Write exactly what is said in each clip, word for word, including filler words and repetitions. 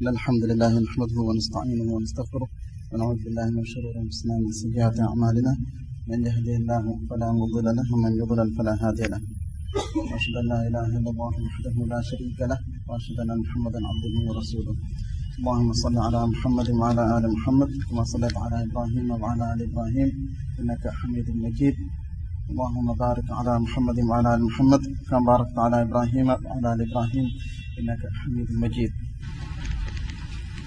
إن الحمد لله نحمده ونستعينه ونستغفره، ونعوذ بالله من شرور أنفسنا ومن سيئات أعمالنا. من يهده الله فلا مضل له، ومن يضلل فلا هادي له. وأشهد أن لا إله إلا الله وحده لا شريك له، وأشهد أن محمدا عبده ورسوله. اللهم صل على محمد وعلى آل محمد كما صليت على إبراهيم وعلى آل إبراهيم إنك حميد مجيد. اللهم بارك على محمد وعلى آل محمد كما باركت على إبراهيم وعلى آل إبراهيم إنك حميد مجيد.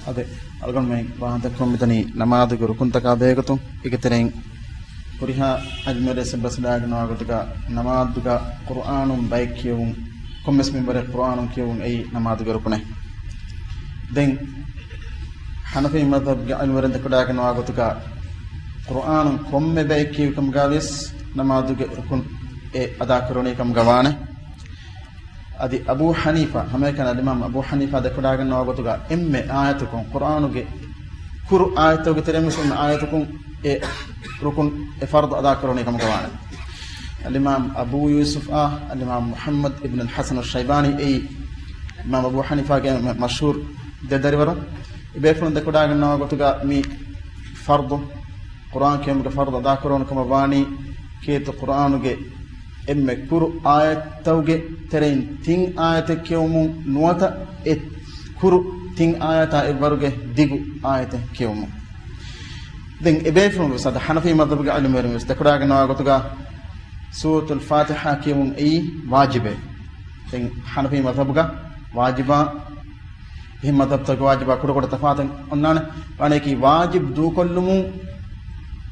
އަދި އަޅުގަނޑުމެން ވާހަކަދައްކަމުން މިދަނީ ނަމާދުގެ ރުކުންތަކާ ބެހޭގޮތުން. އޭގެ ތެރެއިން ހުރިހާ އިލްމުވެރިން ބަސްލާގެންވާ ގޮތުގަ ނަމާދުގަ ޤުރުއާނުން ބައެއް ކިޔެވުން، ކޮންމެސް މިންވަރެއް ޤުރުއާނުން ކިޔެވުން އެއީ ނަމާދުގެ ރުކުނެއް. ދެން ޙަނަފީ މަޛްހަބުގެ އިލްމުވެރިން ދެކެވަޑައިގަންނަވާ ގޮތުގަ ޤުރުއާނުން ކޮންމެ ބައެއް ކިޔެވި ކަމުގަ ވިޔަސް ނަމާދުގެ ރުކުން އެ އަދާކުރަނީ ކަމުގަ ވާނެ. އަދި އަބޫ ޙަނީފާ، ހަމައެކަނި އަލްއިމާމް އަބޫ ޙަނީފާ ދެކެވަޑައިގަންނަވާ ގޮތުގަ އެންމެ އާޔަތަކުން، ޤުރުއާނުގެ ކުރު އާޔަތުގެ ތެރެއިން ވެސް އެންމެ އާޔަތަކުން އެ ރުކުން، އެ ފަރްޟު އަދާކުރަނީ ކަމުގަ ވާނެ. އަލްއިމާމް އަބޫ ޔޫސުފްއާ، އަލްއިމާމް މުޙައްމަދު އިބްނުލް ޙަސަނު ޝައިބާނީ އެއީ އިމާމް އަބޫ ޙަނީފާގެ މަ-، މަޝްހޫރު ދެ ދަރިވަރު. އެބޭފުޅުން ދެކެވަޑައިގަންނަވާ ގޮތުގަ މި ފަރްޟު، ޤުރުއާން ކިޔުމުގެ ފަރްޟު އަދާކުރެވުނު ކަމަށް ވާނީ، ކީރިތި ޤުރުއާނުގެ އެންމެ ކުރު އާޔަތްތަކުގެ ތެރެއިން ތިން އާޔަތެއް ކިޔެވުމުން ނުވަތަ އެ ކުރު ތިން އާޔަތާ އެއްވަރުގެ ދިގު އާޔަތެއް ކިޔެވުމުން. ދެން އެބޭފުޅުން ވެސް އަދި ޙަނަފީ މަޛްހަބުގެ އިލްމުވެރިން ވެސް ދެކެވަޑައިގަންނަވާ ގޮތުގަ ސޫރަތުލް ފާތިޙާ ކިޔެވުން އެއީ ވާޖިބެއް. ދެން ޙަނަފީ މަޛްހަބުގަ ވާޖިބާ އެހެން މަޛްހަބުތަކުގެ ވާޖިބާ ކުޑަކުޑަ ތަފާތެއް އޮންނާނެ. ވާނެކީ ވާޖިބް ދޫކޮށްލުމުން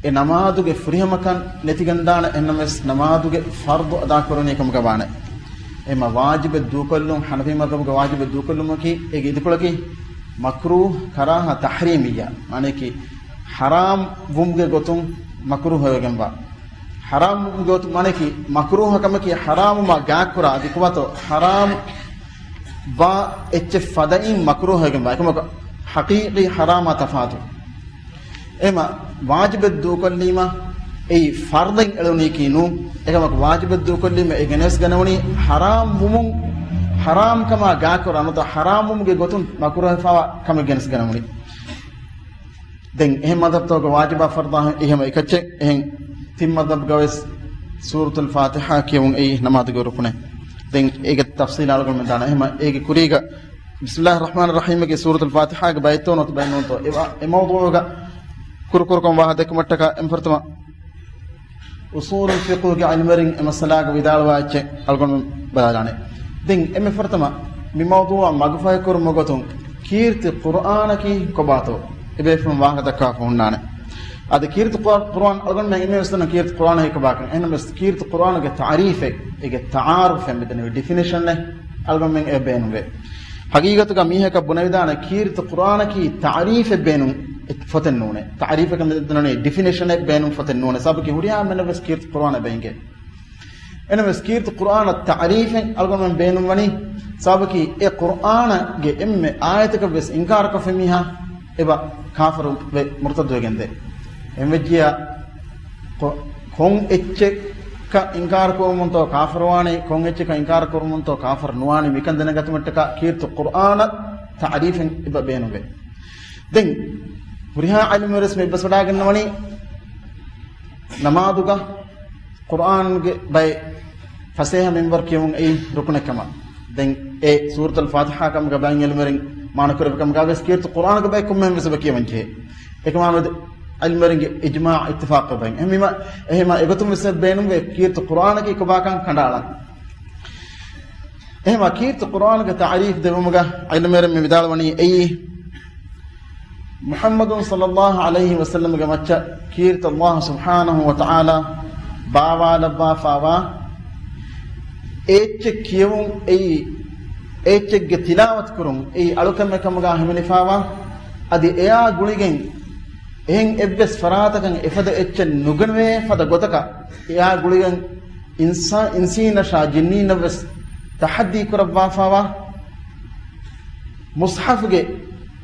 އެ ނަމާދުގެ ފުރިހަމަކަން ނެތިގެންދާނެ، އެހެންނަމަވެސް ނަމާދުގެ ފަރްޟު އަދާކުރަނީ ކަމުގަ ވާނެ. އެހެންމަ ވާޖިބެއް ދޫކޮށްލުން، ޙަނަފީ މަޛްހަބުގެ ވާޖިބެއް ދޫކޮށްލުމަކީ އޭގެ އިދިކޮޅަކީ މަކްރޫހް، ކަރާހަ، ތަޙްރީމިއްޔާ. ވާނެކީ ޙަރާމް ވުމުގެ ގޮތުން މަކްރޫހް ވެގެންވާ. ޙަރާމް ވުމުގެ ގޮތުން ވާނެކީ މަކްރޫހަކަމަކީ ޙަރާމުމާ ގާތްކުރާ އަދި ކުވާތޯ ޙަރާމް ވާ އެއްޗެއް ފަދައިން މަކްރޫހް ވެގެންވާ. އެކަމަކު ޙަޤީޤީ ޙަރާމާ ތަފާތު. އެމަ ވާޖިބެއް ދޫކޮށްލީމަ އެއީ ފަރްޟެއް އެޅުނީކީ ނޫން. އެކަމަކު ވާޖިބެއް ދޫކޮށްލީމަ އެ ގެނެސްގަނެވުނީ ޙަރާމް ވުމުން، ޙަރާމް ކަމާ ގާކުރާ ނުވަތަ ޙަރާމް ވުމުގެ ގޮތުން މަކްރޫހް ވެފަވާ ކަމެއް ގެނެސްގަނެވުނީ. ދެން އެހެން މަޛްހަބުތަކުގަ ވާޖިބާ ފަރްޟާ އެހެން އެކައްޗެއް. އެހެން ތިން މަޛްހަބުގަ ވެސް ސޫރަތުލް ފާތިޙާ ކިޔެވުން އެއީ ނަމާދުގެ ރުކުނެއް. ދެން އޭގެ ތަފްޞީލް އަޅުގަނޑުމެން ދާނަން. އެހެންމަ އޭގެ ކުރީގަ ބިސްމިއްލާހިއްރަޙްމާނިއްރަޙީމްގެ ސޫރަތުލް ފާތިޙާގެ ބައެއްތޯ ނުވަތަ ބައެއް ނޫންތޯ އެ ވާ-، އެ މައުޟޫޢުގަ ކުރުކުރުކޮށް ވާހަކަ ދެއްކުމަށްޓަކާ އެންމެ ފުރަތަމަ އުޞޫލުލް ފިޤުހުގެ އިލްމުވެރިން އެ މައްސަލާގަ ވިދާޅުވާ އެއްޗެއް އަޅުގަނޑު ބަލާލާނެ. ދެން އެންމެ ފުރަތަމަ މި މައުޟޫޢަށް މަގުފަހިކުރުމުގެ ގޮތުން ކީރިތި ޤުރުއާނަކީ ކޮބާތޯ އެބޭފުޅުން ވާހަކަ ދައްކާފަ ހުންނާނެ. އަދި ކީރިތި ޤުރު-، ޤުރުއާން އަޅުގަނޑުމެން އެންމެ ވެސް ދަންނަ ކީރިތި ޤުރުއާނަކީ ކޮބާކަން. އެހެންނަމަވެސް ކީރިތި ޤުރުއާނުގެ ތަޢުރީފެއް، އޭގެ ތަޢާރުފެއް މިދަނީ ޑިފިނިޝަނެއް އަޅުގަނޑުމެން އެ ބޭނުންވޭ. ޙަޤީޤަތުގަ މީހަކަށް ބުނެވިދާނެ ކީރިތި ޤުރުއާނަކީ ތަޢުރީފެއް ބޭނުން ފޮތެއް ނޫނޭ. ތަޢުރީފަކަށް މިދަނީ ޑިފިނިޝަނެއް ބޭނުން ފޮތެއް ނޫނޭ. ސަބަބަކީ ހުރިހާ އެންމެންނަށް ވެސް ކީރިތި ޤުރުއާނެއް ބޭންގެ. އެންމެވެސް ކީރިތި ޤުރުއާނަށް ތަޢުރީފެއް އަޅުގަނޑުމެން ބޭނުންވަނީ، ސަބަބަކީ އެ ޤުރުއާނަށް ގެ އެންމެ އާޔަތަކަށް ވެސް އިންކާރުކޮށްފި މީހާ އެބަ ކާފަރުވެ މުރުތައްދުވެގެންދޭ. އެހެންވެއްޖިއްޔާ ކޮ-، ކޮން އެއްޗެއްކަށް އިންކާރު ކުރުމުންތޯ ކާފަރުވާނީ، ކޮން އެއްޗެއްކަށް އިންކާރު ކުރުމުންތޯ ކާފަރު ނުވާނީ، މިކަން ދެނެގަތުމަށްޓަކާ ކީރިތި ޤުރުއާނަށް ތަޢުރީފެއް އެބަ ބޭނުންވޭ. ދެން ހުރިހާ އިލްމުވެރިން ވެސް މި އެއްބަސްވަޑައިގަންނަވަނީ ނަމާދުގަ ޤުރުއާންގެ ބައެއް ފަސޭހަ މިންވަރު ކިޔެވުން އެއީ ރުކުނެއް ކަމަށް. ދެން އެ ސޫރަތުލް ފާތިޙާ ކަމުގަ ބައެއް އިލްމުވެރިން މާނަކުރެއްވި ކަމުގަ ވެސް ކީރިތި ޤުރުއާނުގެ ބައެއް ކޮންމެހެން ވެސް އެބަ ކިޔަވަން ޖެހޭ. އެކަމާމެދު އިލްމުވެރިންގެ އިޖްމާޢު އިއްތިފާޤު ބައެއް. އެހެންވީމަ، އެހެންވީމަ އެގޮތުން ވެސް ބޭނުންވޭ ކީރިތި ޤުރުއާނަކީ ކޮބާކަން ކަނޑައަޅަން. އެހެންވީމަ ކީރިތި ޤުރުއާނުގެ ތަޢުރީފް ދެއްވުމުގަ އިލްމުވެރިން މި ވިދާޅުވަނީ އެއީ، މުޙައްމަދު ޞައްލައްލާހު ޢަލައިހި ވަސައްލަމްގެ މައްޗަށް ކީރިތި ﷲ ސުބްޙާނަހު ވަތަޢާލާ ބާވާލައްވާފާވާ އެއްޗެއް ކިޔެވުން އެއީ، އެއްޗެއްގެ ތިލާވަތު ކުރުން އެއީ އަޅުކަމެއް ކަމުގަ ހިމެނިފާވާ، އަދި އެއާ ގުޅިގެން އެހެން އެއްވެސް ފަރާތަކަށް އެފަދަ އެއްޗެއް ނުގެނެވޭ ފަދަ ގޮތަކަށް އެއާ ގުޅިގެން އިންސާ-، އިންސީނަށާ ޖިންނީންނަށްވެސް ތަޙައްދީ ކުރައްވާފާވާ، މުޞްޙަފުގެ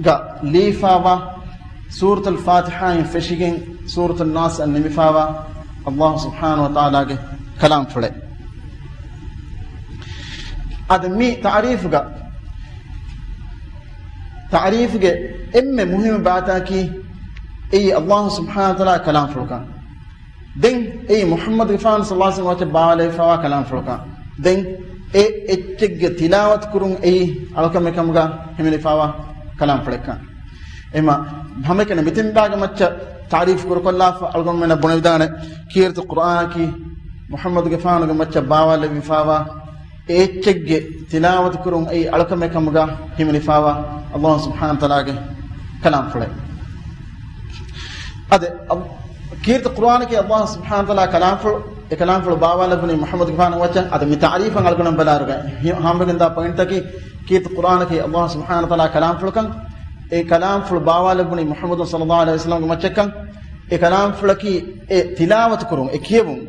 ގަ ލިޔެފާވާ ސޫރަތުލް ފާތިޙާއިން ފެށިގެން ސޫރަތުން ނާސްއަށް ނިމިފާވާ ﷲ ސުބްޙާނަހު ވަތަޢާލާގެ ކަލާމްފުޅެއް. އަދި މި ތަޢުރީފުގަ ތަޢުރީފުގެ އެންމެ މުހިއްމު ބާތަކީ އެއީ އައްލާހު ސުބްޙާނަހު ވަތަޢާލާ ކަލާމްފުޅުކަން. ދެން އެއީ މުޙައްމަދުގެފާނު ޞައްލައްލާހު ޢަލައިހި ވަސައްލަމަ ވައްޗަށް ބާވާލެވިފާވާ ކަލާމްފުޅަކަށް. ދެން އެ އެއްޗެއްގެ ތިލާވަތު ކުރުން އެއީ އަޅުކަމެއް ކަމުގަ ހިމެނިފާވާ ކަލާމްފުޅެއްކަން. އެހެންވީމަ ހަމައެކަނި މިތިން ބާގެ މައްޗަށް ތަޢުރީފު ކުރުކޮށްލާފަ އަޅުގަނޑުމެންނަށް ބުނެވިދާނެ ކީރިތި ޤުރްއާނަކީ މުޙައްމަދުގެފާނުގެ މައްޗަށް ބާވާލެވިފާވާ އެ އެއްޗެއްގެ ތިލާވަތު ކުރުން އެއީ އަޅުކަމެއް ކަމުގަ ހިމެނިފާވާ އައްލާހު ސުބްޙާނަހު ވަތަޢާލާގެ ކަލާމްފުޅެއް. އަދި އަ-، ކީރިތި ޤުރްއާނަކީ އައްލާހު ސުބްޙާނަހު ވަތަޢާލާ ކަލާމްފުޅު، އެ ކަލާމްފުޅު ބާވާލެއްވުނީ މުޙައްމަދުގެފާނު ވައްޗަށް. އަދި މި ތަޢުރީފަށް އަޅުގަނޑު ބަލާއިރުގަ ހި-، ހާމަވެގެންދާ ޕޮއިންޓަކީ ކީރިތި ޤުރްއާނަކީ އައްލާހު ސުބްޙާނަހު ވަތަޢާލާ ކަލާމްފުޅުކަން، އެ ކަލާމްފުޅު ބާވާލެއްވުނީ މުޙައްމަދު ޞައްލައްލާހު ޢަލައިހި ވަސައްލަމަގެ މައްޗަށްކަން، އެ ކަލާމްފުޅަކީ އެ ތިލާވަތު ކުރުން، އެ ކިޔެވުން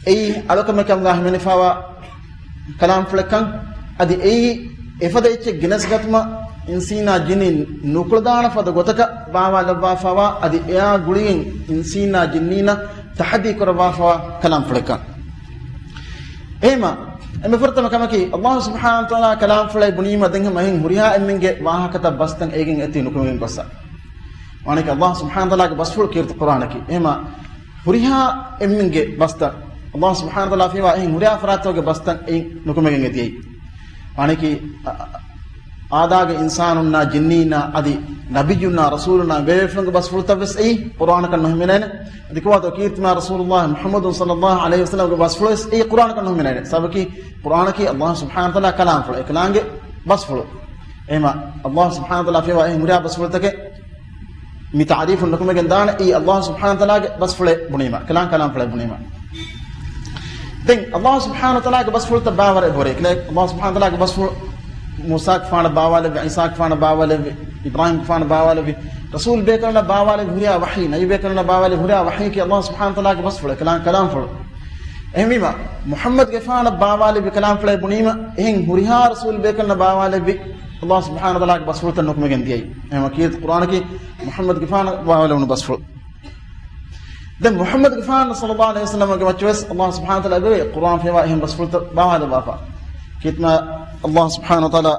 އެއީ އަޅުކަމެއް ކަމުގަ ހިމެނިފާވާ ކަލާމްފުޅެއްކަން، އަދި އެއީ އެފަދަ އެއްޗެއް ގެނެސްގަތުމަށް އިންސީނާ ޖިންނީން ނުކުޅަދާނަ ފަދަ ގޮތަކަށް ބާވާލައްވާފާވާ، އަދި އެއާ ގުޅިގެން އިންސީނާ ޖިންނީންނަށް ތަޙައްދީ ކުރައްވާފާވާ ކަލާމްފުޅެއްކަން. އެހެންވީމަ، އެންމެ ފުރަތަމަ ކަމަކީ، އައްލާހު ސުބްޙާނަހު ވަތަޢާލާ ކަލާމްފުޅެއް ބުނީމަ ދެން ހަމަ އެހެން ހުރިހާ އެންމެންގެ ވާހަކަތައް ބަސްތައް އޭގެން އެތި ނުކުމެގެން ގޮއްސަ. ވާނެކީ އައްލާހު ސުބްޙާނަހު ވަތަޢާލާގެ ބަސްފުޅު ކީރިތި ޤުރްއާނަކީ. އެހެންވީމަ، ހުރިހާ އެންމެންގެ ބަސްތައް، އައްލާހު ސުބްޙާނަހު ވަތަޢާލާ ފިޔަވާ އެހެން ހުރިހާ ފަރާތްތަކުގެ ބަސްތައް އެއިން ނުކުމެގެން އެދިޔައީ. ވާނެކީ، އަ، އަ، އާދާގެ އިންސާނުންނާ، ޖިންނީންނާ، އަދި ނަބިއްޔުންނާ، ރަސޫލުންނާ، ބޭބޭފުޅުންގެ ބަސްފުޅުތައް ވެސް އެއީ ޤުރްއާނަކަށް ނުހިމެނޭނެ. އަދި ކޮބާތޯ ކީރިތިމާ ރަސޫލުއްލާހި މުޙައްމަދު ޞައްލައްލާހު ޢަލައިހި ވަސައްލަމަގެ ބަސްފުޅު ވެސް އެއީ ޤުރްއާނަކަށް ނުހިމެނޭނެ. ސަބަބަކީ ޤުރްއާނަކީ އައްލާހު ސުބްޙާނަހު ވަތަޢާލާ ކަލާމްފުޅު، އެކަލާނގެ ބަސްފުޅު. އެހެންވީމަ، އައްލާހު ސުބްޙާނަހު ވަތަޢާލާ ފިޔަވާ އެހެން ހުރިހާ ބަސްފުޅުތަކެއް މި ތަޢުރީފުން ނުކުމެގެން ދާނެ، އެއީ އައްލާހު ސުބްޙާނަހު ވަތަޢާލާގެ ބަސްފުޅެއް ބުނީމަ، ކަލާނގެ ކަލާމްފުޅެއް ބުނީމަ. ދެން އައްލާހު ސުބްޙާނަހު ވަތަޢާލާގެ ބަސްފުޅުތައް ބާވަރެއް ހުރޭ. އެކަލޭ އައްލާހު ސުބްޙާނަހު ވަތަޢާލާގެ ބަސްފުޅު މޫސާގެފާނަށް ބާވާލެއްވި، ޢީސާގެފާނަށް ބާވާލެއްވި، އިބްރާހީމްގެފާނަށް ބާވާލެއްވި، ރަސޫލް ބޭކަލުންނަށް ބާވާލެއްވި ހުރިހާ ވަޙީ، ނަބީ ބޭކަލުންނަށް ބާވާލެއްވި ހުރިހާ ވަޙީއަކީ އައްލާހު ސުބްޙާނަހު ވަތަޢާލާގެ ބަސްފުޅެއް، ކަލާނގެ ކަލާމްފުޅު. އެހެންވީމަ، މުޙައްމަދުގެފާނަށް ބާވާލެއްވި ކަލާމްފުޅެއް ބުނީމަ، އެހެން ހުރިހާ ރަސޫލް ބޭކަލުންނަށް ބާވާލެއްވި އައްލާހު ސުބްޙާނަހު ވަތަޢާލާގެ ބަސްފުޅުތައް ނުކުމެގެން ދިޔައީ. އެހެންވީމަ ކީރިތި ޤުރްއާނަކީ މުޙައްމަދުގެފާނަށް ބާވާލެވުނު ބަސްފުޅު. ދެން މުޙައްމަދުގެފާނު ޞައްލައްލާހު ޢަލައިހި ވަސައްލަމަގެ މައްޗަށް ވެސް އައްލާހު ސުބްޙާނަހު ވަތަޢާލާ އެބަވޭ ޤުރްއާން ފިޔަވާ އެހެން ބަސްފުޅުތައް ބާވާލައްވާފަ. ކީރިތިމާ އައްލާހު ސުބްޙާނަހު ވަތަޢާލާ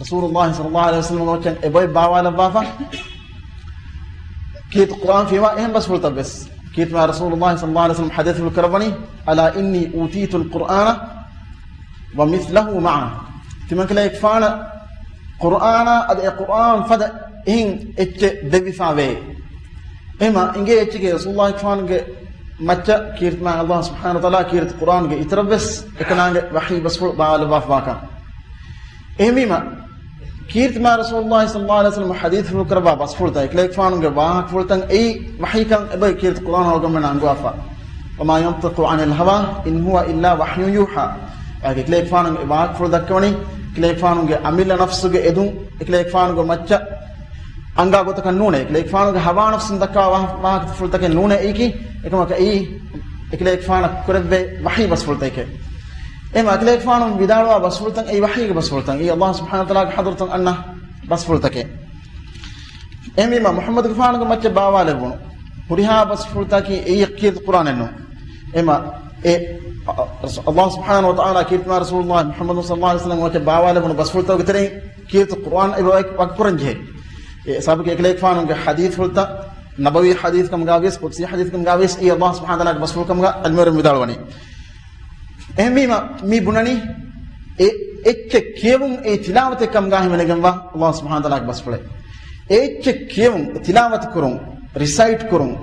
ރަސޫލުއްލާހި ޞައްލައްލާހު ޢަލައިހި ވަސައްލަމަގެ މައްޗަށް އެބައޮތް ބާވާލައްވާފަ. ކީރިތި ޤުރްއާން ފިޔަވާ އެހެން ބަސްފުޅުތައް ވެސް. ކީރިތިމާ ރަސޫލުއްލާހި ޞައްލައްލާހު ޢަލައިހި ވަސައްލަމަ ޙަދީޘްފުޅު ކުރައްވަނީ، "ألا إني أوتيت القرآن ومثله معه." ތިމަންކަލޭގެފާނަށް ޤުރްއާނާ އަދި އެ ޤުރްއާން ފަދަ އެހެން އެއްޗެއް ދެއްވިފާވޭ. އެހެންވީމަ އިނގޭ އެއްޗެކޭ ރަސޫލުއްލާހިގެފާނުގެ މައްޗަށް ކީރިތިމާ އައްލާހު ސުބްޙާނަހު ވަތަޢާލާ ކީރިތި ޤުރްއާނުގެ އިތުރަށް ވެސް އެކަލާނގެ ވަޙީ ބަސްފުޅު ބާވާލައްވާފަވާކަން. އެހެންވީމަ، ކީރިތިމާ ރަސޫލުއްލާހި ޞައްލައްލާހު ޢަލައިހި ވަސައްލަމަ ޙަދީޘްފުޅު ކުރައްވާ ބަސްފުޅުތައް، އެކަލޭގެފާނުގެ ވާހަކަފުޅުތައް އެއީ ވަޙީކަން އެބައޮތް ކީރިތި ޤުރްއާން އަޅުގަނޑުމެންނަށް އަންގަވާފަ. "وما ينطق عن الهوى إن هو إلا وحي يوحى." އެކަލޭގެފާނު ވާހަކަފުޅު ދައްކަވަނީ، އެކަލޭގެފާނުގެ އަމިއްލަ ނަފްސުގެ އެދުން އެކަލޭގެފާނުގެ މައްޗަށް އަންގާ ގޮތަކަށް ނޫނޭ. އެކަލޭގެފާނުގެ ހަވާ ނަފްސުން ދައްކާ ވާހަ-، ވާހަކަފުޅުތަކެއް ނޫނޭ. އެއީކީ، އެކަމަކަށް އެއީ އެކަލޭގެފާނަށް ކުރެއްވޭ ވަޙީ ބަސްފުޅުތަކެއް. އެހެންވީމަ އެކަލޭގެފާނު ވިދާޅުވާ ބަސްފުޅުތައް އެއީ ވަޙީގެ ބަސްފުޅުތައް. އެއީ އައްލާހު ސުބްޙާނަހު ވަތަޢާލާގެ ޙަޟްރަތުން އަންނަ ބަސްފުޅުތަކެއް. އެހެންވީމަ މުޙައްމަދުގެފާނުގެ މައްޗަށް ބާވާލެއްވުނު ހުރިހާ ބަސްފުޅުތަކީ އެއީ ކީރިތި ޤުރްއާނެއް ނޫން. އެހެންވީމަ އެ، އަ، އައްލާހު ސުބްޙާނަހު ވަތަޢާލާ ކީރިތިމާ ރަސޫލުއްލާހި މުޙައްމަދު ޞައްލައްލާހު ޢަލައިހި ވަސައްލަމަ މައްޗަށް ބާވާލެއްވުނު ބަސްފުޅުތަކުގެ ތެރެއިން ކީރިތި ޤުރްއާން އެބަ ވަ-، ވަކިކުރަން ޖެހޭ. އެ ސަބަބަކީ އެކަލޭގެފާނުގެ ޙަދީޘްފުޅުތައް، ނަބަވީ ޙަދީޘް ކަމުގަ ވިޔަސް، ޤުދުސީ ޙަދީޘް ކަމުގަ ވިޔަސް، އެއީ އައްލާހު ސުބްޙާނަހު ވަތަޢާލާގެ ބަސްފުޅު ކަމުގަ ޢިލްމުވެރިން ވިދާޅުވަނީ. އެހެންވީމަ، މި ބުނަނީ، އެ އެއްޗެއް ކިޔެވުން އެއީ ތިލާވަތެއް ކަމުގަ ހިމެނިގެންވާ އައްލާހު ސުބްޙާނަހު ވަތަޢާލާގެ ބަސްފުޅެއް. އެ އެއްޗެއް ކިޔެވުން، ތިލާވަތު ކުރުން، ރިސައިޓް ކުރުން،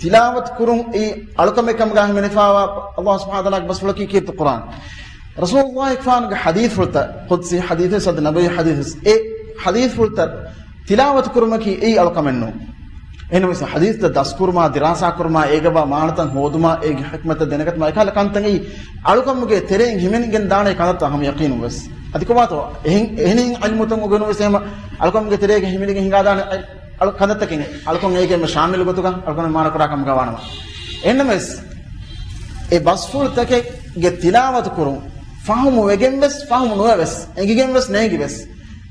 ތިލާވަތު ކުރުން އެއީ އަޅުކަމެއް ކަމުގަ ހިމެނިފާވާ އައްލާހު ސުބްޙާނަހު ވަތަޢާލާގެ ބަސްފުޅަކީ ކީރިތި ޤުރްއާން. ރަސޫލުއްލާހިގެފާނުގެ ޙަދީޘްފުޅުތައް، ޤުދުސީ ޙަދީޘް ވެސް އަދި ނަބަވީ ޙަދީޘް ވެސް، އެ ޙަދީޘްފުޅުތައް ތިލާވަތު ކުރުމަކީ އެއީ އަޅުކަމެއް ނޫން. އެހެންވެސް ޙަދީޘްތައް ދަސްކުރުމާ، ދިރާސާކުރުމާ، އޭގެ ބާ މާނަތައް ހޯދުމާ، އޭގެ ޙިކްމަތްތައް ދެނެގަތުމާ، އެކަހަލަ ކަންތައް އެއީ އަޅުކަމުގެ ތެރެއިން ހިމެނިގެން ދާނެ ކަންތައްތައް ހަމަ ޔަޤީނުން ވެސް. އަދި ކޮބާތޯ އެހެން، އެހެނިހެން ޢިލްމުތައް އުގެނުވެސް އެހެން އަޅުކަމުގެ ތެރޭގަ ހިމެނިގެން ހިނގާދާނެ އަޅު ކަންތައްތަކެއް އަޅުކަން އޭގެ ޝާމިލު ގޮތުގަ އަޅުކަން މާނަކުރާ ކަމުގަ ވާނަމަ. އެހެންނަމަވެސް، އެ ބަސްފުޅުތަކެއްގެ ތިލާވަތު ކުރުން، ފަހުމު ވެގެން ވެސް، ފަހުމު ނުވެ ވެސް، އެނގިގެން ވެސް ނޭނގި ވެސް،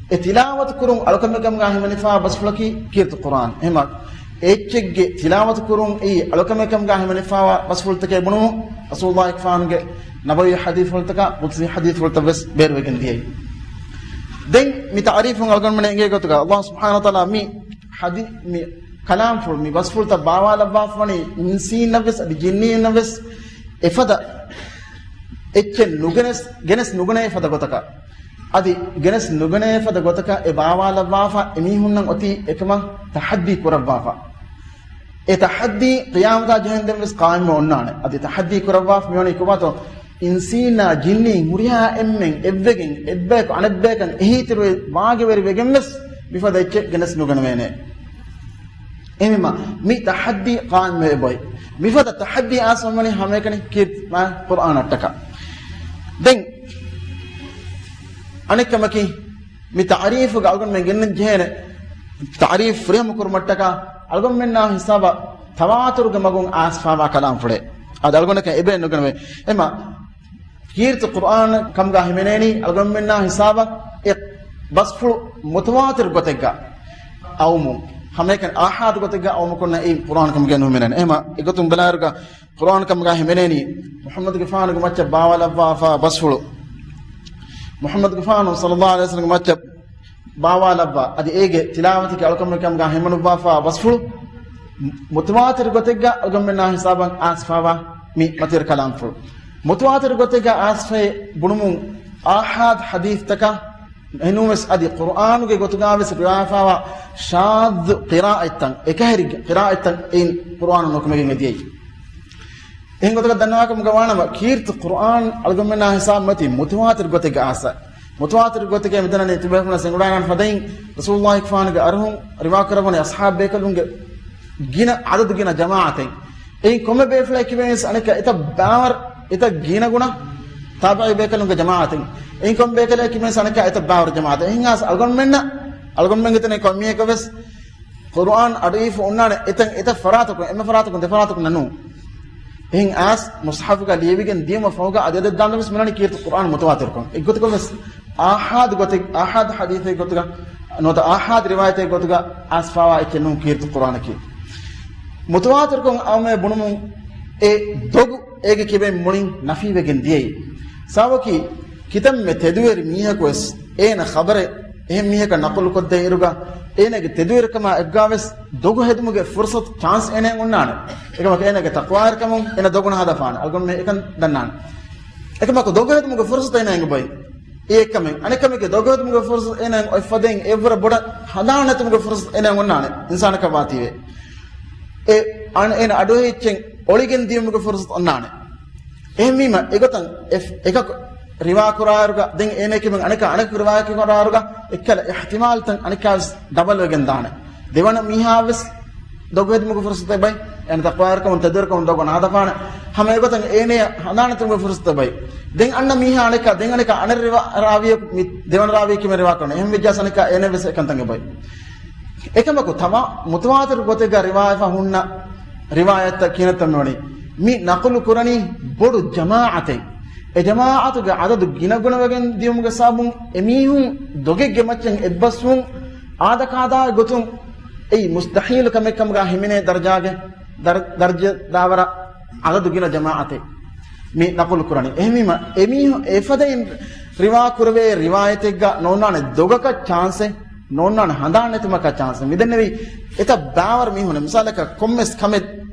އެ ތިލާވަތު ކުރުން އަޅުކަމެއް ކަމުގަ ހިމެނިފާ ބަސްފުޅަކީ ކީރިތި ޤުރްއާން. އެހެންވީމަ، އެ އެއްޗެއްގެ ތިލާވަތު ކުރުން އެއީ އަޅުކަމެއް ކަމުގަ ހިމެނިފާވާ ބަސްފުޅުތަކޭ ބުނުމުން، ރަސޫލުއްލާހިގެފާނުގެ ނަބަވީ ޙަދީޘްފުޅުތަކާ، ޤުދުސީ ޙަދީޘްފުޅުތައް ވެސް ބޭރުވެގެން ދިޔައީ. ދެން މި ތަޢުރީފުން އަޅުގަނޑުމެން އެނގޭ ގޮތުގަ، ﷲ ސުބްޙާނަހޫ ވަތަޢާލާ މި ޙަދީ-، މި ކަލާމްފުޅު، މި ބަސްފުޅުތައް ބާވާލައްވާފަވަނީ އިންސީންނަށްވެސް އަދި ޖިންނީންނަށްވެސް އެފަދަ އެއްޗެއް ނުގެނެސް، ގެނެސް ނުގަނޭ ފަދަ ގޮތަކަށް. އަދި ގެނެސް ނުގަނޭ ފަދަ ގޮތަކަށް އެ ބާވާލައްވާފަ އެމީހުންނަށް އޮތީ އެކަމަށް ތަޙައްދީ ކުރައްވާފަ. އެ ތަޙައްދީ ޤިޔާމަތާ ޖެހެންދެން ވެސް ޤާއިމްވެ އޮންނާނެ. އަދި ތަޙައްދީ ކުރައްވާފަ މިވަނީ ކޮބާތޯ؟ އިންސީނާ ޖިންނީން ހުރިހާ އެންމެން އެއްވެގެން އެއްބަޔަކު އަނެއްބަޔަކަށް އެހީތެރިވެ ވާގިވެރިވެގެން ވެސް މިފަދަ އެއްޗެއް ގެނެސް ނުގަނެވޭނެ. އެހެންވީމަ މި ތަޙައްދީ ޤާއިމްވެ އެބައޮތް. މިފަދަ ތަޙައްދީ އާސް ވަނީ ހަމައެކަނި ކީރިތި މާތް ޤުރްއާނަށްޓަކާ. ދެން އަނެއްކަމަކީ، މި ތަޢުރީފުގަ އަޅުގަނޑުމެން ގެންނަން ޖެހޭނެ ތަޢުރީފު ފުރިހަމަ ކުރުމަށްޓަކާ އަޅުގަނޑުމެންނާ ހިސާބަށް ތަވާތުރުގެ މަގުން އާސްފާވާ ކަލާމްފުޅެއް. އަދި އަޅުގަނޑަކަށް އެބައެއް ނުގަނެވޭ. އެމަ ކީރިތި ޤުރްއާން ކަމުގަ ހިމެނޭނީ އަޅުގަނޑުމެންނާ ހިސާބަށް އެ ބަސްފުޅު މުތަވާތިރު ގޮތެއްގަ އައުމު، ހަމައެކަނި އާޙާދު ގޮތެއްގަ އައުމު ކޮންނަ އެއީ ޤުރްއާން ކަމުގަ ނުހިމެނޭނެ. އެހެމަ އެގޮތުން ބަލާއިރުގަ ޤުރްއާން ކަމުގަ ހިމެނޭނީ މުޙައްމަދުގެފާނުގެ މައްޗަށް ބާވާލައްވާފާ ބަސްފުޅު، މުޙައްމަދުގެފާނު ޞައްލައްލާހު ޢަލައިހި ވަސައްލަމްގެ މައްޗަށް ބާވާލައްވާ، އަދި އޭގެ ތިލާވަތަކީ އަޅުކަމެއް ކަމުގަ ހިމަނުއްވާފާ ބަސްފުޅު، މު-، މުތަވާތިރު ގޮތެއްގަ އަޅުގަނޑުމެންނާ ހިސާބަށް އާސްފާވާ މި މަތިވެރި ކަލާމްފުޅު. މުތަވާތިރު ގޮތެއްގަ އާސްފައި ބުނުމުން އާޙާދު ޙަދީޘްތަކާ އެހެންވެސް އަދި ޤުރްއާނުގެ ގޮތުގަވެސް ރިވާޔަތްވާ ޝާޛު ޤިރާއަތްތައް، އެކަހެރި ޤިރާއަތްތައް އިން ޤުރްއާނުން ނުކުމެގެން އެދިޔައީ. އެހެން ގޮތަކަށް ދަންނަވާކަމުގަ ވާނަމަ، ކީރިތި ޤުރްއާން އަޅުގަނޑުމެންނާ ހިސާބަށް މަތީ މުތަވާތިރު ގޮތެއްގަ އާސް. މުތަވާތިރު ގޮތެކޭ މިދަންނަނީ ތިބޭފުޅުން އެނގިވަޑައިގަންނަވާ ފަދައިން ރަސޫލުﷲ ފާނުގެ އަރިހުން ރިވާ ކުރައްވަނީ އަޞްޙާބު ބޭކަލުންގެ ގިނަ އަދަދު ގިނަ ޖަމާޢަތެއް. އެއިން ކޮންމެ ބޭފުޅެއް ކިމެންސް އަނެކަ އެތައް ބާވަރު އެތައް ގިނަގުނަ ތާބިޢީ ބޭކަލުންގެ ޖަމާޢަތެއް. އެއިން ކޮންމެ ބޭކަލެއް ކިމެންސް އަނެކަ އެތައް ބާވަރު ޖަމާޢަތެއް. އެހެން އާސް އަޅުގަނޑުމެންނަށް، އަޅުގަނޑުމެންގެ ތެނެއް ކޮންމެއަކަށް ވެސް ޤުރްއާން އަޑުއިވިފަ އޮންނާނެ އެތަން އެތައް ފަރާތަކުން، އެންމެ ފަރާތަކުން ދެ ފަރާތަކުން ނޫން. އެހެން އާސް މުޞްޙަފުގަ ލިޔެވިގެން ދިޔުމަށް ފަހުގަ އަދި އަދަދު ދާންދެން ވެސް މިނަނީ ކީރިތި ޤުރްއާން މުތަވާތިރުކަން. އެއްގޮތަކަށް ވެސް އާޙާދު ގޮތެއް، އާޙާދު ޙަދީޘެއް ގޮތުގަ ނުވަތަ އާޙާދު ރިވާޔަތެއް ގޮތުގަ އާސްފާވާ އެއްޗެއް ނޫން ކީރިތި ޤުރްއާނަކީ. މުތަވާތިރުކަން އައުމޭ ބުނުމުން އެ ދޮގު އޭގެ ކިބައިން މުޅިން ނަފީވެގެން ދިޔައީ. ސަބަބަކީ ކިތަންމެ ތެދުވެރި މީހަކު ވެސް އޭނަ ޚަބަރެއް އެހެން މީހަކަށް ނަޤުލު ކޮށްދޭ އިރުގަ، އޭނަގެ ތެދުވެރިކަމާ އެއްގާވެސް ދޮގު ހެދުމުގެ ފުރުޞަތު، ޗާންސް އޭނައަށް އޮންނާނެ. އެކަމަކު އޭނަގެ ތަޤްވާވެރިކަމުން އޭނަ ދޮގު ނަހަދާފާނެ. އަޅުގަނޑުމެން އެކަން ދަންނާނެ. އެކަމަކު ދޮގު ހެދުމުގެ ފުރުޞަތު އޭނައަށް އެބައޮތް. އެއްކަމެއް. އަނެއްކަމެއްގެ ދޮގު ހެދުމުގެ ފުރުޞަތު އޭނައަށް އޮތް ފަދައިން އެއަށްވުރެ ބޮޑަށް ހަނދާން ނެތުމުގެ ފުރުޞަތު އޭނައަށް އޮންނާނެ. އިންސާނަކަށް ވާތީވެ. އެ އަން-، އޭނަ އަޑުއެހިއްޗެއް އޮޅިގެން ދިޔުމުގެ ފުރުޞަތު އޮންނާނެ. އެހެންވީމަ އެގޮތަށް އެ-، އެކަކު ރިވާ ކުރާއިރުގަ، ދެން އޭނަ ކިބައިން އަނެކަ އަނެކަކު ރިވާ ކުރާއިރުގަ، އެއްކަލަ އިޙްތިމާލުތައް އަނެއްކާވެސް ޑަބަލް ވެގެން ދާނެ. ދެވަނަ މީހާވެސް ދޮގު ހެދުމުގެ ފުރުޞަތު އެބައޮތް. އޭނަ ތަޤްވާވެރިކަމުން ތެދުވެރިކަމުން ދޮގު ނަހަދާފާނެ. ހަމަ އެގޮތަށް އޭނަ ހަނދާން ނެތުމުގެ ފުރުޞަތު އެބައޮތް. ދެން އަންނަ މީހާ އަނެކަ، ދެން އަނެކަ އަނެއް ރިވާ-، ރާވީއަކު މި ދެވަނަ ރާވީ ކިބައިން ރިވާ ކުރަނީ. އެހެން ވެއްޖާސް އަނެކަ އޭނަ ވެސް އެކަންތައް އެބައޮތް. އެކަމަކު ތަމާ-، މުތަވާތިރު ގޮތެއްގަ ރިވާވެފަ ހުންނަ ރިވާޔަތްތައް ކިހިނެއްތަ މިވަނީ؟ މި ނަޤުލު ކުރަނީ ބޮޑު ޖަމާޢަތެއް. އެ ޖަމާޢަތުގެ އަދަދު ގިނަގުނަވެގެން ދިޔުމުގެ ސަބަބުން އެމީހުން ދޮގެއްގެ މައްޗަށް އެއްބަސްވުން އާދަކާދާ ގޮތުން އެއީ މުސްތަޙީލު ކަމެއް ކަމުގަ ހިމެނޭ ދަރަޖާގެ ދަރ-، ދަރަޖަ ދާވަރަށް އަދަދު ގިނަ ޖަމާޢަތެއް މި ނަޤުލު ކުރަނީ. އެހެންވީމަ އެމީހުން އެފަދައިން ރިވާ ކުރެވޭ ރިވާޔަތެއްގަ ނޯންނާނެ ދޮގަކަށް ޗާންސެއް، ނޯންނާނެ ހަނދާން ނެތުމަކަށް ޗާންސެއް. މިދެންނެވީ އެތައް ބާވަރު މީހުން، މިސާލަކަށް ކޮންމެސް ކަމެއް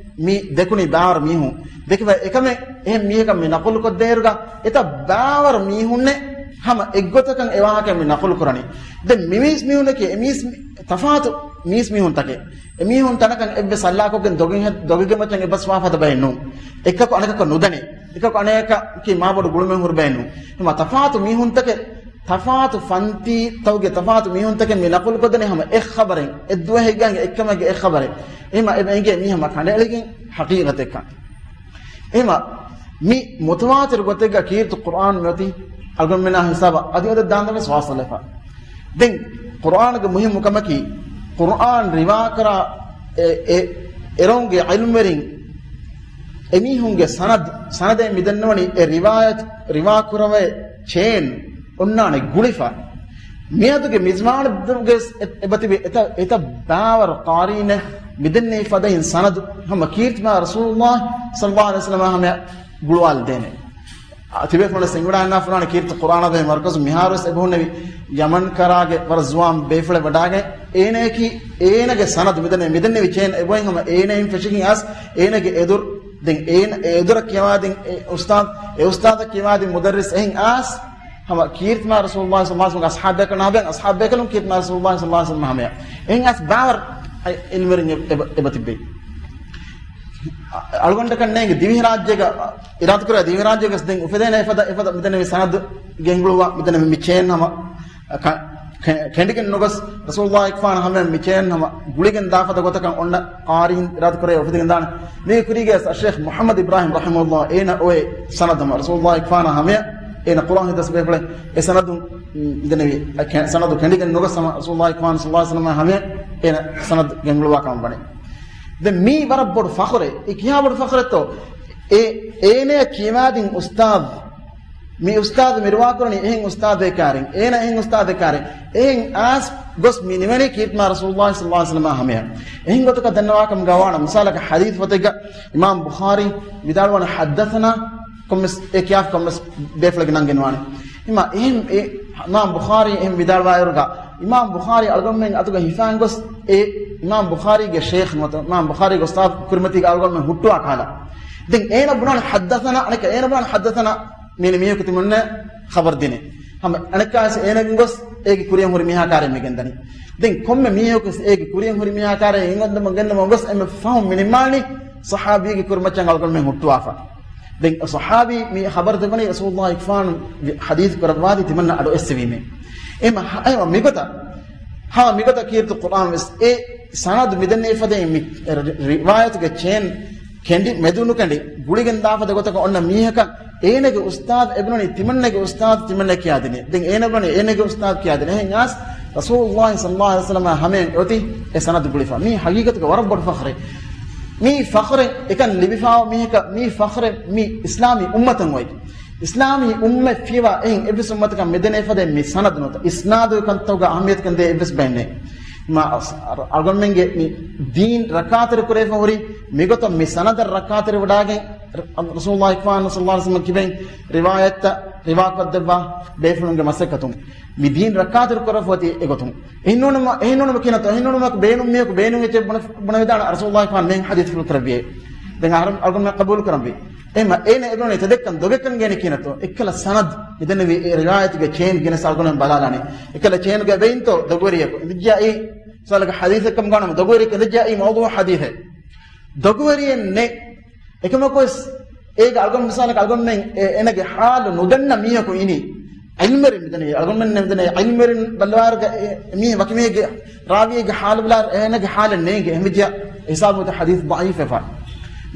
މި ދެކުނީ ބާވަރު މީހުން. ދެކެވަ އެކަމެއް އެހެން މީހަކަށް މި ނަޤުލު ކޮށްދޭއިރުގަ އެތައް ބާވަރު މީހުންނެއް ހަމަ އެއްގޮތަކަށް އެ ވާހަކަ މި ނަޤުލު ކުރަނީ. ދެން މި މީސް މީހުންނަކީ އެ މީސް ތަފާތު މީސް މީހުންތަކެއް. އެމީހުން ތަނަކަށް އެއްވެސް ހައްލާކޮށްގެން ދޮގެއް ހެ-، ދޮގެއްގެ މައްޗަށް އެއްބަސްވާ ފަދަ ބައެއް ނޫން. އެއްކަކު އަނެކަކަށް ނުދަނޭ. އެއްކަކު އަނެކަކީ މާބޮޑު ގުޅުމެއް ހުރި ބައެއް ނޫން. ހަމަ ތަފާތު މީހުންތަކެއް، ތަފާތު ފަންތީތަކުގެ ތަފާތު މީހުންތަކެއް މި ނަޤުލު ކޮށްދެނީ ހަމަ އެއް ޚަބަރެއް، އެއްދުވަހެއްގައި އެއްކަމެއްގެ އެއް ޚަބަރެއް. އެހެމަ އެބަ އެނގޭ މީ ހަމަ ކަނޑައެޅިގެން ޙަޤީޤަތެއްކަން. އެހެމަ މި މުތަވާތިރު ގޮތެއްގަ ކީރިތި ޤުރްއާން މިއޮތީ އަޅުގަނޑުމެންނާ ހިސާބަށް އަދި އަދަދު ދާންދެން ވެސް ވާސިލެފަ. ދެން ޤުރްއާނުގެ މުހިއްމު ކަމަކީ، ޤުރްއާން ރިވާކުރާ އެ، އެ، އެރޮނގެ ޢިލްމުވެރިން އެމީހުންގެ ސަނަދު، ސަނަދެއް މިދެންނެވަނީ އެ ރިވާޔަތު، ރިވާކުރެވޭ ޗޭން އޮންނާނެ ގުޅިފަ. މިއަދުގެ މިޒްމާނުގެ އެ، އެބަތިބި އެތަ، އެތައް ބާވަރު ޤާރީނެއް މިދެންނެވި ފަދައިން ސަނަދު ހަމަ ކީރިތި މާތް ރަސޫލުﷲ ޞައްލަﷲު ޢަލައިހި ވަސައްލަމަ ހަމަ ގުޅުވާލަދޭނެ. ތިބޭފުޅުން ސިނގުޑާންނާފުރާނެ ކީރިތި ޤުރްއާނާ ބެހޭ މަރުކަޒު މިހާރުވެސް އެބަހުންނެވި ޔަމަން ކަރާގެ ވަރަށް ޒުވާން ބޭފުޅެއް ވަޑާގެން އޭނަޔަކީ އޭނަގެ ސަނަދު މިދެންނެވި، މިދެންނެވި ޗޭން އެބައިން ހަމަ އޭނައިން ފެށިގެން އައިސް އޭނަގެ އެދުރު، ދެން އޭނަ އެ އެދުރަށް ކިޔަވާދިން އެ އުސްތާދު، އެ އުސްތާދަށް ކިޔަވާދިން މުދައްރިސް އެހެން އައިސް ހަމަ ކީރިތި މާ ރަސޫލުﷲ ޞައްލަﷲ ޢަލައިހި ވަސައްލަމަ އަޞްޙާބް ބޭކަލުންނާ ހަމަޔަށް، އަޞްޙާބް ބޭކަލުން ކީރިތި މާ ރަސޫލުﷲ ޞައްލަﷲ ޢަލައިހި ވަސައްލަމަ ހަމަޔަށް. އެހެން އައިސް ބާވަރު އިލްމުވެރިން އެ-، އެބަ، އެބަ ތިއްބެވި. އަޅުގަނޑަކަށް ނޭނގެ ދިވެހިރާއްޖޭގަ، އިރާދަކުރާ ދިވެހިރާއްޖޭގަސް ދެން އުފެދޭނެ އެފަދަ، އެފަދަ މިދެންނެވި ސަނަދު ގެންގުޅުވާ، މިދެންނެވި މި ޗޭން ހަމަ ކަ-، ކެ-، ކެނޑިގެން ނުގޮސް، ރަސޫލުﷲ އެކުފާނު ހަމަ މި ޗޭން ހަމަ ގުޅިގެން ދާފަދަ ގޮތަކަށް އޮންނަ ޤާރީން އިރާދަކުރޭ އުފެދިގެން ދާނެ. މީގެ ކުރީގަ އައްޝޭޚް މުޙައްމަދު އިބްރާހިމް ރަޙިމަހުﷲ އޭނަ އޮވޭ ސަނަދު ހަމަ ރަސޫލުﷲ އެކުފާނާ ހަމަޔަށް އޭނަ ޤުރްއާން ހިތަށް ބޭފުޅެއް އެ ސަނަދު މިދެންނެވި އެ ކެ-، ސަނަދު ކެނޑިގެން ނުގޮސް ހަމަ ރަސޫލުﷲ އެކުފާނު ޞައްލަﷲ ޢަލައިހި ވަސައްލަމަ ހަމަޔަށް އޭނަ ސަނަދު ގެންގުޅުވާ ކަމަށް ވަނީ. ދެން މީ ވަރަށް ބޮޑު ފަޚުރެއް. އެ ކިހާ ބޮޑު ފަޚުރެއްތޯ؟ އެ އޭނަޔަށް ކިޔަވާދިން އުސްތާޛު، މި އުސްތާޛު މި ރިވާކުރަނީ އެހެން އުސްތާޛެއް ކާރިން، އޭނަ އެހެން އުސްތާޛެއް ކާރިން، އެހެން އައިސް ގޮސް މި ނިމެނީ ކީރިތި މާ ރަސޫލުﷲ ޞައްލަﷲ ޢަލައިހި ވަސައްލަމަ ހަމަޔަށް. އެހެން ގޮތަކަށް ދަންނަވާކަމުގަ ވާނަމަ، މިސާލަކަށް ޙަދީޘް ފޮތެއްގަ އިމާމް ބުޚާރީ ވިދާޅުވާނެ، ޙައްދަޘަނާ ކޮންމެސް އެ ކިޔާފަ ކޮންމެސް ބޭފުޅެއްގެ ނަން ގެންވާނެ. އެމަ އެހެން އެ އިމާމް ބުޚާރީ އެހެން ވިދާޅުވާއިރުގަ، އިމާމް ބުޚާރީ އަޅުގަނޑުމެން އަތުގަ ހިފާން ގޮސް، އެ އިމާމް ބުޚާރީގެ ޝޭޚް ނުވަތަ އިމާމް ބުޚާރީގެ އުސްތާޛު ކުރިމަތީގަ އަޅުގަނޑުމެން ހުއްޓުވާ ކަހަލަ. ދެން އޭނަ ބުނާނެ ޙައްދަޘަނާ، އަނެކަ އޭނަ ބުނާނެ ޙައްދަޘަނާ މީނި މީހަކު ތިމުންނެ ޚަބަރު ދިނެ. ހަމަ އަނެއްކާވެސް އޭނަގެން ގޮސް އޭގެ ކުރިޔަށް ހުރި މީހާ ކާރެއް މި ގެންދަނީ. ދެން ކޮންމެ މީހަކުވެސް އޭގެ ކުރިޔަށް ހުރި މީހާ ކާރެއް އެނގޮންދަމަ ގެންދަމަ ގޮސް އެންމެ ފަހުން މި ނިންމާނީ ޞަޙާބީގެ ކުރިމައްޗަށް އަޅުގަނޑުމެން ހުއްޓުވާފަ. ދެން ޞަޙާބީ މި ޚަބަރު ދެވަނީ ރަސޫލުﷲ އެކުފާނު ޙަދީޘް ކުރައްވާތީ ތިމަންނަ އަޑު އެއްސެވީމޭ. އެމަ ހަ-، އެމަ މިގޮތަށް، ހާ، މިގޮތަށް ކީރިތި ޤުރްއާން ވެސް އެ ސަނަދު މިދެންނެވި ފަދައިން މި ރި-، ރިވާޔަތުގެ ޗޭން ކެނޑި މެދު ނުކެނޑި ގުޅިގެން ދާފަދަ ގޮތަކަށް އޮންނަ މީހަކަށް އޭނަގެ އުސްތާޛު އެބުނަނީ ތިމަންނަގެ އުސްތާޛު ތިމަންނަ ކިޔާދިނީ. ދެން އޭނަ ބުނަނީ އޭނަގެ އުސްތާޛު ކިޔާދިނީ. އެހެން އައިސް ރަސޫލުﷲ ޞައްލަﷲ ޢަލައިހި ވަސައްލަމަ ހަމައިން އޮތީ އެ ސަނަދު ގުޅިފަ. މީ ޙަޤީޤަތުގަ ވަރަށް ބޮޑު ފަޚުރެއް. މީ ފަޚުރެއް އެކަން ލިބިފާވާ މީހަކަށް މީ ފަޚުރެއް މި އިސްލާމީ އުއްމަތަށް އޮތް. އިސްލާމީ އުއްމަތް ފިޔަވާ އެހެން އެއްވެސް އުއްމަތަކަށް މިދެންނެވި ފަދައިން މި ސަނަދު ނުވަތަ އިސްނާދުގެ ކަންތައްގަ އަހައްމިޔަތުކަން ދޭ އެއްވެސް ބައެއް ނެތް. މާ އަސް-، އަޅުގަނޑުމެންގެ މި ދީން ރައްކާތެރި ކުރެވިފަ ހުރި މިގޮތަށް މި ސަނަދަށް ރައްކާތެރި ވަޑާގެން ރ-، ރަސޫލުﷲ އެކުފާނު ޞައްލަﷲ ޢަލައިހި ވަސައްލަމަ ކިބައިން ރިވާޔަތްތައް ރިވާކޮށްދެއްވާ ބޭފުޅުންގެ މަސައްކަތުން މި ދީން ރައްކާތެރި ކުރެވިފަ އޮތީ އެގޮތުން. އެހެންނޫނުމަ-، އެހެންނޫނުމަ ކިހިނެއްތޯ؟ އެހެންނޫނުމަކު ބޭނުން މީހަކު ބޭނުން އެއްޗެއް ބުނެ-، ބުނެވިދާނެ ރަސޫލުﷲ އެކުފާނު މިހެން ޙަދީޘްފުޅު ކުރެއްވިއޭ. ދެން އަހަރެން އަޅުގަނޑުމެން ޤަބޫލު ކުރަންވީ. އެހެންމަ އޭނަ އެބުނަނީ ތެދެއްކަން ދޮގެއްކަން ގޭނެ ކިހިނެއްތޯ؟ އެއްކަލަ ސަނަދު މިދެންނެވި އެ ރިވާޔަތުގެ ޗޭން ގިނަސް އަޅުގަނޑުމެން ބަލާލާނީ. އެއްކަލަ ޗޭނުގެ އެބައިންތޯ ދޮގުވެރިޔަކު އިނދިއްޖާއީ؟ މިސާލަކަށް ޙަދީޘެއްކަމުގަ ވަނަމަ ދޮގުވެރިޔަކު އިނދިއްޖާއީ މައުޟޫޢު ޙަދީޘެއް. ދޮގުވެރިއެއް ނެތް. އެކަމަކުވެސް އޭގަ އަޅުގަނޑު މިސާލަކަށް އަޅުގަނޑުމެން އެ-، އޭނަގެ ޙާލު ނުދަންނަ މީހަކު އިނީ. ޢިލްމުވެރިން މިދަނީ. އަޅުގަނޑުމެން މިދަނީ ޢިލްމުވެރިން ބައްލަވާއިރުގަ އެ-، މީ ވަކި މީހެއްގެ ރާވީއެއްގެ ޙާލު ބަލާއިރު އޭނަގެ ޙާލެއް ނޭނގެ. އެހެންވެއްޖިއްޔާ އެ ޙިސާބުގަ ޙަދީޘް ޟަޢީފްވެފަ.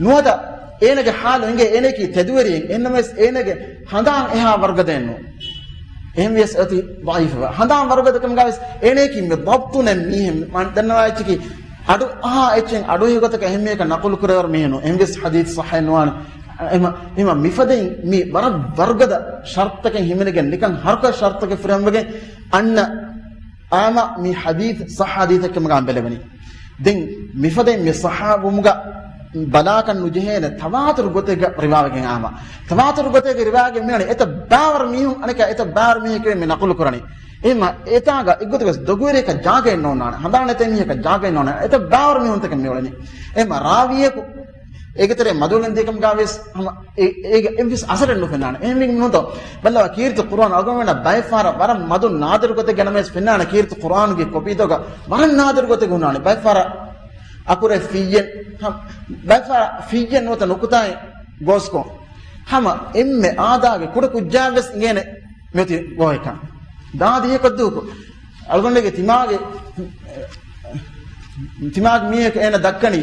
ނުވަތަ އޭނަގެ ޙާލު އިނގޭ އޭނައަކީ ތެދުވެރިއެއް. އެހެންނަމަވެސް އޭނަގެ ހަނދާން އެހާ ވަރުގަދައެއް ނޫން. އެހެންވިޔަސް އޮތީ ޟަޢީފްވެފަ. ހަނދާން ވަރުގަދަކަމުގަވެސް އޭނައަކީ މި ޟަބްޠު ނެތް މީހެއް. މަ-، ދަންނަވާ އެއްޗަކީ އަޑު އަހާ އެއްޗެއް އަޑުއެހި ގޮތަކަށް އެހެން މީހަކަށް ނަޤުލު ކުރެވޭވަރު މީހެއް ނޫން. އެހެންވިޔަސް ޙަދީޘް ޞައްޙައެއް ނުވާނެ. އެމަ، އެމަ މިފަދައިން މި ވަރަށް ވަރުގަދަ ޝަރުޠުތަކެއް ހިމެނިގެން ނިކަން ހަރުކަށް ޝަރުޠުތަކެއް ފުރިހަމަވެގެން އަންނަ އާމަ މި ޙަދީޘް ޞައްޙަ ޙަދީޘެއްކަމުގަ ބެލެވެނީ. ދެން މިފަދައިން މި ޞައްޙަ ވުމުގަ ބަލާކަށް ނުޖެހޭނެ ތަވާތުރު ގޮތެއްގަ ރިވާވެގެން އާމަ. ތަވާތުރު ގޮތެއްގަ ރިވާވެގެން މިވަނީ އެތައް ބާވަރު މީހުން، އަނެކާ އެތައް ބާވަރު މީހެކެވެ މި ނަޤުލު ކުރަނީ. އެހެންމަ އެތާގަ އެއްގޮތަކަސް ދޮގުވެރިޔަކަށް ޖާގައެއް ނޯންނާނެ. ހަނދާން ނެތޭ މީހަކަށް ޖާގައެއް ނޯންނާނެ. އެތައް ބާވަރު މީހުންތަކެއް މިއުޅެނީ. އެހެންމަ ރާވީއަކު އޭގެ ތެރޭ މަދުވެގެން ދިޔަކަމުގަވެސް ހަމަ އެ-، އޭގެ އެއްވެސް އަސަރެއް ނުފެންނާނެ. އެހެންވީމަ ނޫންތޯ؟ ބައްލަވާ ކީރިތި ޤުރްއާން އަޅުގަނޑުމެންނަށް ބައެއްފަހަރަށް ވަރަށް މަދުން ނާދިރު ގޮތެއްގަ ނަމަވެސް ފެންނާނެ ކީރިތި ޤުރްއާނުގެ ކޮޕީތަކުގަ ވަރަށް ނާދިރު ގޮތެއް ހުންނާނެ. ބައެއްފަހަރަށް އަކުރެއް ފިއްޔެއް، ހަ-، ބައެއްފަހަރަށް ފިއްޔެއް ނުވަތަ ނުކުތާއެއް ގޯސްކޮށް. ހަމަ އެންމެ އާދައިގެ ކުޑަ ކުއްޖާވެސް އިނގޭނެ މިއޮތީ ގޯހެއްކަން. ދާދި ހެކޮށްދޫކު. އަޅުގަނޑުގެ ތިމާގެ، ތިމާގެ މީހަކު އޭނަ ދައްކަނީ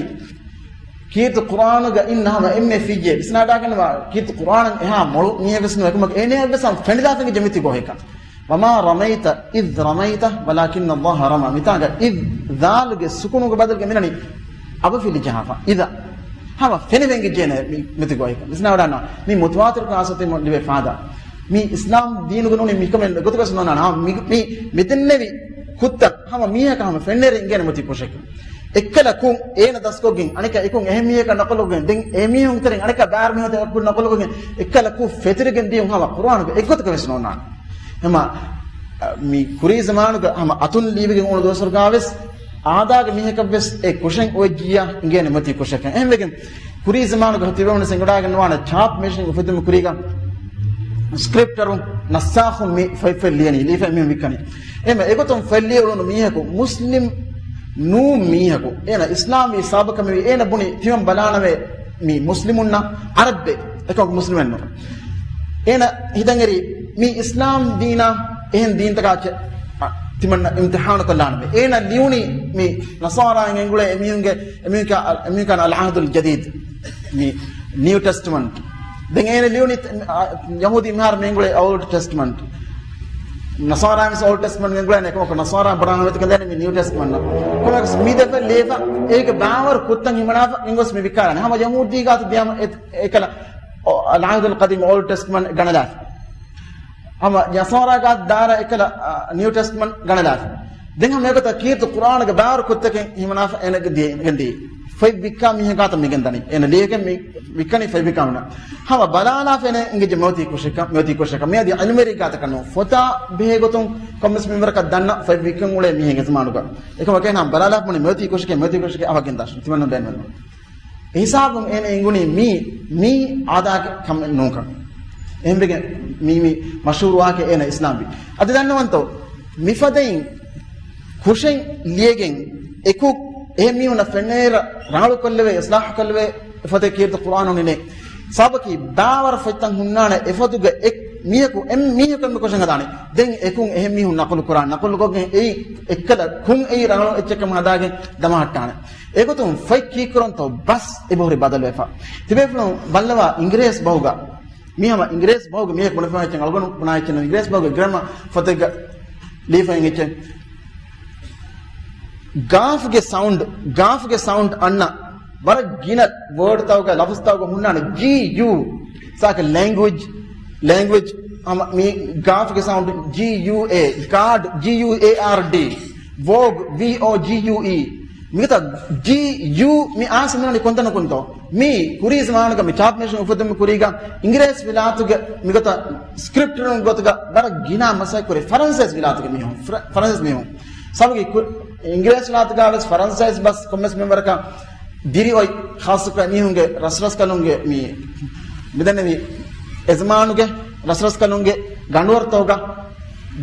ކީރިތި ޤުރްއާނުގަ އިން ހަމަ އެންމެ ފިއްޔެ ވިސްނާދާގަންނަވާ، ކީރިތި ޤުރްއާނަށް އެހާ މޮޅު މީހެއް ވެސް ނުވޭ. ކަމަކު އޭނައަށް ވެސް ހަމަ ފެނިދާފަ އިނގިއްޖެ މިއޮތީ ގޯހެއްކަން. وما رميت إذ رميت ولكن الله رمى. މިތާގަ إذ، ޛާލުގެ ސުކުނުގެ ބަދަލުގަ މިނަނީ އަބަފިލި ޖަހާފަ. އިޛަ. ހަމަ ފެނިފަ އިނގިއްޖެ އޭނަ މި-، މިއޮތީ ގޯހެއްކަން. ވިސްނާވަޑާނަން. މި މުތަވާތިރު ޤިޔާސް އޮތީ ލިބޭ ފާދަ. މި އިސްލާމް ދީނުގަ ނޫނީ މިކަމެއް ގޮތުގަސް ނޯންނާނެ. ހަމަ މި-، މި-، މިދެންނެވި ކުށްތައް ހަމަ މީހަކަށް ހަމަ ފެންނައިރު އިނގޭނެ މިއޮތީ ކުށެއްކަން. އެއްކަލަ ކުށް އޭނަ ދަސްކޮށްގެން، އަނެކަ އެ ކުށް އެހެން މީހަކަށް ނަޤުލުކޮށްގެން، ދެން އެ މީހުން ތެރެއިން އަނެކަ ބާރު މީހުން އެ ކުށް ނަޤުލުކޮށްގެން، އެއްކަލަ ކުށް ފެތުރިގެން ދިޔުން ހަމަ ޤުރުއާނުގެ އެއްގޮތަކަށް ވެސް ނޯންނާނެ. ހަމަ، އަ، މި ކުރީ ޒަމާނުގަ ހަމަ އަތުން ލީބިގެން އުޅުނު ދުވަސްވަރުގާ ވެސް އާދާގެ މީހަކަށް ވެސް އެ ކުށެއް އޮތް ޖިއްޔާ އިނގޭނެ މަތީ ކުށަކަށް. އެހެންވެގެން ކުރީ ޒަމާނުގަ ތިބެވުނު ސެނގުޑާގެން ނުވާނެ ޗާޕް މެޝިން އުފެދުމުގެ ކުރީގަ ސްކްރިޕްޓަރު، ނައްސާޚުން މި ފޮތް ފޮތް ލިޔަނީ، ލީފަ މީހުން ވިއްކަނީ. އެހެން އެގޮތުން ފޮތް ލިޔެ އުޅުނު މީހަކު މުސްލިމް ނޫން މީހަކު، އޭނަ އިސްލާމްވީ ސަބަބަކަށް މިވީ، އޭނަ ބުނި ތިމަން ބަލާނަމޭ މީ މުސްލިމުންނަށް އަރަބެއް އެކަމަކު މުސްލިމެއްނު. އޭނަ ހިތަށް އެރި މީ އިސްލާމް ދީނާ އެހެން ދީންތަކާ ޗެ-، އަ، ތިމަންނަ އިމްތިހާނު ކޮށްލާނަމޭ. އޭނަ ލިޔުނީ މީ ނަޞާރާއިން އެނގުޅޭ އެމީހުންގެ، އެމީހުން ކާ-، އެމީހުން ކާން އަލް ޢަހްދުލް ޖަދީދް، މީ ނިއު ޓެސްޓަމަންޓް. ދެން އޭނަ ލިޔުނީ، އަ، ޔަހޫދީ މިހާރު މި އެނގުޅޭ އޯލްޑް ޓެސްޓަމަންޓް. ނަޞާރާއިން ވެސް އޯލްޑް ޓެސްޓަމަންޓް އެނގުޅޭނެ އެކަމަކު ނަޞާރާ ބުނާނެ މި ނިއު ޓެސްޓަމަންޓް. ކޮންމެސް މި ދެފަ ލޭފަ އޭގެ ބާވަރު ކުށްތައް ހިމަނާފަ އިނގޮސް މި ވިއްކާލާނެ. ހަމަ ޔަހޫދީގާތު ދިޔަމަ އެ-، އެކަލަ، އޯ، އަލް ޢަހްދުލް ޤަދީމް އޯލްޑް ޓެސްޓަމަންޓް ގަނެލާފަ. ހަމަ ނަޞާރާގާ ދާރަ އެކަލަ، އާ، ނިއު ޓެސްޓަމަންޓް ގަނެލާފަ. ދެން ހަމަ އެގޮތަށް ކީރިތި ޤުރްއާނުގެ ބާރު ކުށްތަކެއް ހިމަނާފަ އޭނަގެ ދިޔަ-، ގެންދީ. ފޮތް ވިއްކާ މީހެއްގާތަ މިގެންދަނީ. އޭނަ ލިޔެގެން މި ވިއްކަނީ ފޮތް ވިއްކާ ހުންނަ. ހަމަ ބަލާލާފަ އޭނަ އިނގިއްޖެ މެވަތީ ކުށެއްކަން، މެވަތީ ކުށެއްކަން. މިއަދި އިލްމުވެރިގާތަކަށް ނޫން. ފޮތާ ބެހޭ ގޮތުން ކޮންމެސް މިންވަރަކަށް ދަންނަ ފޮތް ވިއްކަން އުޅޭ މީހެއް އެޒުމާނުގަ. އެކަމަކު އޭނަ ބަލާލާފަ ބުނި މެވަތީ ކުށެކޭ، މެވަތީ ކުށެކޭ އަވަގެން ދާށި. ތިމަންނަ ބޭނުމެއް ނޫން. އެހިސާބުން އޭނަ އެނގުނީ މީ، މީ އާދާގެ ކަމެއް ނޫންކަން. އެހެންވެގެން މީ، މީ މަޝްހޫރު ވާކަށް އޭނަ އިސްލާމްވީ. އަދި ދަންނަވަންތޯ، މިފަދައިން ކުށެއް ލިޔެގެން އެކު އެހެން މީހުންނަށް ފެންނައިރަށް ރަނގަޅުކޮށްލެވޭ، އިސްލާހުކޮށްލެވޭ އެފަދަ ކީރިތި ޤުރްއާނު ނިނޭ. ސަބަކީ ބާވަރު ފޮތްތައް ހުންނާނެ އެފަދުގެ އެއް މީހަކު އެއް މީހަކު އެންމެ ކުށެއް ހަދާނެ. ދެން އެކުން އެހެން މީހުން ނަޤުލު ކުރާ، ނަޤުލުކޮށްގެން އެއީ އެއްކަލަ ކުން އެއީ ރަނގަޅު އެއްޗެއްކަމަށް ހަދާގެން ދަމަހައްޓާނެ. އެގޮތުން ފޮތް ކީއްކުރަންތޯ ބަސް އެބަހުރި ބަދަލުވެފަ. ތިބޭފުޅުން ބައްލަވާ އިނގިރޭސި ބަހުގަ. މީ ހަމަ އިނގިރޭސި ބަހުގެ މީހަކު ބުނެފަ އެއްޗެއް އަޅުގަނޑު ބުނާ އެއްޗެއް ނޫން. އިނގިރޭސި ބަހުގެ ގްރަމަ ފޮތެއްގަ ލީފައިން އެއްޗެއް. ގާފްގެ ސައުންޑް، ގާފްގެ ސައުންޑް އަންނަ ވަރަށް ގިނަ ވޯޑްތަކުގަ ލަފުޒުތަކުގަ ހުންނާނެ ޖީ ޔޫ. ސާކަ ލެންގުއޭޖް، ލެންގުއޭޖް ހަމަ މީ ގާފްގެ ސައުންޑް ޖީ ޔޫ އޭ، ގާޑް، ޖީ ޔޫ އޭ އާރް ޑީ، ވޯގް، ވީ އޯ ޖީ ޔޫ އީ. މިގޮތަށް ޖީ ޔޫ މި އާސަ މިވަނީ ކޮންތަނަކުންތޯ؟ މީ ކުރީ ޒަމާނުގަ މި ޗާޕް މެޝިން އުފެދުމުގެ ކުރީގަ އިނގިރޭސި ވިލާތުގެ މިގޮތަށް ސްކްރިޕްޓް ގޮތުގަ ވަރަށް ގިނަ މަސައްކަތް ކުރި ފަރަންސޭސި ވިލާތުގެ މީހުން، ފްރ-، ފަރަންސޭސި މީހުން. ސަބަކީ ކު-، އިނގިރޭސި ވިލާތުގަ ވެސް ފަރަންސޭސި ބަސް ކޮންމެސް މިންވަރަކަށް ދިރި އޮތް، ޚާއްޞަކޮށް މީހުންގެ ރަސްރަސްކަލުންގެ މި މިދެންނެވި އެޒުމާނުގެ ރަސްރަސްކަލުންގެ ގަނޑުވަރުތަކުގަ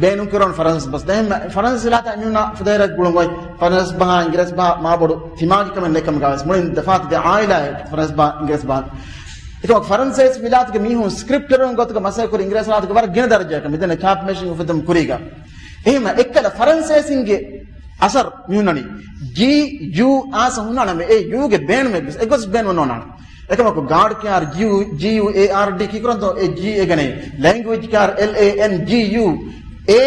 ބޭނުން ކުރަން ފަރަންސް ބަސް. ދެން ފަރަންސް ވިލާތަށް އެމީހުންނާ ފުދޭރަ ގުޅުން އޮތް. ފަރަންސް ބަހާ އިނގިރޭސް ބަހާ މާބޮޑު ތިމާގި ކަމެއް ނެތް ކަމުގަ ވެސް މުޅިން ދެފާތު ދެ އާއިލާއެއް ފަރަންސް ބަހާ އިނގިރޭސް ބަހާ. އެކަމަކު ފަރަންސޭސި ވިލާތުގެ މީހުން ސްކްރިޕްޓަރުން ގޮތުގަ މަސައްކަތް ކުރި އިނގިރޭސި ވިލާތުގެ ވަރަށް ގިނަ ދަރަޖައަކަށް މިދެންނެ ޗާޕް މެޝިން އުފެދުމުގެ ކުރީގަ. އެހެންމަ އެއްކަލަ ފަރަންސޭސިންގެ އަސަރު މި ހުންނަނީ. ޖީ ޔޫ އާސަ ހުންނާނަމޭ އެ ޔޫގެ ބޭނުމެއް ވެސް އެއްގޮތަށް ބޭނުމެއް ނޯންނާނެ. އެކަމަކު ގާޑް ކިޔާ ޖީ ޔޫ، ޖީ ޔޫ އޭ އާރް ޑީ ކީކުރަންތޯ އެ ޖީ އެ ގަނެ. ލެންގުއޭޖް ކިޔާ އެލް އޭ އެން ޖީ ޔޫ، އޭ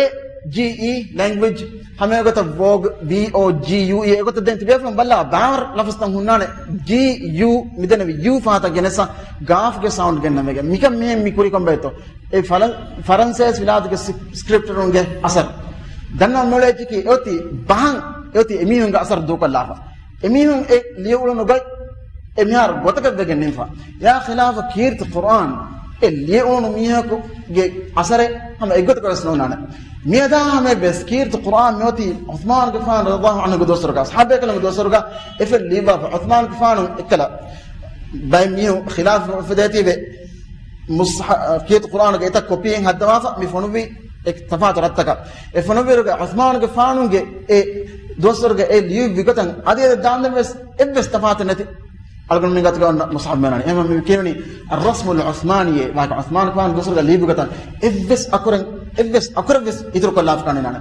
ޖީ އީ، ލެންގުއޭޖް. ހަމަ އެގޮތަށް ވޯގް، ވީ އޯ ޖީ ޔޫ އީ. އެގޮތަށް ދެން ތިބޭފުޅުން ބައްލަވާ ބާވަރު ލަފުޒުތައް ހުންނާނެ ޖީ ޔޫ މިދެންނެވި ޔޫ ފަހަތަށް ގެނެސް ގާފްގެ ސައުންޑް ގެންނަމޭގެ. މިކަން މިހެން މި ކުރި ކޮންބައިތޯ؟ އެ ފަރަން-، ފަރަންސޭސި ވިލާތުގެ ސި-، ސްކްރިޕްޓަރުންގެ އަސަރު. ދަންނަ މޮޅޭ އެއްޗަކީ އެއޮތީ ބަހަން، އެއޮތީ އެމީހުންގެ އަސަރު ދޫކޮށްލާފަ. އެމީހުން އެ ލިޔެ އުޅުނު ގޮތް އެ މިހާރު ގޮތަކަށް ވެގެން ނިންފަ. އެއާ ޚިލާފަ ކީރިތި ޤުރްއާން އެ ލިޔެ އުޅުނު މީހަކުގެ އަސަރެއް ހަމަ އެއްގޮތަކަށް ވެސް ނޯންނާނެ. މިއަދާ ހަމަ ވެސް ކީރިތި ޤުރްއާން މިއޮތީ ޢުޘްމާނުގެފާނު ރަޟިޔަﷲ ޢަންހުގެ ދުވަސްވަރުގަ، ޞަޙާބީންގެ ދުވަސްވަރުގަ އެފަދަ ލިޔުއްވާފަ. ޢުޘްމާނުގެފާނު އެއްކަލަ ބައެއް މީހުން ޚިލާފު އުފެދޭތީވެ. މުޞްޙަ-، ކީރިތި ޤުރްއާނުގެ އެތައް ކޮޕީއެއް ހައްދަވާފަ މި ފޮނުއްވީ އެ ތަފާތު ރަށްތަކަށް. އެ ފޮނުއްވިއިރުގަ ޢުޘްމާނުގެފާނުގެ އެ ދުވަސްވަރުގަ އެ ލިޔުއްވި ގޮތަށް އަދި އެ ދާންދެން ވެސް އެއްވެސް ތަފާތެއް ނެތި. އަޅުގަނޑުމެން ގަތުގަ އޮންނަ މުޞްޙަފް މިއޮންނާނީ. އެހެންވީމަ މި ކިޔެވެނީ އައްރަސްމުލް ޢުޘްމާނީ ވާހަކަ. ޢުޘްމާނުގެފާނު ދުވަސްވަރުގަ ލިޔުއްވި ގޮތަށް އެއްވެސް އަކުރެއް، އެއްވެސް އަކުރެއް ވެސް އިތުރުކޮށްލާފަ ކަނޑިނާނެ.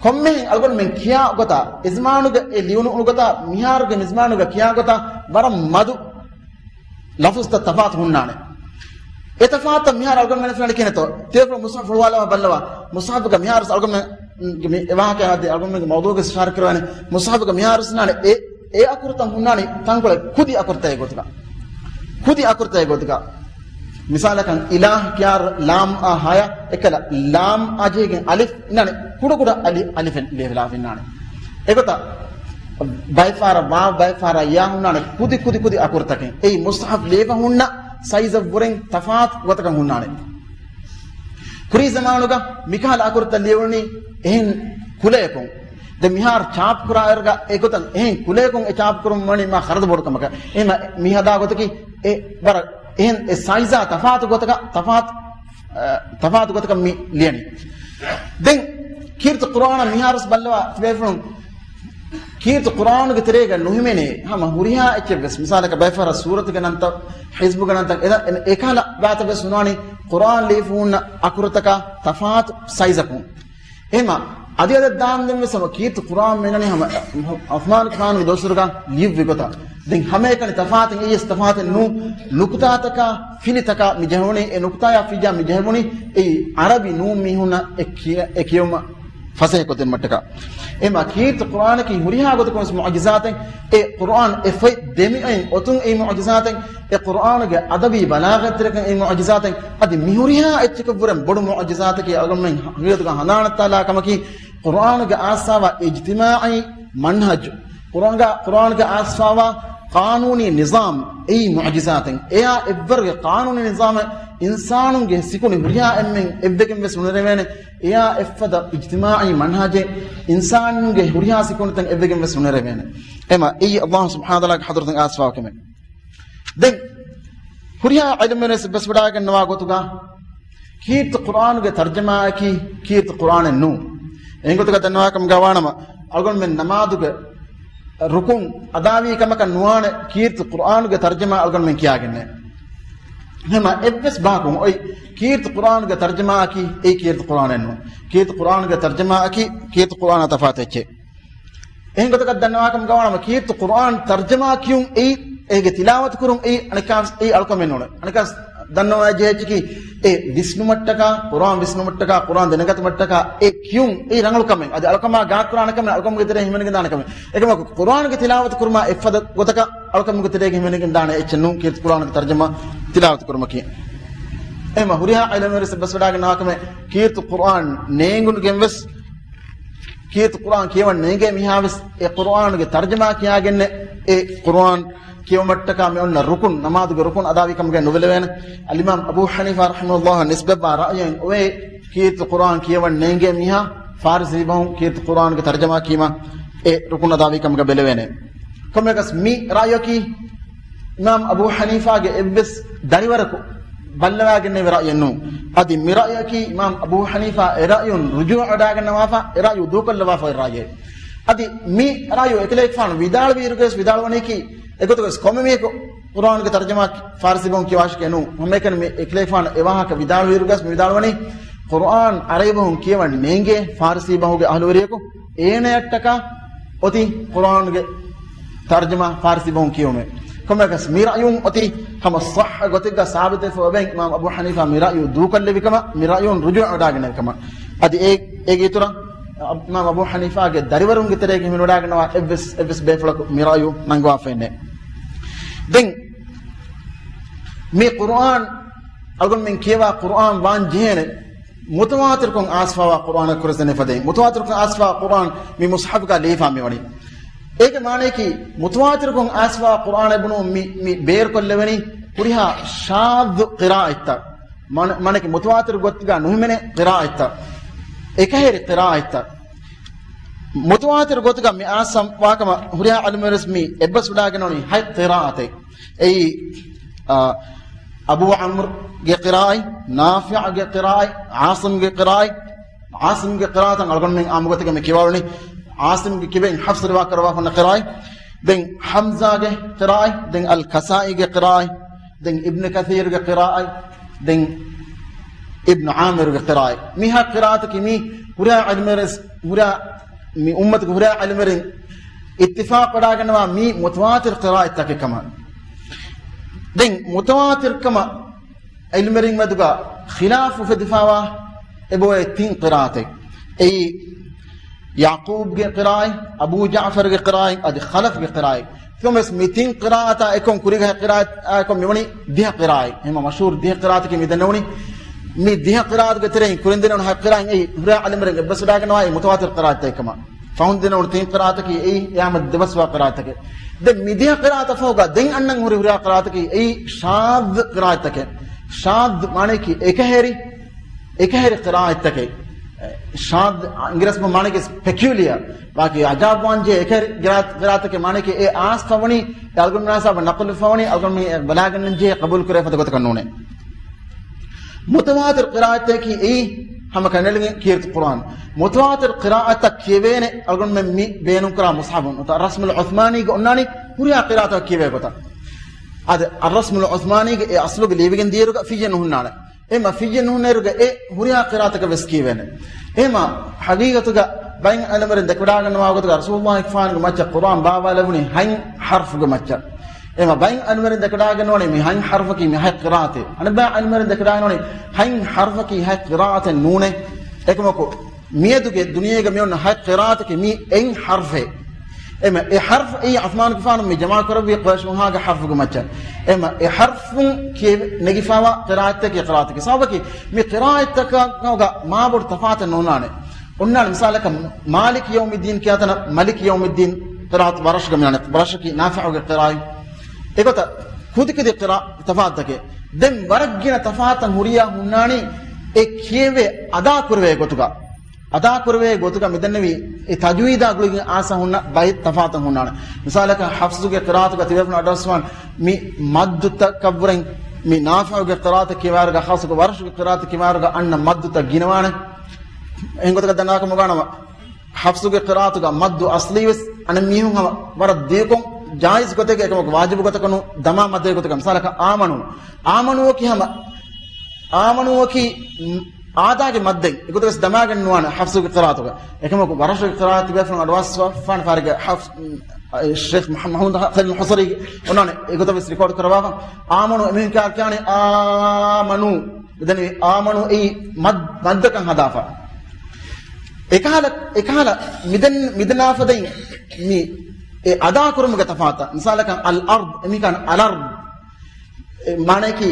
ކޮންމެހެން އަޅުގަނޑުމެން ކިޔާ ގޮތާ، އެޒުމާނުގަ އެ ލިޔުނު ގޮތާ، މިހާރުގެ މިޒުމާނުގަ ކިޔާ ގޮތާ ވަރަށް މަދު ލަފުޒުތައް ތަފާތު ހުންނާނެ. އެ ތަފާތުތައް މިހާރު އަޅުގަނޑުމެން ފެނި ކިނެތޯ؟ ތިބޭފުޅުން މުޞްޙަފް ހުޅުވާލަވާ ބައްލަވާ. މުޞްޙަފުގަ މިހާރު އަޅުގަނޑުމެން މި އެ ވާހަކަ އަދި އަޅުގަނޑުމެންގެ މައުޟޫގަ އިޝާރަ ކުރެވޭނެ. މުޞްޙަފުގަ މިހާރު ހުންނާނެ އެ، އެ އަކުރުތައް ހުންނާނީ ތަންކޮޅެއް ކުދި އަކުރުތައް ގޮތުގަ. ކުދި އަކުރުތައް ގޮތުގަ. މިސާލަކަށް އިލާހް ކިޔާ ލާމް އާ ހާޔާ އެކަލަ ލާމް އާ ޖެހިގެން އަލިފް އިންނާނެ. ކުޑަ ކުޑަ އަލި-، އަލިފެއް ލިޔެފަ އިންނާނެ. އެގޮތަށް ބައެއް ފަހަރަށް ވާވް، ބައެއް ފަހަރަށް ޔާ ހުންނާނެ، ކުދި ކުދި ކުދި އަކުރުތަކެއް. އެއީ މުޞްޙަފް ލިޔެފަ ހުންނަ ސައިޒަށްވުރެން ތަފާތު ގޮތަކަށް ހުންނާނެ. ކުރީ ޒަމާނުގަ މިކަހަލަ އަކުރުތައް ލިޔެވުނީ އެހެން ކުލަޔަކުން. ދެން މިހާރު ޗާޕް ކުރާއިރުގަ އެގޮތަށް އެހެން ކުލަޔަކުން އެ ޗާޕް ކުރުން ވަނީ މާ ޚަރަދު ބޮޑު ކަމަކަށް. އެހެން މި ހަދާ ގޮތަކީ އެ ވަރަށް އެހެން އެ ސައިޒާ ތަފާތު ގޮތަކަށް، ތަފާތު، އަ، ތަފާތު ގޮތަކަށް މި ލިޔަނީ. ދެން ކީރިތި ޤުރްއާނަށް މިހާރުސް ބައްލަވާ ތިބޭފުޅުން، ކީރިތި ޤުރްއާނުގެ ތެރޭގަ ނުހިމެނޭ ހަމަ ހުރިހާ އެއްޗެއް ވެސް. މިސާލަކަށް ބައެއް ފަހަރަށް ސޫރަތުގެ ނަންތައް، ޙިޒްބުގެ ނަންތައް، އެ، އެ، އެކަހަލަ ވާތައް ވެސް ހުންނާނީ ޤުރްއާން ލިޔެފަ ހުންނަ އަކުރުތަކާ ތަފާތު ސައިޒަކުން. އެހެމަ އަދި އަދަށް ދާންދެން ވެސް ހަމަ ކީރިތި ޤުރްއާން މިނަނީ ހަމަ ޢުޘްމާނުގެފާނުގެ ދުވަސްވަރުގަ ލިޔުއްވި ގޮތަށް. ދެން ހަމައެކަނި ތަފާތެއް، އެއީ ވެސް ތަފާތެއް ނޫން. ނުކުތާތަކާ ފިލިތަކާ މި ޖެހެވުނީ، އެ ނުކުތާޔާ ފިލިޔާ މި ޖެހެވުނީ އެއީ ޢަރަބި ނޫން މީހުންނަށް އެ ކިޔަ-، އެ ކިޔެވުމަށް ފަސޭހަކޮށްދިނުމަށްޓަކާ. އެހެމަ ކީރިތި ޤުރްއާނަކީ ހުރިހާ ގޮތަކުން ވެސް މުޢުޖިޒާތެއް. އެ ޤުރްއާން އެ ފޮތް ދެމިއޮތް އޮތުން އެއީ މުޢުޖިޒާތެއް. އެ ޤުރްއާނުގެ އަދަބީ ބަލާޣަތްތެރިކަން އެއީ މުޢުޖިޒާތެއް. އަދި މި ހުރިހާ އެއްޗަކަށްވުރެ ބޮޑު މުޢުޖިޒާތަކީ އަޅުގަނޑުމެން ހަގީގަތުގަ ހަނދާނަށް ތާލާ ކަމަކީ، ޤުރްއާނުގެ އާސްފާވާ އިޖްތިމާޢީ މަންހަޖު، ޤުރްއާންގަ، ޤުރްއާނުގެ އާސްފާވާ ޤާނޫނީ ނިޒާމް އެއީ މުޢުޖިޒާތެއް. އެޔާ އެއްވަރުގެ ޤާނޫނީ ނިޒާމެއް އިންސާނުންގެ ސިކުނޑި ހުރިހާ އެންމެން އެއްވެގެން ވެސް ނުނެރެވޭނެ. އެޔާ އެއްފަދަ އިޖްތިމާޢީ މަންހަޖެއް އިންސާނުންގެ ހުރިހާ ސިކުނޑިތައް އެއްވެގެން ވެސް ނުނެރެވޭނެ. އެހެމަ އެއީ ﷲ ސުބްޙާނަހޫ ވަތަޢާލާގެ ޙަޟްރަތުން އާސްފާވާ ކަމެއް. ދެން ހުރިހާ ޢިލްމުވެރިން ވެސް ވެސް ވަޑައިގަންނަވާ ގޮތުގަ ކީރިތި ޤުރްއާނުގެ ތަރްޖަމާއަކީ ކީރިތި ޤުރްއާނެއް ނޫން. އެހެން ގޮތަކަށް ދަންނަވާ ކަމުގަ ވާނަމަ، އަޅުގަނޑުމެން ނަމާދުގެ ރުކުން އަދާވީ ކަމަކަށް ނުވާނެ ކީރިތި ޤުރްއާނުގެ ތަރްޖަމާ އަޅުގަނޑުމެން ކިޔާގެންނެ. ހަމަ އެއްވެސް ބަހަކުން އޮތް ކީރިތި ޤުރްއާނުގެ ތަރްޖަމާއަކީ އެއީ ކީރިތި ޤުރްއާނެއް ނޫން. ކީރިތި ޤުރްއާނުގެ ތަރްޖަމާއަކީ ކީރިތި ޤުރްއާނާ ތަފާތު އެއްޗެއް. އެހެން ގޮތަކަށް ދަންނަވާ ކަމުގަ ވާނަމަ، ކީރިތި ޤުރްއާން ތަރްޖަމާ ކިޔުން އެއީ، އޭގެ ތިލާވަތު ކުރުން އެއީ، އަނެއްކާވެސް އެއީ އަޅުކަމެއް ނޫނޭ. އަނެއްކާވެސް ދަންނަވާ ޖެހޭ އެއްޗަކީ، އެ ވިސްނުމަށްޓަކާ، ޤުރްއާން ވިސްނުމަށްޓަކާ، ޤުރްއާން ދެނެގަތުމަށްޓަކާ އެ ކިޔުން އެއީ ރަނގަޅު ކަމެއް. އަދި އަޅުކަމާ ގާތްކުރާނެ ކަމެއް، އަޅުކަމުގެ ތެރޭ ހިމެނިގެން ދާނެ ކަމެއް. އެކަމަކު، ޤުރްއާންގެ ތިލާވަތު ކުރުމާ އެއްފަދަ ގޮތަކަށް އަޅުކަމުގެ ތެރޭގަ ހިމެނިގެން ދާނެ އެއްޗެއް ނޫން ކީރިތި ޤުރްއާންގެ ތަރްޖަމާ ތިލާވަތު ކުރުމަކީ. އެހެމަ ހުރިހާ ޢިލްމުވެރިން ވެސް ވަޑައިގަންނަވާ ކަމެއް، ކީރިތި ޤުރްއާން ނޭނގުނުގެން ވެސް ކީރިތި ޤުރްއާން ކިޔަވަން ނޭނގޭ މީހާވެސް އެ ޤުރްއާނުގެ ތަރްޖަމާ ކިޔާގެންނެއް އެ ޤުރްއާން ކިޔެވުމަށްޓަކާ މި އޮންނަ ރުކުން، ނަމާދުގެ ރުކުން އަދާވީ ކަމުގައި ނުބެލެވޭނެ. އަލްއިމާމް އަބޫ ޙަނީފާ ރަޙިމަހުﷲ އަށް ނިސްބަތްވާ ރައުޔެއް އޮވޭ، ކީރިތި ޤުރްއާން ކިޔަވަން ނޭނގޭ މީހާ ފާރިސީ ބަހުން ކީރިތި ޤުރްއާނުގެ ތަރްޖަމާ ކީމަ އެ ރުކުން އަދާވީ ކަމުގައި ބެލެވޭނެ. ކޮންމެއަކަސް މި ރައުޔަކީ އިމާމް އަބޫ ޙަނީފާގެ އެއްވެސް ދަރިވަރަކު ބައްލަވާގެންނެވި ރައުޔެއް ނޫން. އަދި މި ރައުޔަކީ އިމާމް އަބޫ ޙަނީފާ އެ ރައުޔުން ރުޖޫޢަ ވަޑައިގަންނަވާފަ، އެ ރައުޔު ދޫކޮށްލަވާފަ އޮތް ރައުޔެއް. އަދި މި ރައުޔު އެކަލޭގެފާނު ވިދާޅުވިއިރުގަވެސް ވިދާޅުވަނީކީ، އެގޮތުގަވެސް ކޮންމެ މީހަކު ޤުރްއާނުގެ ތަރްޖަމާ ފާރިސީ ބަހުން ކިޔަވާށޭ ނޫން. ހަމައެކަނި މި އެކަލޭގެފާނު އެ ވާހަކަ ވިދާޅުވިއިރުގަވެސް މި ވިދާޅުވަނީ، ޤުރްއާން ޢަރަބި ބަހުން ކިޔަވަން ނޭނގޭ ފާރިސީ ބަހުގެ އަހުލުވެރިޔަކު އޭނަޔަށްޓަކާ އޮތީ ޤުރްއާނުގެ ތަރްޖަމާ ފާރިސީ ބަހުން ކިޔެވުމޭ. ކޮންމެއަކަސް މި ރައުޔުން އޮތީ ހަމަ ޞައްޙަ ގޮތެއްގަ ސާބިތުވެފަ އޮވެ، އިމާމް އަބޫ ޙަނީފާ މި ރައުޔު ދޫކޮށްލެވި ކަމަށް، މި ރައުޔުން ރުޖޫޢަ ވަޑައިގެންނެވި ކަމަށް. އަދި އޭ، އޭގެ އިތުރަށް އިމާމް އަބޫ ޙަނީފާގެ ދަރިވަރުންގެ ތެރޭގަ ހިމެނިވަޑައިގަންނަވާ އެއްވެސް، އެއްވެސް ބޭފުޅަކު މި ރައުޔު ނަންގަވާފައެއް ނެތް. ދެން މި ޤުރްއާން، އަޅުގަނޑުމެން ކިޔަވާ ޤުރްއާން ވާން ޖެހޭނެ މުތަވާތިރުކޮށް އާސްފާވާ ޤުރްއާނަށް ކުރެސްދެނެ ފަދައިން. މުތަވާތިރުކޮށް އާސްފާވާ ޤުރްއާން މި މުޞްޙަފުގަ ލިޔެފާ މިވަނީ. އޭގެ މާނަޔަކީ، މުތަވާތިރުކޮށް އާސްފާވާ ޤުރްއާނާ ބުނުމުން މި، މި ބޭރުކޮށްލެވެނީ ހުރިހާ ޝާޛު ޤިރާއަތްތައް. މާނަ، މާނަޔަކީ މުތަވާތިރު ގޮތުގަ ނުހިމެނޭ ޤިރާއަތްތައް. އެކަހެރި ޤިރާއަތްތައް. މުތަވާތިރު ގޮތުގަ މި އާސް ވާކަމަށް ހުރިހާ ޢިލްމުވެރިން ވެސް މި އެއްބަސްވެވަޑައިގަންނަވަނީ ހަތް ޤިރާއަތެއް. އެއީ، އާ، އަބޫ ޢަމްރުގެ ޤިރާއަތް، ނާފިޢުގެ ޤިރާއަތް، ޢާޞިމްގެ ޤިރާއަތް. ޢާޞިމްގެ ޤިރާއަތަށް އަޅުގަނޑުމެން ޢާއްމު ގޮތެއްގަ މި ކިޔަވާ އުޅެނީ ޢާޞިމްގެ ކިބައިން ޙަފްޞު ރިވާ ކުރައްވާފަ އޮންނަ ޤިރާއަތް. ދެން ޙަމްޒާގެ ޤިރާއަތް، ދެން އަލް ކަސާއީގެ ޤިރާއަތް، ދެން އިބްނު ކަޘީރުގެ ޤިރާއަތް، ދެން އިބްނު ޢާމިރުގެ ޤިރާއަތް. މި ހަތް ޤިރާއަތަކީ މި ހުރިހާ ޢިލްމުވެރިން، ހުރިހާ، މި އުއްމަތުގެ ހުރިހާ ޢިލްމުވެރިން އިއްތިފާޤު ވެވަޑައިގަންނަވާ މީ މުތަވާތިރު ޤިރާއަތްތަކެއް ކަމަށް. ދެން މުތަވާތިރު ކަމަށް ޢިލްމުވެރިން މެދުގަ ޚިލާފު އުފެދިފައިވާ އެބައޮތް ތިން ޤިރާއަތެއް. އެއީ، ޔަޢުޤޫބްގެ ޤިރާއަތް، އަބޫ ޖަޢްފަރުގެ ޤިރާއަތް، އަދި ޚަލަފްގެ ޤިރާއަތް. ތިކޮންމެސް މި ތިން ޤިރާއަތާ އެކޮން ކުރީގަ ހަތް ޤިރާއަތާ އެކޮން މިވަނީ ދިހަ ޤިރާއަތް. އެހެންމަ މަޝްހޫރު ދިހަ ޤިރާއަތަކީ މި ދެންނެވުނީ. މި ދިހަ ޤިރާއަތުގެ ތެރެއިން ކުރިން ދެނެވުނު ހަތް ޤިރާއަތް އެއީ ހުރިހާ ޢިލްމުވެރިން އެއްބަސްވެވަޑައިގަންނަވާ އެއީ މުތަވާތިރު ޤިރާއަތްތައް ކަމަށް. ފަހުން ދިނުން ތިން ޤިރާއަތަކީ އެއީ އެއާމެދު ދެބަސްވާ ޤިރާއަތެކޭ. ދެން މި ދިހަ ޤިރާއަތަށް ފަހުގަ ދެން އަންނަން ހުރި ހުރިހާ ޤިރާއަތަކީ އެއީ ޝާޛް ޤިރާއަތެކޭ. ޝާޛް މާނަޔަކީ އެކަހެރި، އެކަހެރި ޤިރާއަތެކޭ. ޝާޛް އިނގިރޭސި ބަހުން މާނަޔަކީ ޕެކިއުލިއަރ. ވާކި އަޖާބުވާންޖެހޭ އެކަހެރި ޤިރާ، ޤިރާއަތެކޭ މާނަޔަކީ އެ އާސްފަވަނީ، އެ އަޅުގަނޑުމެން ހިސާބަށް ނަޤުލު ފަވަނީ، އަޅުގަނޑުމެން ބަލާގަންނަންޖެހޭ ޤަބޫލު ކުރެވޭ ފަދަ ގޮތަކަށް ނޫނޭ. މުތަވާތިރު ޤިރާއަތަކީ އެއީ ހަމަ ކަނޑައެޅިގެން ކީރިތި ޤުރްއާން. މުތަވާތިރު ޤިރާއަތަށް ކިޔެވޭނެ އަޅުގަނޑުމެން މި ބޭނުންކުރާ މުޞްޙަފުން. އައްރަސްމުލް ޢުޘްމާނީގެ އޮންނާނީ ހުރިހާ ޤިރާއަތަކަށް ކިޔެވޭ ގޮތަށް. އަދި އައްރަސްމުލް ޢުޘްމާނީގެ އެ އަސްލުގެ ލިޔެވިގެން ދިޔައިރުގަ ފިއްޔެއް ނުހުންނާނެ. އެމަ ފިއްޔެއް ނުހުންނައިރުގަ އެ ހުރިހާ ޤިރާއަތަކަށް ވެސް ކިޔެވޭނެ. އެމަ ޙަޤީޤަތުގަ ބައެއް ޢިލްމުވެރިން ދެކެވަޑައިގަންނަވާ ގޮތުގަ ރަސޫލުﷲ ފާނުގެ މައްޗަށް ޤުރްއާން ބާވާލެވުނީ ހަތް ޙަރްފުގެ މައްޗަށް. އެމަ ބައެއް ޢިލްމުވެރިން ދެކެވަޑައިގަންނަވަނީ މި ހަތް ޙަރްފަކީ މި ހަތް ޤިރާއަތޭ. އަނެއް ބައެއް ޢިލްމުވެރިން ދެކެވަޑައިގަންނަވަނީ ހަތް ޙަރްފަކީ ހަތް ޤިރާއަތެއް ނޫނޭ. އެކަމަކު މިއަދުގެ ދުނިޔޭގަ މި އޮންނަ ހަތް ޤިރާއަތަކީ މީ އެއް ޙަރްފެއް. އެމަ އެ ޙަރްފު އެއީ ޢުޘްމާނުގެފާނު މި ޖަމާކުރެއްވި ޤުރައިޝުންހާގެ ޙަރްފުގެ މައްޗަށް. އެމަ އެ ޙަރްފުން ކިޔެ، ނެގިފަވާ ޤިރާއަތަކީ ޤިރާއަތަކީ. ސަބަބަކީ މި ޤިރާއަތަކާގަ މާބޮޑު ތަފާތެއް ނޯންނާނެ. އޮންނާނެ މިސާލަކަށް މާލިކި ޔައުމިއްދީން ކިޔާތަނަށް މަލިކި ޔައުމިއްދީން ޤިރާއަތު ވަރަޝްގަ މިނާނެ. ވަރަޝަކީ ނާފިޢުގެ ޤިރާއީ. އެގޮތަށް ކުދިކުދި ޤިރާ ތަފާތުތަކެއް. ދެން ވަރަށް ގިނަ ތަފާތުތައް ހުރިޔާ ހުންނާނީ އެ ކިޔެވޭ އަދާކުރެވޭ ގޮތުގަ. އަދާކުރެވޭ ގޮތުގަ މިދެންނެވީ އެ ތަޖްވީދާ ގުޅިގެން އާސާ ހުންނަ ބައެއް ތަފާތު ހުންނާނެ. މިސާލަކަށް ޙަފްޞުގެ ޤިރާއަތުގަ ތިބޭފުޅުން އަޑުއައްސަވާން މި މައްދުތަކަށްވުރެން މި ނާފިޢުގެ ޤިރާއަތަށް ކިޔަވާއިރުގަ ޚާއްޞަކޮށް ވަރަޝުގެ ޤިރާއަތަށް ކިޔަވާއިރުގަ އަންނަ މައްދުތައް ގިނަވާނެ. އެހެން ގޮތަކަށް ދަންނަވާކަށް ނުގަންނަވާ. ޙަފްޞުގެ ޤިރާއަތުގަ މައްދު އަޞްލީވެސް އަނެއް މީހުން ހަމަ ވަރަށް ދިޔުކޮށް ޖާއިޒު ގޮތެއްގަ އެކަމަކު ވާޖިބު ގޮތަކަށް ނޫން، ދަމާ މައްދެއް ގޮތަކަށް. މިސާލަކަށް އާމަނޫ. އާމަނޫއަކީ ހަމަ، އާމަނޫއަކީ އާދާގެ މައްދެއް އެގޮތަށް ވެސް ދަމާގެން ނުވާނެ ޙަފްޞުގެ ޤިރާއަތުގަ. އެކަމަކު ވަރަޝުގެ ޤިރާއަތު ތިބޭފުޅުން އަޑުއައްސަވާފާނެ ފާރެއްގަ ޙަފް، ޝޭޚް މުޙައްމަދު ޚަލީލު ޙުޞަރީގެ އޮންނާނެ އެގޮތަށް ވެސް ރިކޯޑް ކުރައްވާފަ. އާމަނޫ އެމީހުން ކިޔާ، ކިޔާނީ އާމަނޫ. މިދެންނެވި އާމަނޫ އެއީ މައް، މައްދަކަށް ހަދާފަ. އެކަހަލަ، އެކަހަލަ މިދެން، މިދެންނާފަދައިން މި އެ އަދާކުރުމުގެ ތަފާތަށް. މިސާލަކަށް އަލް އަރްޟް، އެމީހުން ކިޔާނީ އަލް އަރްޟް. އެ މާނަޔަކީ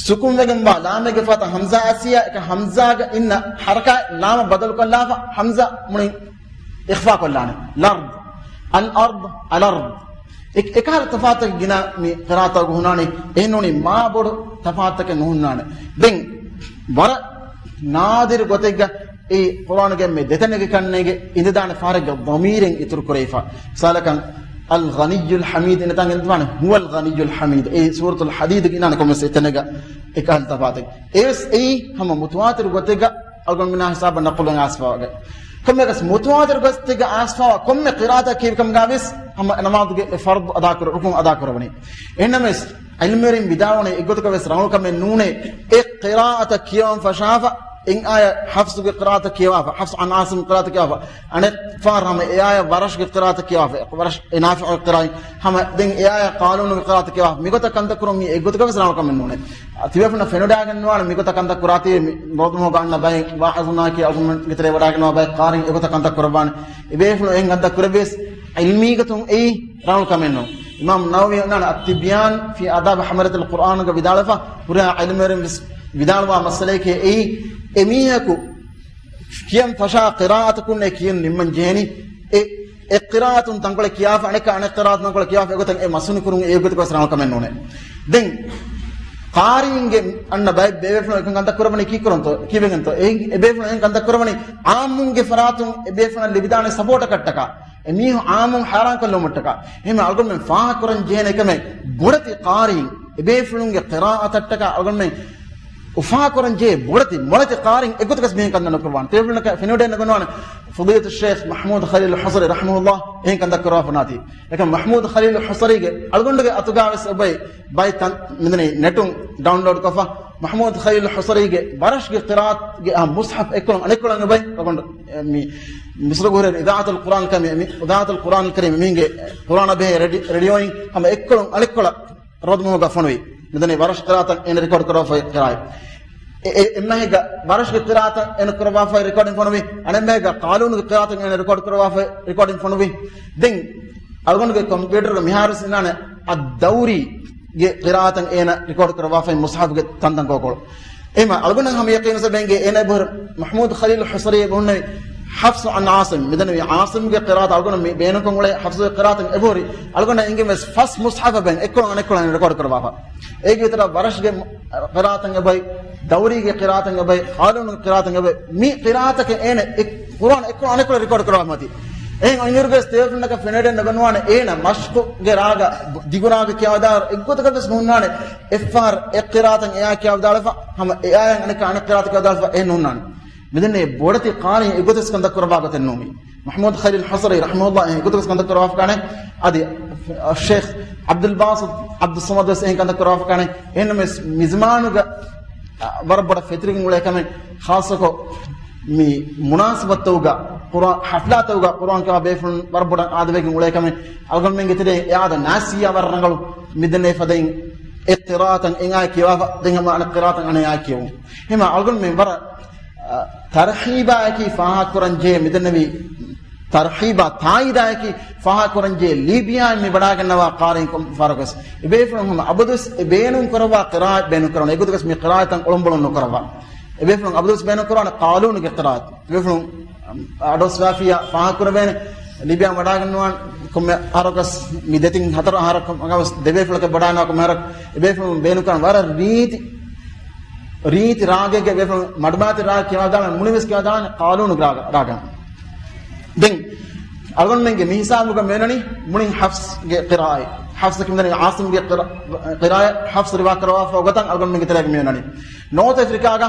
ސުކުންވެގެންވާ ލާމެއްގެ ފަހަތަށް ހަމްޒާ އައްސިޔާ، އެކަ ހަމްޒާގަ އިންނަ ޙަރަކާތް ލާމަށް ބަދަލުކޮށްލާފަ، ހަމްޒާ މުޅިން އިޚްފާކޮށްލާނެ. ލަރްޟް، އަލް އަރްޟް، އަލް އަރްޟް. އެ، އެކަހަލަ ތަފާތަކެއް ގިނަ މި ޤިރާއަތަކު ހުންނާނީ. އެހެންނޫނީ މާބޮޑު ތަފާތަކެއް ނުހުންނާނެ. ދެން ވަރަށް ނާދިރު ގޮތެއްގަ އެ ޤުރްއާނުގެ މި ދެތަނެއްގެ ކަންނޭނގެ އިނދެދާނެ ފަހަރެއްގަ ޟަމީރެއް އިތުރު ކުރެވިފަ. މިސާލަކަށް، އަލް ޣަނިއްޔުލް ޙަމީދު އިންނަތާނގެ އިންނަތާނެ ހުވަލް ޣަނިއްޔުލް ޙަމީދު. އެ ސޫރަތުލް ޙަދީދުގެ އިންނާނެ ކޮންމެސް އެތަނެއްގަ އެކަހަލަ ތަފާތެއް. އެވެސް އެއީ ހަމަ މުތަވާތިރު ގޮތެއްގަ އަޅުގަނޑުމެންނާ ހިސާބަށް ނަޤުލު ވެސް ވާގެ. ކޮންމެއަކަސް މުތަވާތިރު ގޮތެއްގަ އައިސްފަވާ ކޮންމެ ޤިރާއަތަކީ ކަމުގަ ވެސް ހަމަ ނަމާދުގެ އެ ފަރްޟު އަދާކުރ، ރުކުން އަދާކުރެވުނީ. އެހެންނަމަވެސް، ޢިލްމުވެރިން ވިދާޅުވަނީ އެއްގޮތަކަށް ވެސް ރަނގަޅު ކަމެއް ނޫނޭ، އެ ޤިރާއަތަށް ކިޔަވަން ފަށާފަ، އެއް އާޔަ ޙަފްޞުގެ ޤިރާއަތަށް ކިޔަވާފަ، ޙަފްޞު ޢަން ޢާޞިމް ޤިރާއަތަށް ކިޔަވާފަ، އަނެއް ފަހަރު ހަމަ އެއް އާޔަ ވަރަޝްގެ ޤިރާއަތަށް ކިޔަވާފަ، ވަރަޝް އެ ނާފިޢުގެ ޤިރާއިން ހަމަ ދެން އެއް އާޔަ ޤާލޫނުގެ ޤިރާއަތަށް ކިޔަވާފަ، މިގޮތަށް ކަންތައް ކުރުން މީ އެއްގޮތަކަށް ވެސް ރަނގަޅު ކަމެއް ނޫނޭ. ތިބޭފުޅުންނަށް ފެނިވަޑައިގަންނަވާނެ މިގޮތަށް ކަންތައް ކުރާތީ، މި ރޯދުމަހުގަ އަންނަ ބައެއް ވާޢިޒުންނާއެކީ އަޅުގަނޑުގެ ތެރޭ ވަޑައިގަންނަވާ ބައެއް ޤާރީން އެގޮތަށް ކަންތައް ކުރައްވާނެ. އެބޭފުޅުން އެހެން ކަންތައް ކުރެއްވިޔަސް ޢިލްމީގޮތުން އެއީ ރަނގަޅު ކަމެއް ނޫން. އިމާމު ނަވަވީ އޮންނާނެ އައްތިބްޔާން ފީ އާދާބި ޙަމަލަތިލް ޤުރްއާންގަ ވިދާޅުވެފަ، ހުރިހާ ޢިލްމުވެރިން ވެސް ވިދާޅުވާ މައްސަލައެކޭ އެއީ، އެމީހަކު ކިޔަން ފަށާ ޤިރާއަތަކުންނޭ ކިޔަން ނިންމަން ޖެހެނީ. އެ، އެއް ޤިރާއަތުން ތަންކޮޅެއް ކިޔާފަ، އަނެއްކާ އަނެއް ޤިރާއަތުން ތަންކޮޅެއް ކިޔާފަ، އެގޮތަށް އެ މަސުނި ކުރުން އެއްގޮތަކަށް ވެސް ރަނގަޅު ކަމެއް ނޫނޭ. ދެން ޤާރީންގެ އަންނަ ބައެއް ބޭބޭފުޅުން އެކަން ކަންތައް ކުރައްވަނީ ކީއްކުރަންތޯ؟ ކީއްވެގެންތޯ؟ އެ، އެ ބޭފުޅުން އެކަން ކަންތައް ކުރައްވަނީ ޢާއްމުންގެ ފަރާތުން އެ ބޭފުޅުން ލިބިދާނެ ސަޕޯޓަކަށްޓަކާ. އެމީހުން ޢާއްމުން ޙައިރާންކޮށްލުމަށްޓަކާ. އެހެން އަޅުގަނޑުމެން ފާހަގަކުރަން ޖެހޭނެ ކަމެއް ބޮޑެތި ޤާރީން އެބޭފުޅުންގެ ޤިރާއަތަށްޓަކާ އަޅުގަނޑުމެން އުފާކުރަން ޖެހޭ ބޮޑެތި މޮޅެތި ޤާރީން އެއްގޮތަކަސް މިހެން ކަންތައް ނުކުރައްވާނެ. ތިބޭފުޅުންނަކަށް ފެނިވަޑައިގަންނަވާނެ ފަޟީލަތު ޝޭޚް މަޙްމޫދު ޚަލީލު ޙުޞަރީ ރަޙިމަހުﷲ އެހެން ކަންތައް ކުރައްވާފަ ނާތީ. އެކަމް މަޙްމޫދު ޚަލީލު ޙުޞަރީގެ އަޅުގަނޑުގެ އަތުގަ ވެސް އޮބައި ބައި ތަން މިދަނީ ނެޓުން ޑައުންލޯޑް ކޮށްފަ، މަޙްމޫދު ޚަލީލު ޙުޞަރީގެ ވަރަށްގެ ޤިރާއަތްގެ އާ މުޞްޙަފް އެއްކޮޅުން އަނެއްކޮޅަށް އޮބައި އަޅުގަނޑު މި މިޞްރުގެ ހުރި އިޛާޢަތުލް ޤުރްއާން ކަމެއް، މި އިޛާޢަތުލް ޤުރްއާން ކަރީމް މީގެ ޤުރްއާނާ ބެހޭ ރެޑި، ރެޑިއޯއިން ހަމަ އެއްކޮޅުން އަނެއްކޮޅަށް ރޯދުމަހުގަ ފޮނުވި. މިދަނީ ވަރަށް ޤިރާއަތަށް އޭނަ ރެކޯޑް ކުރައްވާފައި ޤިރާއަތް. އެ، އެ، އެއްމަހެއްގަ ވަރަށްގެ ޤިރާއަތަށް އޭނަ ކުރައްވާފައި ރެކޯޑިން ފޮނުވި. އަނެއްމަހެއްގަ ޤާލޫނުގެ ޤިރާއަތަށް އޭނަ ރެކޯޑް ކުރައްވާފައި ރެކޯޑިން ފޮނުވި. ދެން އަޅުގަނޑުގެ ކޮމްޕިއުޓަރުގަ މިހާރު ވެސް އިންނާނެ އައްދައުރީގެ ޤިރާއަތަށް އޭނަ ރެކޯޑް ކުރައްވާފައި މުޞްޙަފުގެ ތަންތަން ކޯކޮޅު. އެހެމަ އަޅުގަނޑަށް ހަމަ ޔަޤީނު ސަބައިންގެ އޭނަ އެބަހުރި މަޙްމޫދު ޚަލީލު ޙުޞަރީ އެބަހުންނެވި ޙަފްޞު ޢަން ޢާޞިމް. މިދެންނެވީ ޢާޞިމްގެ ޤިރާއަތު އަޅުގަނޑު މި ބޭނުންކޮށް އުޅޭ ޙަފްޞުގެ ޤިރާއަތުން އެބަހުރި. އަޅުގަނޑަށް އެނގެން ވެސް ފަސް މުޞްޙަފަށް ބައިން އެއްކޮޅަށް އަނެއްކޮޅަށް ރެކޯޑް ކުރައްވާފަ. އޭގެ ވިތަރަށް ވަރަށްގެ ޤިރާއަތަށް އެބައި، ދައުރީގެ ޤިރާއަތަށް އެބައި، ޤާލޫނުގެ ޤިރާއަތަށް އެބައި، މި ޤިރާއަތަކަށް އޭނަ އެ ޤުރުއާން އެއްކޮޅަށް އަނެއްކޮޅަށް ރެކޯޑް ކުރައްވާފަ މަތި. އެހެން އިންއިރުގެ ތެޔޮފުންނަކަށް ފެނެޑެން ނުގަންނުވާނެ އޭނަ މަޝްޤުގެ ރާގަށް ދިގު ރާގަށް ކިޔާވަދާއިރު އެއްގޮތަކަށް ވެސް ނޫންނާނެ. އެއްފަހަރު އެއް ޤިރާއަތަށް އެއާ ކިޔާވަދާޅަފަ، ހަމަ އެއާޔަށް އަނެއްކާ އަނެއް ޤިރާއަތަށް ކިޔާވަދާޅަފަ އެހެން ނޫންނާނެ. މިދެންނެވި ބޮޑެތި ޤާރީން އެގޮތަސް ކަންތައް ކުރައްވާ ގޮތެއް ނޫން. މަޙްމޫދު ޚަލީލް ޙަޞްރީ ރަޙިމަހުﷲ އެގޮތަސް ކަންތައް ކުރައްވާފަ ކާނެ. އަދި ޝޭޚް ޢަބްދުލް ބާސިޠު ޢަބްދުއްޞަމަދު ވެސް އެހެން ކަންތައް ކުރައްވާފަ ކާނެ. އެހެންނަމަވެސް މި ޒަމާނުގަ ވަރަށް ބޮޑަށް ފެތުރިގެން އުޅޭ ކަމެއް، ޚާއްޞަކޮށް މި މުނާސަބަތްތަކުގަ ޤުރުއާން ޙަފްލާތަކުގަ ޤުރުއާން ކިޔަވާ ބޭފުޅުން ވަރަށް ބޮޑަށް އާދަވެގެން އުޅޭ ކަމެއް، އަޅުގަނޑުމެންގެ ތެރޭ އެ އާދަ ނާސިއްޔާ ވަރަށް ރަނގަޅު. މިދެންނެވި ފަދައިން އެއް ޤިރާއަތަށް އެއާ ކިޔަވާފަ، ދެން ހަމަ އަނެއް ޤިރާއަތަށް އަނެއާ ކިޔެވުން. އެހެންމަ އަޅުގަނޑުމެން ވަރަށް އަ، ތަރްހީބާއެކީ ފާހަގަކުރަންޖެހޭ މިދެންނެވި، ތަރްހީބާ ތާއީދާއެކީ ފާހަގަކުރަންޖެހޭ ލީބިޔާއިން މި ވަޑާގަންނަވާ ޤާރީން ކޮން ފަހަރަކުވެސް އެބޭފުޅުން ހަމަ އަބަދުވެސް އެ ބޭނުން ކުރައްވާ ޤިރާއަތް ބޭނުން ކުރަން. އެގޮތަކަސް މި ޤިރާއަތަށް އޮޅުނބޮޅުން ނުކުރައްވާ. އެބޭފުޅުން އަބަދުވެސް ބޭނުން ކުރާނެ ޤާލޫނުގެ ޤިރާއަތް. އެބޭފުޅުން އަޑޯސް ވާފިޔާ ފާހަގަކުރެވޭނެ. ލީބިޔާ ވަޑާގަންނަވާން ކޮންމެ އަހަރަކަސް މި ދެތިން ހަތަރު އަހަރަކަށް ވެސް ދެބޭފުޅަކަށް ވަޑާނަވާ ކޮންމެ އަހަރަކު އެބޭފުޅުން ބޭނުން ކުރާނެ ވަރަށް ރީތި ރީތި ރާގެއްގެ ބޭފުޅުން މަޑުމައިތި ރާގް ކިޔަވާދާނެ، މުޅިންވެސް ކިޔަވާދާނެ ޤާލޫނުގެ ރާގަށް. ދެން އަޅުގަނޑުމެންގެ މި ހިސާބުގަ މިއޮންނަނީ މުޅިން ޙަފްޞްގެ ޤިރާއަތް. ޙަފްޞަކީ މިދަނީ ޢާޞިމްގެ ޤިރާ-، ޤިރާއަތް ޙަފްޞް ރިވާ ކުރައްވާފަ ގޮތަށް އަޅުގަނޑުމެންގެ ތެރޭގަ މިއޮންނަނީ. ނޯތް އެފްރިކާގަ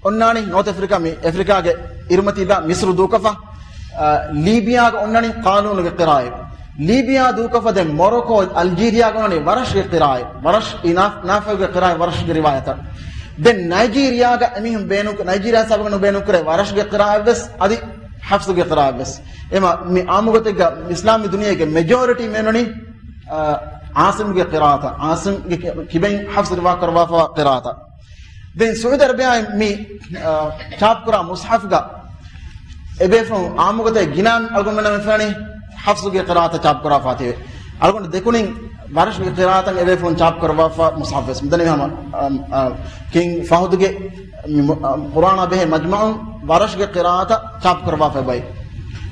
އޮންނާނީ، ނޯތް އެފްރިކާ މި އެފްރިކާގެ އިރުމަތީ ބާ މިސްރު ދޫކޮށްފަ، އަ، ލީބިޔާގަ އޮންނަނީ ޤާލޫނުގެ ޤިރާއަތް. ލީބިޔާ ދޫކޮށްފަ ދެން މޮރޮކޯ، އަލްޖީރިޔާގަ އޮންނަނީ ވަރަޝްގެ ޤިރާއަތް. ވަރަޝް އި ނާ-، ނާފިޢުގެ ޤިރާއަތް ވަރަޝްގެ ރިވާޔަތަށް. ދެން ނައިޖީރިޔާގަ އެމީހުން ބޭނުން، ނައިޖީރިޔާ ހިސާބުގަ ނުބޭނުން ކުރޭ ވަރަޝްގެ ޤިރާއަތް ވެސް އަދި ޙަފްޞުގެ ޤިރާއަތް ވެސް. އެމަ މި އާއްމުގޮތެއްގަ އިސްލާމީ ދުނިޔޭގެ މެޖޯރިޓީ މިއޮންނަނީ، އަ، ޢާޞިމްގެ ޤިރާއަތަށް، ޢާޞިމްގެ ކި-، ކިބައިން ޙަފްޞް ރިވާ ކުރައްވާފަވާ ޤިރާއަތަށް. ދެން ސުޢޫދި ޢަރަބިޔާއިން މި، އަ، ޗާޕްކުރާ މުޞްޙަފްގަ އެބޭފުޅުން އާއްމުގޮތެއް ގިނަ އަޅުގަނޑުމެންނަށް މި ފެންނަނީ ޙަފްޞުގެ ޤިރާއަތަށް ޗާޕްކުރާފަ ތިބެ. އަޅުގަނޑު ދެކުނިން ވަރަޝްގެ ޤިރާއަތަށް އެބޭފުޅުން ޗާޕްކުރައްވާފަ މުޞްޙަފް ވެސް. މިދަނީ ހަމަ، އަ، އަ، ކިންގް ފަހުދުގެ މި މު-، އަ، ޤުރުއާނާ ބެހޭ މަޖްމަޢުން ވަރަޝްގެ ޤިރާއަތަށް ޗާޕްކުރައްވާފަ ބައި.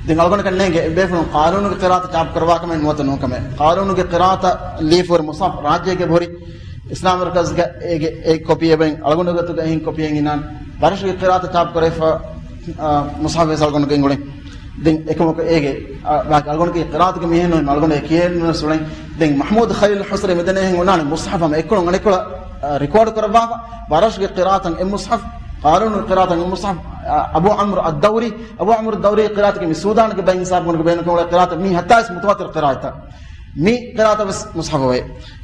ދެން އަޅުގަނޑަކަށް ނޭނގެ އެބޭފުޅުން ޤާލޫނުގެ ޤިރާއަތަށް ޗާޕްކުރައްވާ ކަމެއް ނުވަތަ ނޫން ކަމެއް. ޤާލޫނުގެ ޤިރާއަތަށް ލިޔެފަ ހުރި މުޞްޙަފް ރާއްޖޭގެ ހުރި އިސްލާމް މަރުކަޒްގަ އޭގެ އެއް ކޮޕީއެއް ބައި އަޅުގަނޑުގެ ގޮތުގަ އެހެން ކޮޕީއެއް އިންނާނެ. ވަރަށުގެ ޤިރާއަތަށް ޗާޕް ކުރެފަ، އާ، މުޞްޙަފް ވެސް އަޅުގަނޑުގެ އެނގުނީ. ދެން އެކަމަކު އޭގެ، އާ، ވާ އަޅުގަނޑުގެ ޤިރާއަތުގެ މީހެއް ނޫން، އަޅުގަނޑު އެ ކިޔޭން ސުޅެން. ދެން މަޙްމޫދު ޚަލީލް ޙަޞްރީ މިދަނީ އެހެން އޮންނާނެ މުޞްޙަފް ހަމަ އެއްކޮޅުން އަނެއްކޮޅަށް، އާ، ރެކޯޑް ކުރައްވާފަ. ވަރަށުގެ ޤިރާއަތަށް އެއް މުޞްޙަފް، ޤާލޫނުގެ ޤިރާއަތަށް އެއް މުޞްޙަފް، އާ، އަބޫ ޢަމްރު އައްދައުރީ، އަބޫ ޢަމްރު އައްދައުރީ ޤިރާއަތަކީ މި ސޫދާންގެ ބައި ހިސާބުގަ ބޭނުން ކުރެވޭ ޤިރާއަތަށް މީ ހައްތާވީސް މުތަވާތިރު ޤިރާއަތަށް. މި ޤިރާއަތަށް ވެސް މުޞްޙަފް ވޭ.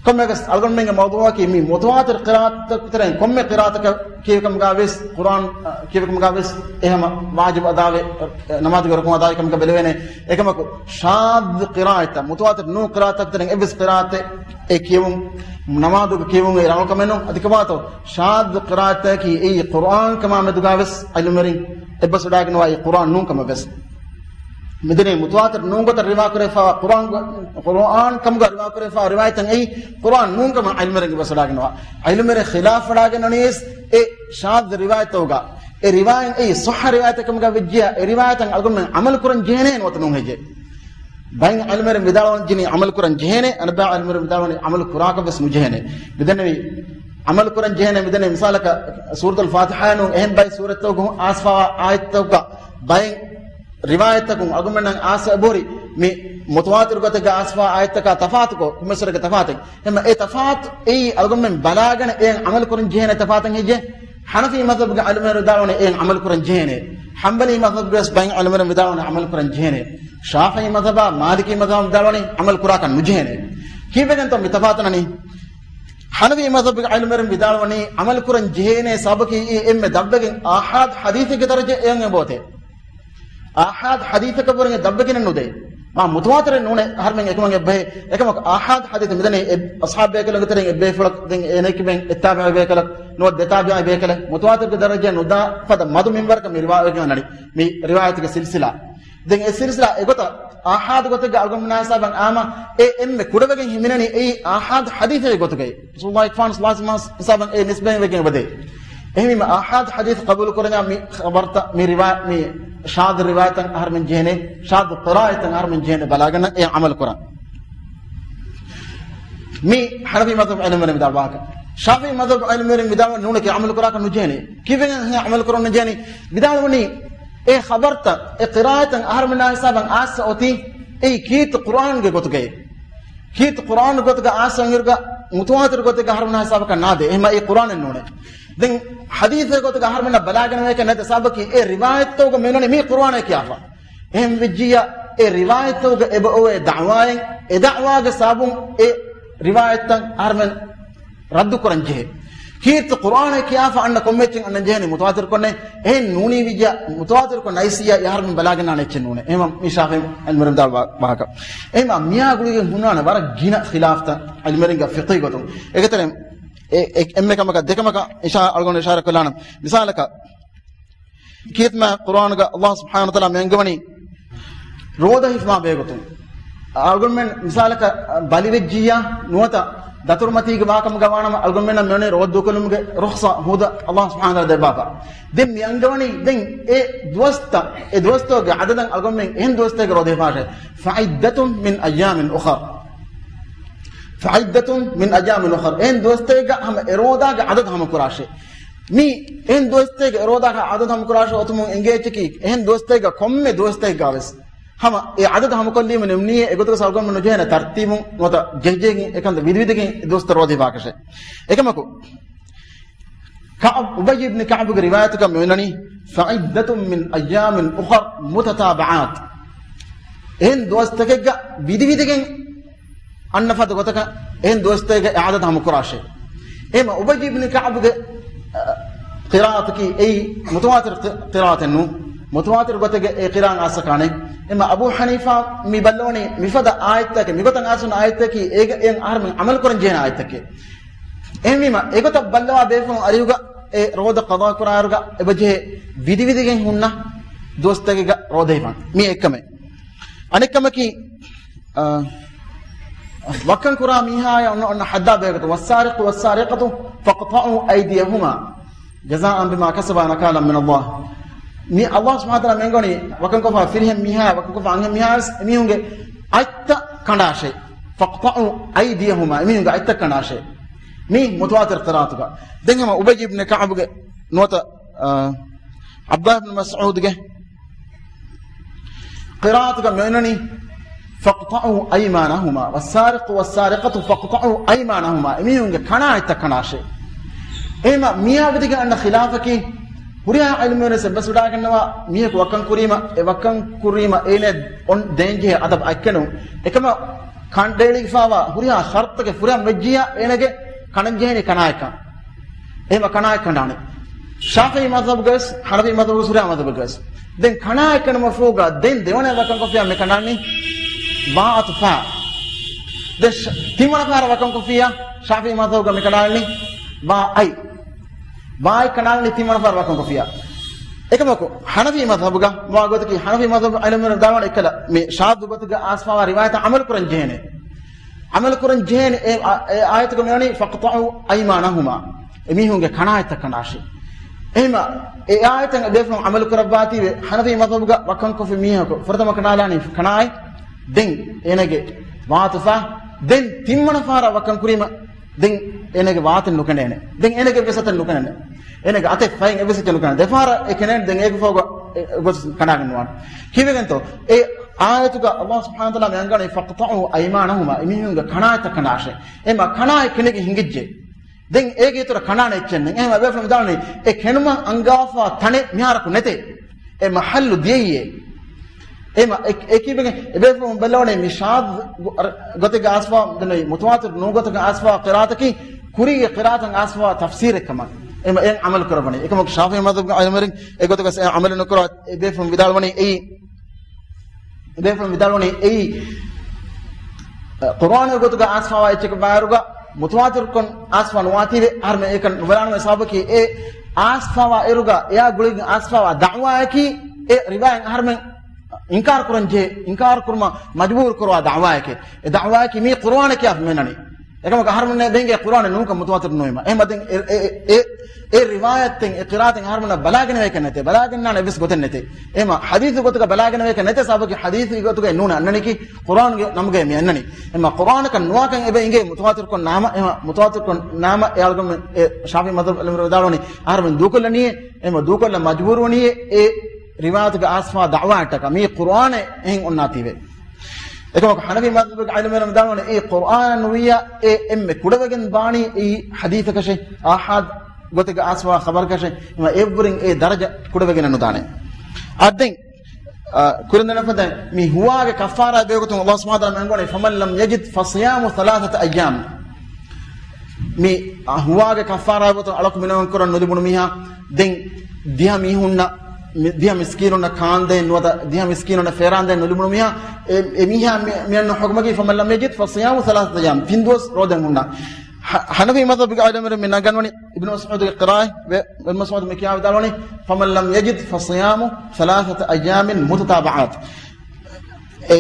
ކޮންމެއަކަސް އަޅުގަނޑުމެންގެ މައުޟޫޢަކީ މި މުތަވާތިރު ޤިރާއަތަކު ތެރެއިން ކޮންމެ ޤިރާއަތަކަށް ކިޔެވި ކަމުގަ ވެސް، ޤުރުއާން، އަ، ކިޔެވި ކަމުގަ ވެސް އެ ހަމަ ވާޖިބު އަދާވެ، އަ، ނަމާދުގެ ރުކުން އަދާވެ ކަމުގަ ބެލެވޭނެ. އެކަމަކު ޝާޛް ޤިރާއަތްތައް، މުތަވާތިރު ނޫން ޤިރާއަތަކު ތެރެއިން އެއްވެސް ޤިރާއަތެއް އެ ކިޔެވުން، ނަމާދުގަ ކިޔެވުން އެ ރަނގަޅު ކަމެއް ނޫން. އަދި ކޮބާތޯ؟ ޝާޛް ޤިރާއަތަކީ އެއީ ޤުރުއާން ކަމާ މެދުގަ ވެސް ޢިލްމުވެރިން އެއްބަސްވެވަޑައިގަންނަވާ އެއީ ޤުރުއާން ނޫން ކަމަށް ވެސް. މިދަނީ މުތަވާތިރު ނޫން ގޮތަށް ރިވާ ކުރެފަ ޤުރުއާން، ޤުރުއާން ކަމުގަ ރިވާ ކުރެފަ ރިވާޔަތެއް އެއީ ޤުރުއާން ނޫން ކަމަށް ޢިލްމުވެރިން އެއްބަސްވެވަޑައިގަންނަވާ. ޢިލްމުވެރިން ޚިލާފް ވެވަޑައިގަންނަވަނީ ވެސް އެ ޝާޛް ރިވާޔަތްތަކުގަ. އެ ރިވާޔަތް އެއީ ޞައްޙަ ރިވާޔަތެއް ކަމުގަ ވެއްޖިއްޔާ، އެ ރިވާޔަތަށް އަޅުގަނޑުމެން ޢަމަލު ކުރަން ޖެހޭނެ ނުވަތަ ނޫން ހެއްޔޭ؟ ބައެއް ޢިލްމުވެރިން ވިދާޅުވަންޖެހެނީ ޢަމަލު ކުރަން ޖެހޭނެ، އަނެއްބައި ޢިލްމުވެރިން ވިދާޅުވަނީ ޢަމަލު ކުރާކަށް ވެސް ނުޖެހޭނެ. މިދަނީ ޢަމަލު ކުރަން ޖެހޭނެ. މިދަނީ މިސާލަކަށް ސޫރަތުލް ފާތިޙާ ނޫން އެހެން ބައެއް ސޫރަތްތަކުގަ އައިސްފަވާ އާޔަތްތަކުގަ ބައެއް ރިވާޔަތްތަކުން އަޅުގަނޑުމެންނަށް އައިސްފަ އެބަހުރި މި މުތަވާތިރު ގޮތެއްގަ އައިސްފަވާ އާޔަތްތަކާ ތަފާތުކޮށް، ކޮންމެސްވަރެއްގެ ތަފާތެއް. އެހެންމަ އެ ތަފާތު އެއީ އަޅުގަނޑުމެން ބަލާގަނެ އެއަށް ޢަމަލު ކުރަން ޖެހޭނެ ތަފާތެއް ހެއްޔޭ؟ ޙަނަފީ މަޛްހަބުގެ ޢިލްމުވެރިން ވިދާޅުވަނީ އެއަށް ޢަމަލު ކުރަން ޖެހޭނެ. ޙަންބަލީ މަޛްހަބުގެ ވެސް ބައެއް ޢިލްމުވެރިން ވިދާޅުވަނީ ޢަމަލު ކުރަން ޖެހޭނެ. ޝާފިޢީ މަޛްހަބާ، މާލިކީ މަޛްހަބާ ވިދާޅުވަނީ ޢަމަލު ކުރާކަށް ނުޖެހޭނެ. ކީއްވެގެންތޯ މި ތަފާތު އޮންނަނީ؟ ޙަނަފީ މަޛްހަބުގެ ޢިލްމުވެރިން ވިދާޅުވަނީ ޢަމަލު ކުރަން ޖެހޭނެ ސަބަބަކީ އެންމެ ދަށްވެގެން އާޙާދު ޙަދީޘެއްގެ ދަރަޖަ އެއަށް އެބައޮތޭ. އާޙާދު ޙަދީޘަކަށްވުރެ ދަށްވެގެނެއް ނުދޭ. މާ މުތަވާތިރެއް ނޫނޭ އަހަރުމެން އެކަމަށް އެއްބަހޭ. އެކަމަކު އާޙާދު ޙަދީޘް މިދަނީ އެ އަޞްޙާބު ބޭކަލުންގެ ތެރެއިން އެއްބޭފުޅަކު، ދެން އޭނައަކީ އެއް ތާބިޢީ ބޭކަލަކު، ނުވަތަ ދެ ތާބިޢީ ބޭކަލެއް. މުތަވާތިރުގެ ދަރަޖައަށް ނުދާ ފަދަ މަދު މިންވަރަކަށް މި ރިވާވެގެން އަންނަނީ. މި ރިވާޔަތުގެ ސިލްސިލާ. ދެން އެ ސިލްސިލާ އެގޮތަށް އާޙާދު ގޮތެއްގަ އަޅުގަނޑުމެންނާ ހިސާބަށް އާމަ އެ އެންމެ ކުޑަވެގެން ހިމެނެނީ އެއީ އާޙާދު ޙަދީޘެއް ގޮތުގައި. ރަސޫލުﷲ ފާން ސަލާސް މާސް ހިސާބަށް އެ ނިސްބަތްވެގެން އެބަދޭ. އެހެންވީމަ އާޙާދު ޙަދީޘް ޤަބޫލު ކުރަންޏާ މި ޚަބަރުތައް، މި ރިވާ-، މި ޝާޛު ރިވާޔަތްތައް އަހަރުމެން ޖެހޭނެ، ޝާޛު ޤިރާއަތްތައް އަހަރުމެން ޖެހޭނެ ބަލާގަންނަ އެ ޢަމަލު ކުރަން. މި ޙަނަފީ މަޛްހަބު ޢިލްމުވެރިން ވިދާޅުވާކަށް. ޝާފިޢީ މަޛްހަބު ޢިލްމުވެރިން ވިދާޅުވަނީ ނޫނެކޭ ޢަމަލު ކުރާކަށް ނުޖެހޭނެ. ކިވެން އެހެން ޢަމަލު ކުރަން ނުޖެހޭނީ؟ ވިދާޅުވަނީ އެ ޚަބަރުތައް، އެ ޤިރާއަތްތައް އަހަރުމެންނާ ހިސާބަށް އާއްސަ އޮތީ އެއީ ކީރިތި ޤުރްއާންގެ ގޮތުގައި. ކީރިތި ޤުރްއާން ގޮތުގަ އާއްސަ އިރުގަ މުތަވާތިރު ގޮތެއްގަ އަހަރުމެންނާ ހިސާބަކަށް ނާދޭ. އެހެންމަ އެ ޤުރްއާނެއް ނޫނޭ. ދެން ޙަދީޘެއް ގޮތުގަ އަހަރުމެންނަށް ބަލާގަނެވޭކަށް ނެތް ސަބަބަކީ އެ ރިވާޔަތްތަކުގަ މިއޮންނަނީ މީ ޤުރްއާނޭ ކިޔާފަ. އެހެން ވެއްޖިއްޔާ އެ ރިވާޔަތްތަކުގަ އެބަ އޮވޭ ދަޢުވާއެއް، އެ ދަޢުވާގެ ސަބަބުން އެ ރިވާޔަތްތައް އަހަރުމެން ރައްދު ކުރަން ޖެހޭ. ކީރިތި ޤުރްއާނޭ ކިޔާފަ އަންނަ ކޮންމެ އެއްޗެއް އަންނަން ޖެހޭނީ މުތަވާތިރު ކޮށްނޭ. އެހެން ނޫނީ ވިއްޔާ މުތަވާތިރު ކޮށް ނައިސް ވިއްޔާ އަހަރުމެން ބަލާގަންނާނެ އެއްޗެއް ނޫނޭ. އެހެންވީމަ މި ޝާފިޢީ ޢިލްމުވެރިން ވިދާޅުވާ ވާހަކަ. އެހެންވީމަ މިއާ ގުޅިގެން ހުންނާނެ ވަރަށް ގިނަ ޚިލާފްތައް ޢިލްމުވެރިންގެ ފިޤުހީ ގޮތުން. އޭގެތެރެއިން އެ، އެ، އެންމެ ކަމަކަށް ދެ ކަމަކަށް އިޝާ-، އަޅުގަނޑު އިޝާރާތް ކޮށްލާނަން. މިސާލަކަށް، ކީރިތި ޤުރްއާނުގަ ﷲ ސުބްޙާނަހޫ ވަތަޢާލާ މި އަންގަވަނީ ރޯދަ ހިފުމާ ބެހޭގޮތުން. އަޅުގަނޑުމެން މިސާލަކަށް ބަލިވެއްޖިއްޔާ ނުވަތަ ދަތުރުމަތީގެ ވާކަމުގަ ވާނަމަ އަޅުގަނޑުމެންނަށް މިއޮންނަނީ ރޯދަ ދޫކޮށްލުމުގެ ރުޚްޞަ ހުދަ ﷲ ސުބްޙާނަހޫ ވަތަޢާލާ ދެއްވާފަ. ދެން މި އަންގަވަނީ ދެން އެ ދުވަސްތައް، އެ ދުވަސްތަކުގެ ޢަދަދަށް އަޅުގަނޑުމެން އެހެން ދުވަސްތަކެއްގެ ރޯދަ ހިފާށޭ. فعدة من أيام أخر. فعدة من أيام أخر. އެހެން ދުވަސްތަކެއްގަ ހަމަ އެ ރޯދާގެ ޢަދަދު ހަމަކުރާށޭ. މި އެހެން ދުވަސްތަކެއްގެ ރޯދާގެ ޢަދަދު ހަމަކުރާށޭ އޮތުމުން އެނގޭ އެއްޗަކީ، އެހެން ދުވަސްތަކެއްގަ ކޮންމެ ދުވަސްތަކެއްގަ ވެސް ހަމަ އެ ޢަދަދު ހަމަކޮށްލީމަ ނިމުނީ އެގޮތުގަ އަޅުގަނޑުމެން ނުޖެހޭނެ ތަރްތީބުން ނުވަތަ ޖެހިޖެހިގެން އެކަންތައް ވިދިވިދިގެން އެ ދުވަސްތައް ރޯދަ ހިފާކަށޭ. އެކަމަކު، ކަޢުބު، އުބައްޔު އިބްނު ކަޢުބުގެ ރިވާޔަތުގަ މިއޮންނަނީ، فعدة من أيام أخر متتابعات. އެހެން ދުވަސްތަކެއްގަ ވިދިވިދިގެން އަންނަ ފަދަ ގޮތަކަށް އެހެން ދުވަސްތަކެއްގެ އެ ޢަދަދު ހަމަކުރާށޭ. އެހެންވީމަ އުބައްޔު އިބްނު ކަޢުބުގެ، އަ، ޤިރާއަތަކީ އެއީ މުތަވާތިރު ޤި-، ޤިރާއަތެއް ނޫން. މުތަވާތިރު ގޮތެއްގަ އެ ޤިރާއަތް އާއްސަކާނެ. އެހެންވީމަ އަބޫ ޙަނީފާ މި ބައްލަވަނީ މިފަދަ އާޔަތްތަކެއް، މިގޮތަށް އާއްސަ އާޔަތްތަކީ އޭގަ އެ އަހަރުމެން ޢަމަލު ކުރަން ޖެހޭނެ އާޔަތްތަކެއް. އެހެންވީމަ، އެގޮތަށް ބައްލަވާ ބޭފުޅުން އަރިހުގަ އެ ރޯދަ ޤަޟާ ކުރާއިރުގަ އެބަޖެހޭ ވިދިވިދިގެން ހުންނަ ދުވަސްތަކެއްގަ ރޯދަ ހިފަން. މީ އެއްކަމެއް. އަނެއްކަމަކީ، އާ، ވައްކަން ކުރާ މީހާޔަށް އޮންނަ، އޮންނަ ޙައްދާ ބެހޭގޮތުން، والسارق والسارقة فاقطعوا أيديهما جزاء بما كسبا نكالا من الله. މި ﷲ ސުބްޙާނަހޫ ވަތަޢާލާ މި އަންގަވަނީ ވައްކަންކޮށްފަ ފިރިހެން މީހާ، ވައްކަންކޮށްފަ އަންހެން މީހާ ވެސް އެމީހުންގެ އަތްތައް ކަނޑާށޭ. فاقطعوا أيديهما، އެމީހުންގެ އަތްތައް ކަނޑާށޭ. މީ މުތަވާތިރު ޤިރާއަތުގަ. ދެން ހަމަ އުބައްޔު އިބްނު ކަޢުބުގެ ނުވަތަ، އާ، ޢަބްދުﷲ އިބްނު މަސްޢޫދުގެ ޤިރާއަތުގަ މިއޮންނަނީ، فاقطعوا أيمانهما، والسارق والسارقة فاقطعوا أيمانهما، އެމީހުންގެ ކަނާ އަތްތައް ކަނާށޭ. އެހެންވީމަ މިއާ ވިދިގެން އަންނަ ޚިލާފަކީ، ހުރިހާ ޢިލްމުވެރިން އެއްބަސްވެވަޑައިގަންނަވާ، މީހަކު ވައްކަން ކުރީމަ، އެ ވައްކަން ކުރީމަ އޭނަ އޮން ދޭންޖެހޭ އަދަބު އަތްކަނު. އެކަމަށް ކަނޑައެޅިފައިވާ ހުރިހާ ޝަރުޠުތަކެއް ފުރިހަމަ ވެއްޖިއްޔާ އޭނަގެ ކަނޑަން ޖެހޭނީ ކަނާއެއްކަން. އެހެންވީމަ ކަނާއެއް ކަނޑާނެ. ޝާފިޢީ މަޛްހަބުގަވެސް، ޙަނަފީ މަޛްހަބުގަވެސް، ހުރިހާ މަޛްހަބެއްގަވެސް. ދެން ކަނާއެއް ކަނޑުމަށްފަހުގަ ދެން ދެވަނަ ވަކަންކޮށްފިއްޔާ މި ކަނޑާނީ ވާ އަތު ފާ. ދެން ޝ-، ތިންވަނަ ފަހަރަށް ވަކަންކޮށްފިއްޔާ ޝާފިޢީ މަޛްހަބުގަ މި ކަނޑާނީ ވާ އަތް. ވާ އަތް ކަނޑާނީ ތިންވަނަ ފަހަރަށް ވަކަންކޮށްފިއްޔާ. އެކަމަކު، ޙަނަފީ މަޛްހަބުގަ މާ ގޮތަކީ، ޙަނަފީ މަޛްހަބު ޢިލްމުވެރިން ވިދާޅުވަނީ އެއްކަލަ މި ޝާޛު ގޮތުގަ އައިސްފައިވާ ރިވާޔަތަށް ޢަމަލު ކުރަން ޖެހޭނެ. ޢަމަލު ކުރަން ޖެހޭނެ އެ، އެ އާޔަތުގަ މިވަނީ، فاقطعوا أيمانهما، އެމީހުންގެ ކަނާ އަތްތައް ކަނޑާށޭ. އެހެންވީމަ، އެ އާޔަތަށް އެބޭފުޅުން ޢަމަލު ކުރައްވާތީވެ، ޙަނަފީ މަޛްހަބުގަ ވަކަންކޮށްފި މީހަކު ފުރަތަމަ ކަނޑާލާނީ ކަނާއެއް، ދެން އޭނަގެ ވާ އަތު ފާ، ދެން ތިންވަނަ ފަހަރަށް ވަކަން ކުރީމަ، ދެން އޭނަގެ ވާ އަތެއް ނުކަނޑޭނެ. ދެން އޭނަގެ އެއްވެސް އަތެއް ނުކަނޑޭނެ. އޭނަގެ އަތެއް ފަހެން އެއްވެސް އެއްޗެއް ނުކަނޑޭނެ. ދެފަހަރަށް އެ ކެނޑޭނެ، ދެން އޭގެ ފަހުގަ އެ، އެ ގޮތަށް ކަނޑާގެން ނުވާނެ. ކީއްވެގެންތޯ؟ އެ އާޔަތުގަ ﷲ ސުބްޙާނަހޫ ވަތަޢާލާ މި އަންގަވަނީ، فاقطعوا أيمانهما، އެމީހުންގެ ކަނާ އަތްތައް ކަނޑާށޭ. އެހެންވީމަ ކަނާއެއް ކެނޑިގެން ހިނގިއްޖެ. ދެން އޭގެ އިތުރަށް ކަނޑާނެ އެއްޗެއް ނެތް. އެހެންވީމަ އެބޭފުޅުން ވިދާޅުވަނީ، އެ ކެނޑުމަށް އަންގާފާ ތަނެއް މިހާރަކު ނެތޭ. އެ މަޙައްލު ދިޔައީއޭ. އެހެންވީމަ އެ، އެ ކީއްވެގެން އެބޭފުޅުން ބައްލަވަނީ މި ޝާޛު ގޮ-، ގޮތެއްގަ އައިސްފައި، ދެން މުތަވާތިރު ނޫން ގޮތެއްގަ އައިސްފައި ޤިރާއަތަކީ ކުރީގެ ޤިރާއަތަށް އައިސްފައި ތަފްސީރެއް ކަމަށް. އެހެންވީމަ އެއަށް ޢަމަލު ކުރައްވަނީ. އެކަމަކު ޝާފިޢީ މަޛްހަބުގެ ޢިލްމުވެރިން އެ ގޮތުގަ އެއަށް ޢަމަލު ނުކުރާ، އެބޭފުޅުން ވިދާޅުވަނީ އެއީ، އެބޭފުޅުން ވިދާޅުވަނީ އެއީ، ޤުރުއާނުގެ ގޮތުގަ އައިސްފައިވާ އެއްޗެއްގެ ބާރުގަ މުތަވާތިރުކޮށް އައިސްފަ ނުވާތީވެ، އަހަރުމެން އެކަން ނުބަލާނަމޭ. ސަބަބަކީ އެ އައިސްފައިވާ އިރުގަ އެއާ ގުޅިގެން އައިސްފައިވާ ދަޢުވާއަކީ އެ ރިވާޔަތް އަހަރުމެން އިންކާރު ކުރަން ޖެހޭ، އިންކާރު ކުރުމަށް މަޖުބޫރު ކުރުވާ ދަޢުވާއެކޭ. އެ ދަޢުވާއަކީ މީ ޤުރުއާނަށް ކިޔާފަ މިއޮންނަނީ. އެކަމަކު އަހަރުމެންނަށް ބޭންގޭ ޤުރްއާނެއް ނޫންކަން މުތަވާތިރު ނުވީމަ. އެހެންމަ ދެން އެ، އެ، އެ، އެ، އެ ރިވާޔަތްތެއް، އެ ޤިރާއަތެއް އަހަރުމެންނަށް ބަލާގަނެވޭކަށް ނެތޭ، ބަލާގަންނާނެ އެއްވެސް ގޮތެއް ނެތޭ. އެހެންމަ ޙަދީޘް ގޮތުގަ ބަލާގަނެވޭކަށް ނެތޭ، ސަބަބަކީ ޙަދީޘް ގޮތުގައި ނޫނޭ އަންނަނީކީ، ޤުރްއާންގެ ނަމުގައި މި އަންނަނީ. އެހެންމަ ޤުރްއާނަކަށް ނުވާކަން އެބަ އިނގޭ މުތަވާތިރުކޮށް ނާމަ، އެހެންމަ މުތަވާތިރުކޮށް ނާމަ އެ އަޅުގަނޑު އެ ޝާފިޢީ މަޛްހަބު ޢިލްމުވެރިން ވިދާޅުވަނީ، އަހަރުމެން ދޫކޮށްލަނީއޭ، އެހެންމަ ދޫކޮށްލަން މަޖްބޫރުވަނީއޭ އެ ރިވާޔަތުގެ އާސްފާ ދަޢުވާއަށްޓަކާ، މީ ޤުރްއާނެއް އެހެން އޮންނާތީވެ. އެކަމަކު ޙަނަފީ މަޛްހަބުގެ ޢިލްމުވެރިން ވިދާޅުވަނީ އެއީ ޤުރްއާނެއް ނުވިއްޔާ، އެ އެންމެ ކުޑަވެގެން ވާނީ އެއީ ޙަދީޘަކަށޭ، އާޙާދު ގޮތެއްގެ އާސްފާ ޚަބަރަކަށޭ، އެހެންމަ އެއަށްވުރެން އެ ދަރަޖަ ކުޑަވެގެން ނުދާނެ. އަދި ދެން، އާ، ކުރިންދެން ފަދަ މި ހުވާގެ ކައްފާރާ ބެހޭގޮތުން ﷲ ސުބްޙާނަހޫ ވަތަޢާލާ މި އަންގަވަނީ، فمن لم يجد فصيام ثلاثة أيام. މި، އާ، ހުވާގެ ކައްފާރާ ގޮތުން އަޅަކު މިނަވަން ކުރަން ނުލިބުނު މީހާ، ދެން ދިހަ މީހުންނަށް، މި، ދިހަ މިސްކީނުންނަށް ކާންދޭން ނުވަތަ ދިހަ މިސްކީނުންނަށް ފޭރާންދޭން ނުލިބުނު މީހާ، އެ، އެ މީހާ މި، މި އަންނަ ޙުކުމަކީ، فمن لم يجد فصيام ثلاثة أيام، ތިން ދުވަސް ރޯދަ ހުންނަ. ޙަ، ޙަނަފީ މަޛްހަބުގެ ޢިލްމުވެރިން މި ނަގަންވަނީ އިބްނު މަސްޢޫދުގެ ޤިރާއަތް، އިބްނު މަސްޢޫދު މި ކިޔާ ވިދާޅުވަނީ، فمن لم يجد فصيام ثلاثة أيام متتابعات. އެ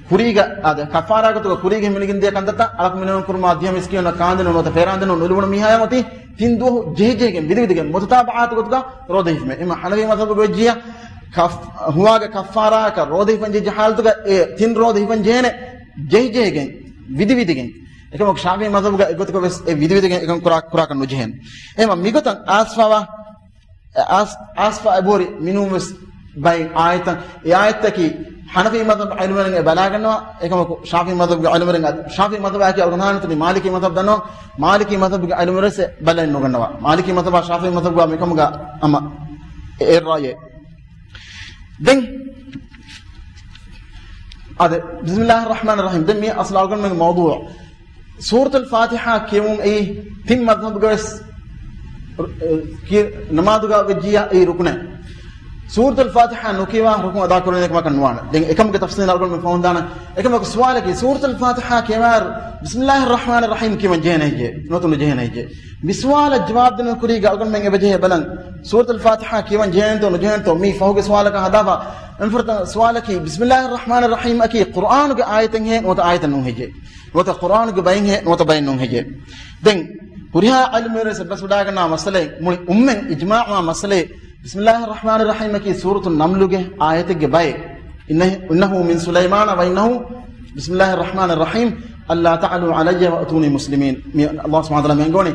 ކުރީގަ، އާދެ، ކައްފާރާ ގޮތުގަ ކުރީގަ ހިމެނިގެން ދިޔަ ކަންތައްތައް، އަޅަކު މިނަވަން ކުރުމާ ދިހަ މިސްކީނުންނަށް ކާންދެން ނުވަތަ ފޭރާންދެން ނުލިބުނު މީހާޔަށް އޮތީ ތިން ދުވަހު ޖެހިޖެހިގެން ވިދިވިދިގެން މުތަތާބަޢާތު ގޮތުގަ ރޯދަ ހިފުމޭ. އެމަ ޙަނަފީ މަޛްހަބުގަ ވެއްޖިއްޔާ، ކަފް، ހުވާގެ ކައްފާރާއަކަށް ރޯދަ ހިފަން ޖެހިއްޖެ ޙާލަތުގަ އެ ތިން ރޯދަ ހިފަން ޖެހޭނެ ޖެހިޖެހިގެން ވިދިވިދިގެން. އެކަމަކު ޝާފިޢީ މަޛްހަބުގަ އެގޮތަކަށް ވެސް އެ ވިދިވިދިގެން އެކަން ކުރާ، ކުރާކަށް ނުޖެހޭނެ. އެމަ މިގޮތަށް އާސްފާވާ އެ އާސް، އާސްފާ އެބަހުރި މިނޫންވެސް ބައެއް އާޔަތްތައް، އެ އާޔަތްތަކީ ޙަނަފީ މަޛްހަބު ޢިލްމުވެރިން އެ ބަލާގަންނަވާ، އެކަމަކު ޝާފިޢީ މަޛްހަބުގެ ޢިލްމުވެރިން، ޝާފިޢީ މަޛްހަބާއެކީ އަޅުގަނޑު ހާނަތުނީ މާލިކީ މަޛްހަބު ދަންނަވާ، މާލިކީ މަޛްހަބުގެ ޢިލްމުވެރިން ވެސް އެ ބަލައެއް ނުގަންނަވާ. މާލިކީ މަޛްހަބާ ޝާފިޢީ މަޛްހަބުގާ މިކަމުގާ އަމަ އެއް ރާޔެއް. ދެން އާދެ، ބިސްމިﷲިއްރަޙްމާނިއްރަޙީމް. ދެން މި އަސްލު އަޅުގަނޑުމެންގެ މައުޟޫޢު. ސޫރަތުލް ފާތިޙާ ކިޔެވުން އެއީ ތިން މަޛްހަބުގަ ވެސް، އަ، ކި، ނަމާދުގަ ވެއްޖިއްޔާ އެއީ ރުކުނެއް. ސޫރަތުލް ފާތިޙާ ނުކިޔަވާ ރުކުން އަދާ ކުރެވޭނެ ކަމަކަށް ނުވާނެ. ދެން އެކަމުގެ ތަފްސީލް އަޅުގަނޑުމެން ފަހުން ދާނަން. އެކަމަކު ސުވާލަކީ، ސޫރަތުލް ފާތިޙާ ކިޔަވާއިރު ބިސްމިﷲިއްރަޙްމާނިއްރަޙީމް ކިޔަވަން ޖެހޭނެ ހެއްޔޭ؟ ނުވަތަ ނުޖެހޭނެ ހެއްޔޭ؟ މި ސުވާލަށް ޖަވާބު ދިނުން ކުރީގަ އަޅުގަނޑުމެން އެބަޖެހޭ ބަލަން، ސޫރަތުލް ފާތިޙާ ކިޔަވަން ޖެހޭނެތޯ ނުޖެހޭނެތޯ މި ފަހުގެ ސުވާލަކަށް ހަދާފަ. އެންފުރަތަމަ ސުވާލަކީ، ބިސްމިﷲިއްރަޙްމާނިއްރަޙީމް އަކީ ޤުރްއާނުގެ އާޔަތެއްހޭ ނުވަތަ އާޔަތެއް ނޫން ހެއްޔޭ؟ ނުވަތަ ޤުރްއާނުގެ ބައެއްހޭ ނުވަތަ ބައެއް ނޫން ހެއްޔޭ؟ ދެން ހުރިހާ ޢިލްމުވެރިން އެއްބަސްވެވަޑައިގަންނަވާ މައްސަލައެއް، މުޅި އުއްމަތް އިޖްމާޢުވާ މައްސަލައެއް، ބިސްމިﷲިއްރަޙްމާނިއްރަޙީމް އަކީ ސޫރަތު ނަމްލުގެ އާޔަތެއްގެ ބައެއް. إنه، إنه من سليمان وإنه، بسم الله الرحمن الرحيم، ألا تعلوا علي وأتوني مسلمين. މި ﷲ ސުބްޙާނަހޫ ވަތަޢާލާ މި އަންގަވަނީ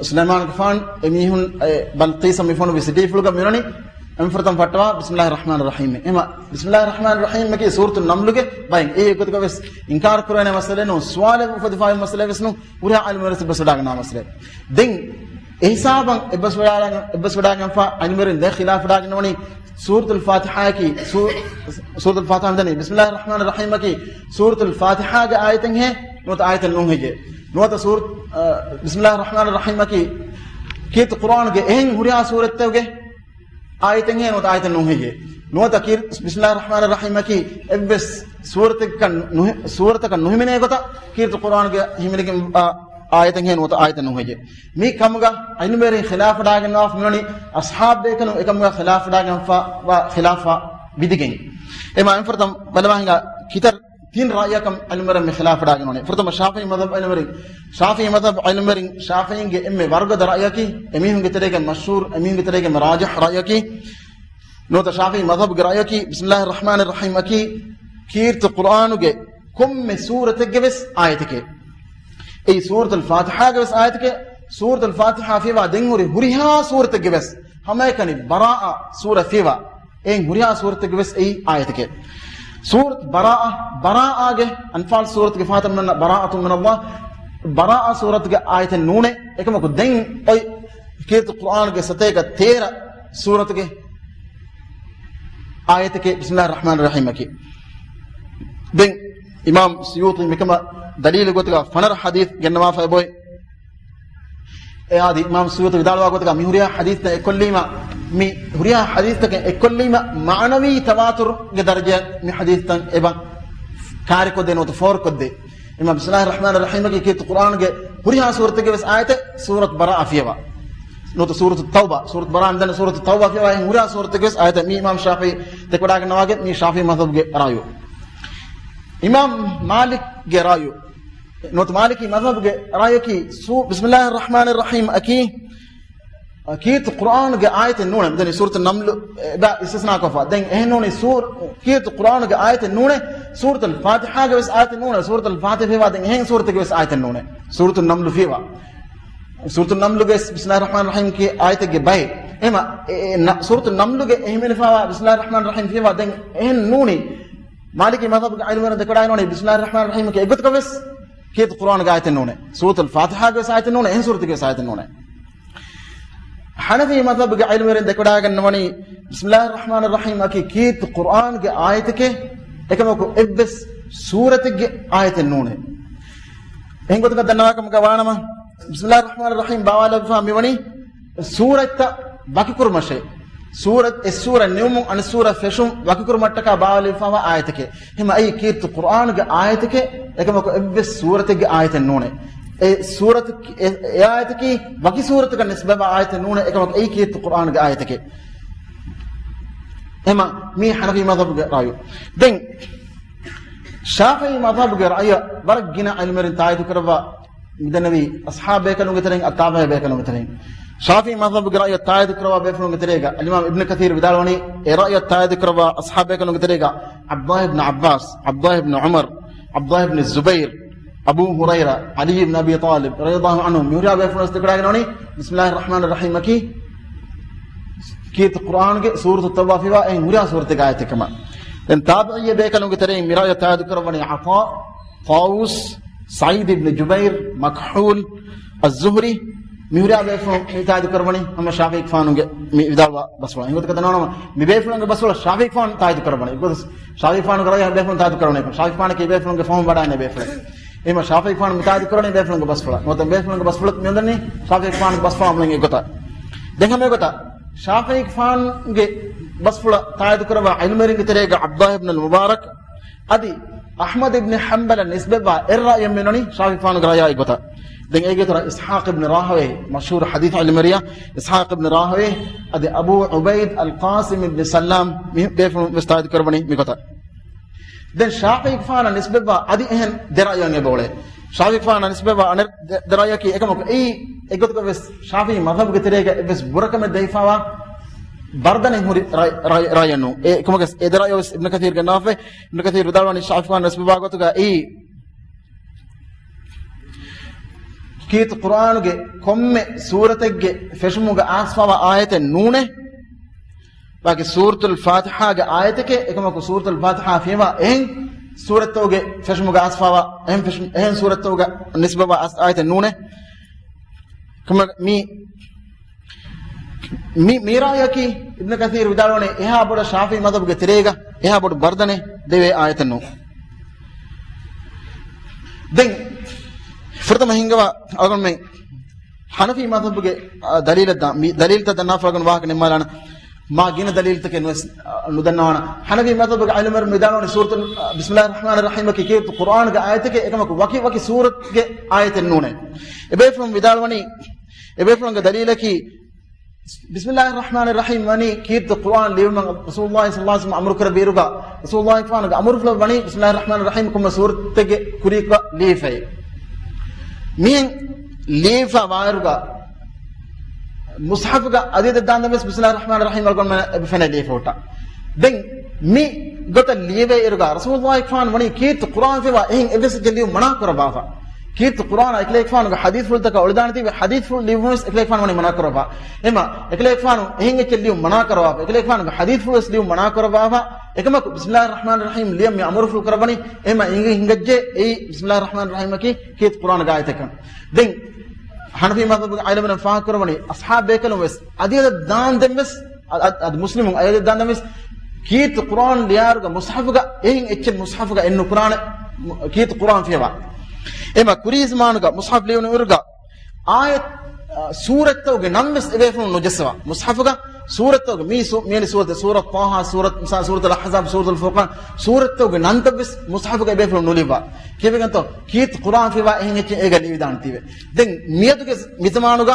ސުލައިމާނުގެފާނު އެމީހުން، އެ، ބަލްޤީސަށް މި ފޮނުވި ސިޓީފުޅުގަ މިއޮންނަނީ އެންފުރަތަމަ ފައްޓަވާ ބިސްމިﷲިއްރަޙްމާނިއްރަޙީމް. އެހެންމަ ބިސްމިﷲިއްރަޙްމާނިއްރަޙީމް އަކީ ސޫރަތު ނަމްލުގެ ބައެއް. އެއީ އެއްގޮތަކަށް ވެސް އިންކާރު ކުރެވޭނެ މައްސަލައެއް ނޫން، ސުވާލެއް އުފެދިފައިވާ މައްސަލައެއް ވެސް ނޫން، ހުރިހާ ޢިލްމުވެރިން އެއްބަސްވެވަޑައިގަންނަވާ މައްސަލައެއް. ދެން އެހިސާބަށް އެއްބަސްވެވަޑައިގަން، އެއްބަސްވެވަޑައިގަންފަ ޢިލްމުވެރިން ދެން ޚިލާފުވެވަޑައިގަންނަވަނީ، ސޫރަތުލް ފާތިޙާއަކީ، ސޫ، ސޫރަތުލް ފާތިޙާ މިދަނީ، ބިސްމިﷲިއްރަޙްމާނިއްރަޙީމް އަކީ ސޫރަތުލް ފާތިޙާގެ އާޔަތެއްހޭ ނުވަތަ އާޔަތެއް ނޫން ހެއްޔޭ؟ ނުވަތަ ސޫރަ، އަ، ބިސްމިﷲިއްރަޙްމާނިއްރަޙީމް އަކީ ކީރިތި ޤުރްއާނުގެ އެހެން ހުރިހާ ސޫރަތެއްގެ އާޔަތެއްހޭ ނުވަތަ އާޔަތެއް ނޫން ހެއްޔޭ؟ ނުވަތަ ކީރި، ބިސްމިﷲިއްރަޙްމާނިއްރަޙީމް އަކީ އެއްވެސް ސޫރަތަކަށް ނުހި، ސޫރަތަކަށް ނުހިމެނޭ ގޮތަށް ކީރިތި ޤުރްއާނުގެ ހިމެނިގެން، އާ، އާޔަތެއްހޭ ނުވަތަ އާޔަތެއް ނޫން ހެއްޔޭ؟ މި ކަމުގަ ޢިލްމުވެރިން ޚިލާފުވެވަޑައިގަންނަވާފަ މިވަނީ އަޞްޙާބު ބޭކަލުން އެކަމުގަ ޚިލާފުވެވަޑައިގަންފަ، ވާ ޚިލާފަށް ވިދިގެން. އެމަ އެންފުރަތަމަ ބަލަވާ ހިނގާ ކިތައް ތިން ރައުޔަކަށް ޢިލްމުވެރިން މި ޚިލާފުވެވަޑައިގަންނަވަނީ. ފުރަތަމަ ޝާފިޢީ މަޛްހަބު ޢިލްމުވެރިން، ޝާފިޢީ މަޛްހަބު ޢިލްމުވެރިން، ޝާފިޢީންގެ އެންމެ ވަރުގަދަ ރައުޔަކީ، އެމީހުންގެ ތެރޭގަ މަޝްހޫރު، އެމީހުންގެ ތެރޭގަ ރާޖިޙު ރައުޔަކީ، ނުވަތަ ޝާފިޢީ މަޛްހަބުގެ ރައުޔަކީ، ބިސްމިﷲިއްރަޙްމާނިއްރަޙީމް އަކީ ކީރިތި ޤުރްއާނުގެ ކޮންމެ ސޫރަތެއްގެ ވެސް އާޔަތެކޭ. އެއީ ސޫރަތުލް ފާތިޙާގެ ވެސް އާޔަތެކޭ. ސޫރަތުލް ފާތިޙާ ފިޔަވާ ދެން ހުރި ހުރިހާ ސޫރަތެއްގެ ވެސް، ހަމައެކަނި ބަރާއަ ސޫރަ ފިޔަވާ، އެއިން ހުރިހާ ސޫރަތެއްގެ ވެސް އެއީ އާޔަތެކޭ. ސޫރަތު ބަރާއަ، ބަރާއާގެ، އަންފާލް ސޫރަތުގެ ފާތަން މަންނަ ބަރާއަތު މިނަﷲ، ބަރާއަ ސޫރަތުގެ އާޔަތެއް ނޫނޭ. އެކަމަކު ދެން އޮތް ކީރިތި ޤުރްއާނުގެ ސަތޭކަ ތޭރަ ސޫރަތުގެ އާޔަތެކޭ ބިސްމިﷲިއްރަޙްމާނިއްރަޙީމް އަކީ. ދެން އިމާމް ސުޔޫޠީ މިކަމަށް ދަލީލު ގޮތުގަ ފަނަރަ ޙަދީޘް ގެންނަވާފަ އެބައޮތް. އެއާދި އިމާމް ސުޔޫޠީ ވިދާޅުވާ ގޮތުގަ މި ހުރިހާ ޙަދީޘްތައް އެއްކޮށްލީމަ، މި ހުރިހާ ޙަދީޘްތަކެއް އެއްކޮށްލީމަ މަޢުނަވީ ތަވާތުރުގެ ދަރަޖައަށް މި ޙަދީޘްތައް އެބަ ކާރިކޮށްދޭ ނުވަތަ ފޯރުކޮށްދޭ. އެމަ ބިސްމިﷲިއްރަޙްމާނިއްރަޙީމް އަކީ ކީރިތި ޤުރްއާނުގެ ހުރިހާ ސޫރަތެއްގެ ވެސް އާޔަތެއް، ސޫރަތު ބަރާއަ ފިޔަވާ. ނުވަތަ ސޫރަތު ތައުބާ، ސޫރަތު ބަރާއަ މިދަނީ ސޫރަތު ތައުބާ ފިޔަވާ ހުރިހާ ސޫރަތެއްގެ ވެސް އާޔަތެއް. މީ އިމާމް ޝާފިޢީ ދެކެވަޑައިގަންނަވާގެ މީ ޝާފިޢީ މަޛްހަބުގެ ރައުޔު. އިމާމް މާލިކްގެ ރައުޔު. ނުވަތަ މާލިކީ މަޒްހަބުގެ ރައުޔަކީ ސޫ-، ބިސްމިﷲިއްރަޙްމާނިއްރަޙީމް އަކީ، އަ، ކީރިތި ޤުރްއާންގެ އާޔަތެއް ނޫނޭ. ދެން ސޫރަތު ނަމްލު އެބަ އިސްތިސްނާ ކޮށްފަ. ދެން އެހެން ނޫނީ ސޫރ-، ކީރިތި ޤުރްއާންގެ އާޔަތެއް ނޫނޭ. ސޫރަތުލް ފާތިޙާގެ ވެސް އާޔަތެއް ނޫނޭ. ސޫރަތުލް ފާތިޙާ ފިޔަވާ ދެން އެހެން ސޫރަތެއްގެ ވެސް އާޔަތެއް ނޫނޭ. ސޫރަތު ނަމްލު ފިޔަވާ. ސޫރަތު ނަމްލުގެ ވެސް ބިސްމިﷲިއްރަޙްމާނިއްރަޙީމް ކީ އާޔަތެއްގެ ބައެއް. އެހެމަ، އެ، އެ، ނަ-، ސޫރަތު ނަމްލުގެ އެހިމެނިފައިވާ ބިސްމިﷲިއްރަޙްމާނިއްރަޙީމް ފިޔަވާ ދެން އެހެން ނޫނީ. މާލިކީ މަޒްހަބުގެ ޢިލްމުވެރިން ދެކެވަޑައިގަންނަވަނީ ބިސްމިﷲިއްރަޙްމާނިއްރަޙީމް ކީ އެއްގޮތަކަށް ވެސް ކީރިތި ޤުރްއާންގެ އާޔަތެއް ނޫނޭ. ސޫރަތުލް ފާތިޙާގެ ވެސް އާޔަތެއް ނޫނޭ. އެހެން ސޫރަތެއްގެ ވެސް އާޔަތެއް ނޫނޭ. ޙަނަފީ މަޒްހަބުގެ ޢިލްމުވެރިން ދެކެވަޑައިގަންނަވަނީ ބިސްމިﷲިއްރަޙްމާނިއްރަޙީމް އަކީ ކީރިތި ޤުރްއާންގެ އާޔަތެކޭ، އެކަމަކު އެއްވެސް ސޫރަތެއްގެ އާޔަތެއް ނޫނޭ. އެހެން ގޮތަކަށް ދަންނަވާކަމުގަ ވާނަމަ، ބިސްމިﷲިއްރަޙްމާނިއްރަޙީމް ބާވާލައްވާ މިވަނީ ސޫރަތްތައް ވަކިކުރުމަށޭ. ސޫރަތް، އެއް ސޫރަ ނިމުމުން އަނެއް ސޫރަ ފެށުން ވަކިކުރުމަށްޓަކާ ބާވާލެވިފައިވާ އާޔަތެކޭ. އެހެމަ އެއީ ކީރިތި ޤުރްއާންގެ އާޔަތެކޭ، އެކަމަކު އެއްވެސް ސޫރަތެއްގެ އާޔަތެއް ނޫނޭ. އެ ސޫރަތު، އެ، އެ އާޔަތަކީ ވަކި ސޫރަތަކަށް ނިސްބަތްވާ އާޔަތެއް ނޫނޭ، އެކަމަކު އެއީ ކީރިތި ޤުރްއާންގެ އާޔަތެކޭ. އެހެމަ މީ ޙަނަފީ މަޒްހަބުގެ ރައުޔު. ދެން ޝާފިޢީ މަޒްހަބުގެ ރައުޔަށް ވަރަށް ގިނަ ޢިލްމުވެރިން ތާއީދު ކުރައްވާ މިދަންނަވީ އަޞްޙާބު ބޭކަލުންގެ ތެރެއިން، އައްތާބިޢީ ބޭކަލުންގެ ތެރެއިން. ޝާފިޢީ މަޒްހަބުގެ ރައުޔަށް ތާއީދު ކުރައްވާ ބޭފުޅުންގެ ތެރޭގަ އަލްއިމާމް އިބްނު ކަޘީރު ވިދާޅުވަނީ، އެ ރައުޔަށް ތާއީދު ކުރައްވާ އަޞްޙާބު ބޭކަލުންގެ ތެރޭގަ ޢަބްދުﷲ އިބްނު ޢައްބާސް، ޢަބްދުﷲ އިބްނު ޢުމަރު، ޢަބްދުﷲ އިބްނު ޒުބައިރު، އަބޫ ހުރައިރާ، ޢަލީ އިބްނު އަބީ ޠާލިބް ރަޟިޔަﷲ ޢަންހު، މި ހުރިހާ ބޭފުޅުން ވެސް ދެކެވަޑައިގަންނަވަނީ ބިސްމިﷲިއްރަޙްމާނިއްރަޙީމް އަކީ ކީރިތި ޤުރްއާންގެ ސޫރަތުއް ތައުބާ ފިޔަވާ އެހެން ހުރިހާ ސޫރަތެއްގެ އާޔަތެއް ކަމަށް. ދެން ތާބިޢީ ބޭކަލުންގެ ތެރެއިން މި ރައުޔަށް ތާއީދު ކުރައްވަނީ ޢަޠާ، ޠާވޫސް، ސަޢީދު އިބްނު ޖުބައިރު، މަކްޙޫލް، އައްޒުހުރީ، މި ހުރިހާ ބޭފުޅުން މި ތާއީދު ކުރައްވަނީ ހަމަ ޝާފިޢީފާނުގެ މި ވިދާޅުވާ ބަސްފުޅަށް. އެހެން ގޮތަކަށް ދަންނަވާނަމަ، މި ބޭފުޅުންގެ ބަސްފުޅަށް ޝާފިޢީފާނު ތާއީދު ކުރައްވަނީ. އެއްގޮތަށް ޝާފިޢީފާނުގެ ރައުޔަށް ބޭފުޅުން ތާއީދު ކުރައްވަނީ، ޝާފިޢީފާނަކީ ބޭފުޅުންގެ ފަހުން ވަޑައިގެންނެވި ބޭފުޅެއް. އެހެންމަ ޝާފިޢީފާނު މި ތާއީދު ކުރައްވަނީ ބޭފުޅުންގެ ބަސްފުޅަށް. ނުވަތަ ބޭފުޅުންގެ ބަސްފުޅަށް މި އޮންނަނީ ޝާފިޢީފާނުގެ ބަސްފުޅަށް އަމުލެއް އެއްގޮތަށް. ދެން ހަމަ އެގޮތަށް ޝާފިޢީފާނުގެ ބަސްފުޅަށް ތާއީދު ކުރައްވާ ޢިލްމުވެރިންގެ ތެރޭގަ ޢަބްދުﷲ އިބްނުލް މުބާރަކް، އަދި އަޙްމަދު އިބްނު ޙަންބަލަށް ނިސްބަތްވާ އެއް ރައުޔެއް މި އޮންނަނީ ޝާފިޢީފާނުގެ ރައުޔާ އެއްގޮތަށް. ދެން އޭގެ އިތުރަށް އިސްޙާޤު އިބްނު ރާހަވައި، މަޝްހޫރު ޙަދީޘް ޢިލްމުވެރިޔާ އިސްޙާޤު އިބްނު ރާހަވައި، އަދި އަބޫ ޢުބައިދު އަލްޤާސިމް އިބްނު ސައްލާމް، މި ބޭފުޅުން ވެސް ތާއީދު ކުރައްވަނީ މިގޮތަށް. ދެން ޝާފިޢީފާނަށް ނިސްބަތްވާ އަދި އެހެން ދެ ރައުޔެއް އެބައުޅޭ. ޝާފިޢީފާނަށް ނިސްބަތްވާ އަނެއް ދެ، ދެ ރައުޔަކީ އެކަމަކު އެއީ އެއްގޮތަކަށް ވެސް ޝާފިޢީ މަޒްހަބުގެ ތެރޭގަ އެއްވެސް ބުރަކަމެއް ދެވިފައިވާ ބަރްދަނެއް ހުރި ރައު، ރައު، ރައުޔެއް ނޫން. އެ އެކަމަކު ވެސް އެ ދެ ރައުޔު ވެސް އިބްނު ކަޘީރުގެ ނާފެ، އިބްނު ކަޘީރު ވިދާޅުވަނީ ޝާފިޢީފާނަށް ނިސްބަތްވާ ގޮތުގަ އެއީ ކީރިތި ޤުރްއާނުގެ ކޮންމެ ސޫރަތެއްގެ ފެށުމުގަ އައިސްފައިވާ އާޔަތެއް ނޫނޭ. ވަކި ސޫރަތުލް ފާތިޙާގެ އާޔަތެކޭ، އެކަމަކު ސޫރަތުލް ފާތިޙާ ފިޔަވާ އެހެން ސޫރަތްތަކުގެ ފެށުމުގަ އައިސްފައިވާ އެހެން ފެށު، އެހެން ސޫރަތްތަކުގަ ނިސްބަތްވާ އައިސް އާޔަތެއް ނޫނޭ. ކަމަ މި، މި، މި ރައުޔަކީ އިބްނު ކަޘީރު ވިދާޅުވަނީ އެހާ ބޮޑަށް ޝާފިޢީ މަޒްހަބުގެ ތެރޭގަ އެހާ ބޮޑު ބަރްދަނެއް ދެވޭ އާޔަތެއް ނޫން. ދެން ފުރަތަމަ ހިންގަވާ އަޅުގަނޑުމެން ޙަނަފީ މަޒްހަބުގެ، އާ، ދަލީލަށް ދާ، މި ދަލީލްތައް ދަންނާފަ އަޅުގަނޑު ވާހަކަ ނިންމާލާނަ. މާ ގިނަ ދަލީލްތަކެއް ނުވެސް، އާ، ނުދަންނަވާނަ. ޙަނަފީ މަޒްހަބުގެ ޢިލްމުވެރިން ވިދާޅުވަނީ ސޫރަތު، އާ، ބިސްމިﷲިއްރަޙްމާނިއްރަޙީމަކީ ކީރިތި ޤުރްއާންގެ އާޔަތެކޭ، އެކަމަކު ވަކި ވަކި ސޫރަތްގެ އާޔަތެއް ނޫނޭ. އެބޭފުޅުން ވިދާޅުވަނީ، އެބޭފުޅުންގެ ދަލީލަކީ، ބިސްމިﷲިއްރަޙްމާނިއްރަޙީމް ވަނީ ކީރިތި ޤުރްއާން ލިޔުމަށް ރަސޫލުﷲ ޞައްލަﷲު ޢަލައިހި ވަސައްލަމަ އަމުރު ކުރެއްވިއިރުގަ، ރަސޫލުﷲ ފާނުގެ އަމުރުފުޅަށް ވަނީ ބިސްމިﷲިއްރަޙްމާނިއްރަޙީމް ކޮންމެ ސޫރަތެއްގެ ކުރީގަ ލިޔެފައި. މިހެން ލިޔެފަ ވާއިރުގަ މުޞްޙަފުގަ އަދި އަދި ދާންދެން ވެސް ބިސްމިﷲިއްރަޙްމާނިއްރަޙީމް އަޅުގަނޑުމެން އެބަ ފެނޭ ލިޔެފަ ހުއްޓާ. ދެން މި ގޮތަށް ލިޔެވޭ އިރުގަ ރަސޫލުﷲ ފާނު ވަނީ ކީރިތި ޤުރްއާން ފިޔަވާ އެހެން އެއްވެސް އެއްޗެއް ލިޔުން މަނާ ކުރައްވާފަ. ކީރިތި ޤުރްއާނާ އެކަލޭގެފާނުގެ ޙަދީޘްފުޅުތަކާ އުޅެދާނެތީވެ ޙަދީޘްފުޅު ލިޔުން ވެސް އެކަލޭގެފާނު ވަނީ މަނާ ކުރައްވާ. އެމަ އެކަލޭގެފާނު އެހެން އެއްޗެއް ލިޔުން މަނާ ކުރައްވާފަ. އެކަލޭގެފާނުގެ ޙަދީޘްފުޅު ވެސް ލިޔުން މަނާ ކުރައްވާފަ. އެކަމަކު ބިސްމިﷲިއްރަޙްމާނިއްރަޙީމް ލިޔަން މި އަމުރުފުޅު ކުރައްވަނީ. އެމަ އިނގި ހިނގައްޖެ އެއީ ބިސްމިﷲިއްރަޙްމާނިއްރަޙީމަކީ ކީރިތި ޤުރްއާނުގެ އާޔަތެއްކަން. ދެން ޙަނަފީ މަޒްހަބުގެ ޢިލްމުވެރިން ފާހަގަކުރައްވަނީ އަޞްޙާބު ބޭކަލުން ވެސް އަދި އަދި ދާންދެން ވެސް އަ، އަ، އަދި މުސްލިމުން އަދި އަދި ދާންދެން ވެސް ކީރިތި ޤުރްއާން ލިޔާއިރުގަ މުޞްޙަފުގަ އެހެން އެއްޗެއް މުޞްޙަފުގަ އެއް ނުކުރާނެ، މު، ކީރިތި ޤުރްއާން ފިޔަވާ. އެމަ ކުރީ ޒަމާނުގަ މުޞްޙަފު ލިޔުނު އިރުގަ އާޔަތް، އަ، ސޫރަތްތަކުގެ ނަން ވެސް އެބޭފުޅުން ނުޖެއްސަވާ. މުޞްޙަފުގަ ސޫރަތްތަކުގެ މީ ސޫ، މިއަދި ސޫރަތެއް، ސޫރަތު ޠާހާ، ސޫރަތު ނިސާ، ސޫރަތުލް އަޙްޒާބު، ސޫރަތުލް ފުރްޤާން، ސޫރަތްތަކުގެ ނަންތައް ވެސް މުޞްޙަފުގަ އެބޭފުޅުން ނުލިޔުއްވާ. ކީއްވެގެންތޯ؟ ކީރިތި ޤުރްއާން ފިޔަވާ އެހެން އެއްޗެއް އޭގަ ލިޔެވިދާނެތީވެ. ދެން މިއަދުގެ މިޒަމާނުގަ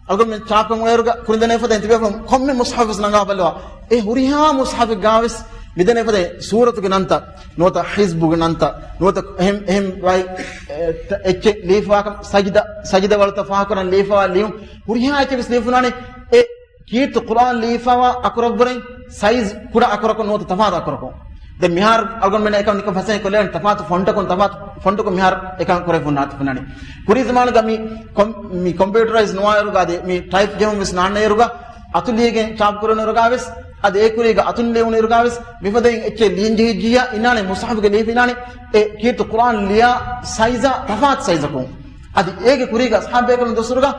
އަޅުގަނޑުމެން ޗާޕްކަން އުޅޭއިރުގަ ކުރިން ދެނެފަދައިން ތިބޭފުޅުން ކޮންމެ މުޞްޙަފެއް ވެސް ނަގާ ބައްލަވާ. އެ ހުރިހާ މުޞްޙަފެއްގަ ވެސް މިދެން އެފަދަ ސޫރަތުގެ ނަންތައް، ނުވަތަ ހިޒްބުގެ ނަންތައް، ނުވަތަ އެހެން، އެހެން ވައި، އެ، ތަ-، އެއްޗެއް ލީފާކަން ސަޖިދަ، ސަޖިދަ ވަޅުތައް ފާހަގަކުރަން ލީފާ ލިޔުން، ހުރިހާ އެއްޗެއް ވެސް ލީފުނާނެ. އެ ކީރިތި ޤުރްއާން ލީފާވާ އަކުރަށްވުރެ ސައިޒް ކުޑަ އަކުރަކުން ނުވަތަ ތަފާތު އަކުރަކުން. ދެން މިހާރު އަޅުގަނޑުމެން އެކަން ނިކަން ފަސޭހަ ކޮށްލެވެން ތަފާތު ފޮންޓަކުން، ތަފާތު ފޮންޓަކުން މިހާރު އެކަން ކުރެވިފަ ހުންނާތި ފެންނާނީ. ކުރީ ޒަމާނުގަ މި ކޮމް-، މި ކޮމްޕިއުޓަރައިޒް ނުވާއިރުގަ އަދި މި ޓައިޕް ޖެހުން ވެސް ނާންނައިރުގަ އަތު ލިޔެގެން ޗާޕް ކުރަން އިރުގަވެސް، އަދި އެ ކުރީގަ އަތުން ލިޔުނު އިރުގަވެސް، މިފަދައިން އެއްޗެއް ލިޔަން ޖެހިއްޖިއްޔާ އިނާނެ މުޞްޙަފުގެ ލިޔެފި އިނާނެ، އެ ކީރިތި ޤުރްއާން ލިޔާ ސައިޒާ ތަފާތު ސައިޒަކުން. އަދި އޭގެ ކުރީގަ އަޞްޙާބު ބޭކަލުން ދުސުރުގަ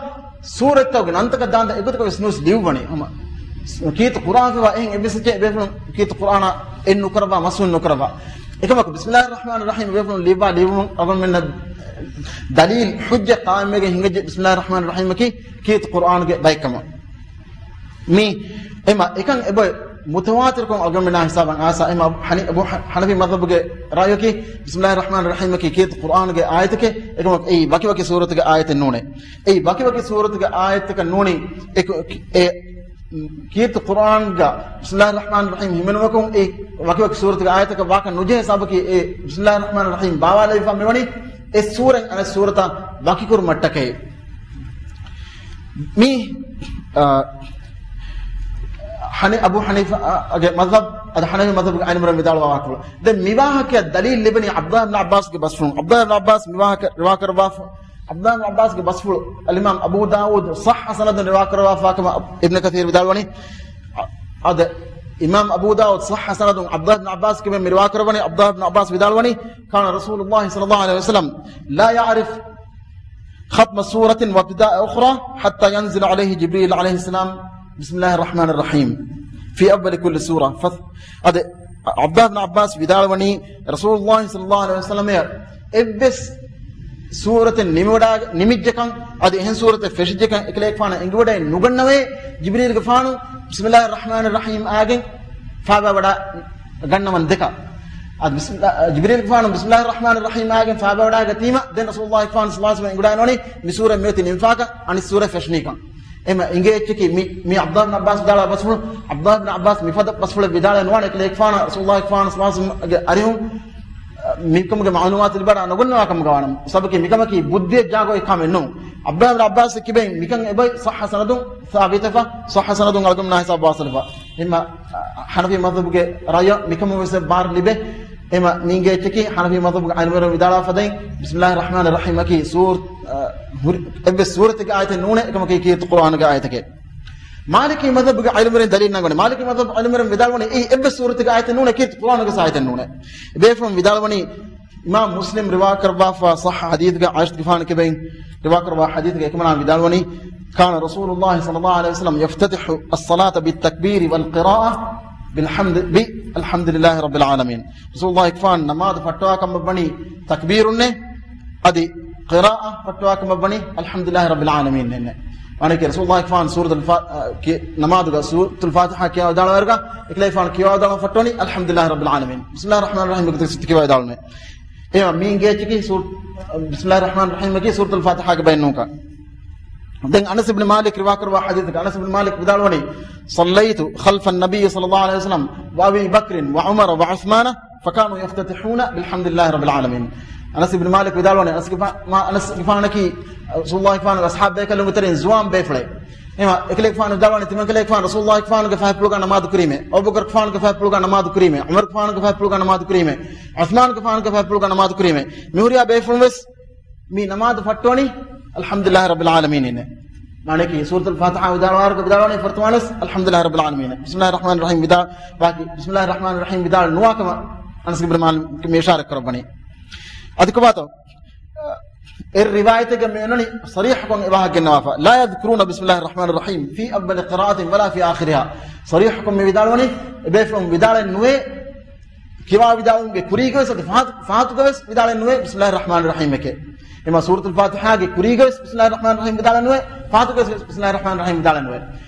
ސޫރަތްތަކުގެ ނަންތަކަށް ދާންދަ އެގޮތަކަށް ވެސް ނޫސް ލިޔުއްވަނީ. ހަމަ ކީރިތި ޤުރްއާން ފިވާ އެހެން އެއްވެސް އެއްޗެއް ބޭފުޅުން ކީރިތި ޤުރްއާނާ އެއް ނުކުރައްވާ، މަސްމޫ ނުކުރައްވާ. އެކަމަކު، ބިސްމިﷲ ރަޙްމާނި ރަޙީމް ބޭފުޅުން ލިޔުއްވާ ލިޔުމުން އަޅުގަނޑުމެންނަށް ދަލީލް ޙުއްޖަ ޤާއިމްވެގެން ހިނގައްޖެ ބިސްމިﷲ ރަޙްމާނި ރަޙީމަކީ ކީރިތި ޤުރްއާންގެ ބައެއްކަމަށް. މި އެމަ އެކަން އެބޮތް މުތަވާތިރުކޮށް އަޅުގަނޑުމެންނާ ހިސާބަށް އާސާ އެމަ ޙަނި-، އަބޫ ޙަ-، ޙަނަފީ މަޛްހަބުގެ ރައުޔަކީ، ބިސްމިﷲ ރަޙްމާނި ރަޙީމަކީ ކީރިތި ޤުރްއާންގެ އާޔަތެކޭ، އެކަމަކު އެއީ ވަކިވަކި ސޫރަތުގެ އާޔަތެއް ނޫނޭ. އެއީ ވަކިވަކި ސޫރަތުގެ އާޔަތަކަށް ނޫނީ، އެ ކު-، އެ ކީރިތި ޤުރްއާންގަ ބިސްމިﷲ ރަޙްމާނި ރަޙީމް ހިމެނުމަކުން އެ ވަކިވަކި ސޫރަތުގެ އާޔަތަކަށް ވާކަށް ނުޖެހޭ ސަބަބަކީ، އެ ބިސްމިﷲ ރަޙްމާނި ރަޙީމް ބާވާލެވިފަ މިވަނީ އެ ސޫރަތް އަނެއް ސޫރަތަށް ވަކިކުރުމަށްޓަކައި. މި، އާ، ޙަނި-، އަބޫ ޙަނީފާގެ މަޛްހަބް، އަދި ޙަނަފީ މަޛްހަބުގެ އައިމަރުން ވިދާޅުވާ ވާހަކަފުޅު. ދެން މި ވާހަކައަށް ދަލީލް ލިބެނީ ޢަބްދުﷲ ބިން ޢައްބާސްގެ ބަސްފުޅުން. ޢަބްދުﷲ ބިން ޢައްބާސް މި ވާހަކަ ރިވާކުރައްވާފަ، ޢަބްދުﷲ ބިން ޢައްބާސްގެ ބަސްފުޅު އަލްއިމާމް އަބޫ ދާވޫދު ޞައްޙަ ސަނަދުން ރިވާކުރައްވާފަ ކަމަށް އިބްނު ކަޘީރު ވިދާޅުވަނީ. އަދި އިމާމް އަބޫ ދާވޫދު ޞައްޙަ ސަނަދުން ޢަބްދުﷲ ބިން ޢައްބާސްގެ މި ރިވާކުރައްވަނީ، ޢަބްދުﷲ ބިން ޢައްބާސް ވިދާޅުވަނީ، كان رسول الله صلى الله عليه وسلم لا يعرف ختم سورة وابتداء أخرى حتى ينزل عليه جبريل عليه السلام بسم الله الرحمن الرحيم في أول كل سورة. ފަސް-، އަދި ޢަބްދުﷲ ބިން ޢައްބާސް ވިދާޅުވަނީ، ރަސޫލުﷲ ޞައްލަﷲ ޢަލައިހި ވަސައްލަމަށް އެއްވެސް ސޫރަތެއް ނިމިވަޑާ-، ނިމިއްޖެކަން، އަދި އެހެން ސޫރަތެއް ފެށިއްޖެކަން އެކަލޭގެފާނަށް އެނގިވަޑައެއް ނުގަންނަވައޭ، ޖިބްރީލްގެފާނު ބިސްމިﷲ ރަޙްމާނި ރަޙީމް އާގެން ފާބާވަޑާ ގަންނަވަން ދެކަ. އަދި ބިސްމި-، ޖިބްރީލްގެފާނު ބިސްމިﷲ ރަޙްމާނި ރަޙީމް އާގެން ފާބާވަޑާގަތީމަ، ދެން ރަސޫލުﷲ ފާން ޞައްލަﷲ ޢަލައިހި ވަސައްލަމަ އެނގިވަޑައިގަންނަވަނީ މި ސޫރަތް މިއޮތީ ނިމިފާކަން އަނެއް ސޫރަތް ފެށުނީކަން. އެމަ އިނގޭ އެއްޗަކީ މި، މި ޢަބްދުﷲ ބިން ޢައްބާސް ވިދާޅުވާ ބަސްފުޅު، ޢަބްދުﷲ ބިން ޢައްބާސް މިފަދަ ބަސްފުޅެއް ވިދާޅުވަނީ ނުވާނެ އެކަލޭގެފާނަށް ރަސޫލުﷲ ފާން ޞައްލަﷲ ޢަލައިހި ވަސައްލަމަގެ އަރިހުން މިކަމުގެ މަޢުލޫމާތު ލިބިވަޑައިގަންނަވާ ކަމުގަ ވާނަމަ، ސަބަބަކީ މިކަމަކީ ބުއްދިއަށް ޖާގައޮތް ކަމެއް ނޫން. ޢަބްދުﷲ ބިން ޢައްބާސް ކިބައިން މިކަން އެބައި ޞައްޙަ ސަނަދުން ސާބިތުވެފަ، ޞައްޙަ ސަނަދުން އަޅުގަނޑުމެންނާ ހިސާބަށް ވާސިލްވާ. އެމަ ޙަނަފީ މަޛްހަބުގެ ރައުޔަށް މިކަމުން ވެސް ބާރު ލިބޭ. އެމަ މި އިނގޭ އެއްޗަކީ ޙަނަފީ މަޛްހަބުގެ ޢަލިމުވެރިން ވިދާޅުވާ ފަދައިން، ބިސްމިﷲ ރަޙްމާނި ރަޙީމަކީ ސޫރަ-، އަ، ހުރި-، އެއްވެސް ސޫރަތެއްގެ އާޔަތެއް ނޫނޭ، އެކަމަކީ ކީރިތި ޤުރްއާނުގެ އާޔަތެކޭ. މާލިކީ މަޛްހަބުގެ ޢިލްމުވެރިން ދަލީލު ނަންގަވަނީ. މާލިކީ މަޛްހަބު ޢިލްމުވެރިން ވިދާޅުވަނީ އެއީ އެއްވެސް ސޫރަތެއްގެ އާޔަތެއް ނޫނޭ، ކީރިތި ޤުރްއާނުގެ އާޔަތެއް ނޫނޭ. އެބޭފުޅުން ވިދާޅުވަނީ، އިމާމް މުސްލިމް ރިވާކުރައްވާފާ ޞައްޙަ ޙަދީޘްގެ ޢާއިޝަތުގެފާނު ކިބައިން ރިވާކުރައްވާ ޙަދީޘްގެ އެކަމަނާ ވިދާޅުވަނީ، كان رسول الله صلى الله عليه وسلم يفتتح الصلاة بالتكبير والقراءة بالحمد، بالحمد لله رب العالمين. ރަސޫލުﷲ ފާން ނަމާދު ފައްޓަވާ ކަމަށް ވަނީ ތަކްބީރުންނޭ، އަދި ޤިރާއަ ފައްޓަވާ ކަމަށް ވަނީ الحمد لله رب العالمين އިންނޭ. މާނައަކީ ރަސޫލުﷲ ފާން ސޫރަތުލް ފާ-، އަ، ކި-، ނަމާދުގަ ސޫރަތުލް ފާތިޙާ ކިޔާ ވިދާޅުވާއިރުގަ އެކަލޭގެފާނު ކިޔާ ވިދާޅުވާ ފައްޓަވަނީ الحمد لله رب العالمين، بسم الله الرحمن الرحيم ގޮތަށް ކިޔާ ވިދާޅުވަނީ. އެ މީގެ އެއްޗަކީ ސޫރަ-، بسم الله الرحمن الرحيم އަކީ ސޫރަތުލް ފާތިޙާގެ ބައެއް ނޫންކަން. ދެން އަނަސް އިބްނު މާލިކް ރިވާކުރައްވާ ޙަދީޘެއްގަ އަނަސް އިބްނު މާލިކް ވިދާޅުވަނީ، صليت خلف النبي صلى الله عليه وسلم وأبي بكر وعمر وعثمان فكانوا يفتتحون بالحمد لله رب العالمين. އަނަސް އިބްނު މާލިކް ވިދާޅުވަނީ، އަނަސްގެފާ-، މާ އަނަސްގެފާނަކީ ރަސޫލުﷲ ފާނުގެ އަޞްޙާބު ބޭކަލުންގެ ތެރެއިން ޒުވާން ބޭފުޅެއް. އެމަ އެކަލޭގެފާނު ވިދާޅުވަނީ، ތިމަންކަލޭގެފާނު ރަސޫލުﷲ ފާނުގެ ފަހަތްޕުޅުގަ ނަމާދު ކުރީމޭ، އަބޫބަކްރު ފާނުގެ ފަހަތްޕުޅުގަ ނަމާދު ކުރީމޭ، ޢުމަރު ފާނުގެ ފަހަތްޕުޅުގަ ނަމާދު ކުރީމޭ، ޢުޘްމާނުގެ ފާނުގެ ފަހަތްޕުޅުގަ ނަމާދު ކުރީމޭ. މިހުރިހާ ބޭފުޅުން ވެސް މި ނަމާދު ފައްޓަވަނީ الحمد لله رب العالمين އިންނޭ. މާނައަކީ ސޫރަތުލް ފާތިޙާ ވިދާޅުވާއިރުގަ ވިދާޅުވަނީ ފުރަތަމަ ވެސް الحمد لله رب العالمين. بسم الله الرحمن الرحيم ވިދާ-، ބާކީ بسم الله الرحمن الرحيم ވިދާޅު ނުވާ ކަމަށް އަނަސް އިބްނު މާލިކް މި އިޝާރަތް ކުރައްވަނީ. އަދި ކޮބާތޯ؟ އެއް ރިވާޔަތެއްގަ މި އޮންނަނީ ޞަރީޙަކޮށް އެ ވާހަކަ ގެންނަވާފަ. لا يذكرون بسم الله الرحمن الرحيم في أول قراءة ولا في آخرها. ޞަރީޙަކޮށް މި ވިދާޅުވަނީ، އެބޭފުޅުން ވިދާޅެއް ނުވޭ، ކިޔަވާ ވިދާޅުވުމުގެ ކުރީގަވެސް އަދި ފާތު-، ފާތުގަވެސް ވިދާޅެއް ނުވޭ، بسم الله الرحمن الرحيم އެކޭ. އެމަ ސޫރަތުލް ފާތިޙާގެ ކުރީގަވެސް بسم الله الرحمن الرحيم ވިދާޅެއް ނުވޭ، ފާތުގަވެސް بسم الله الرحمن الرحيم ވިދާޅެއް ނުވޭ.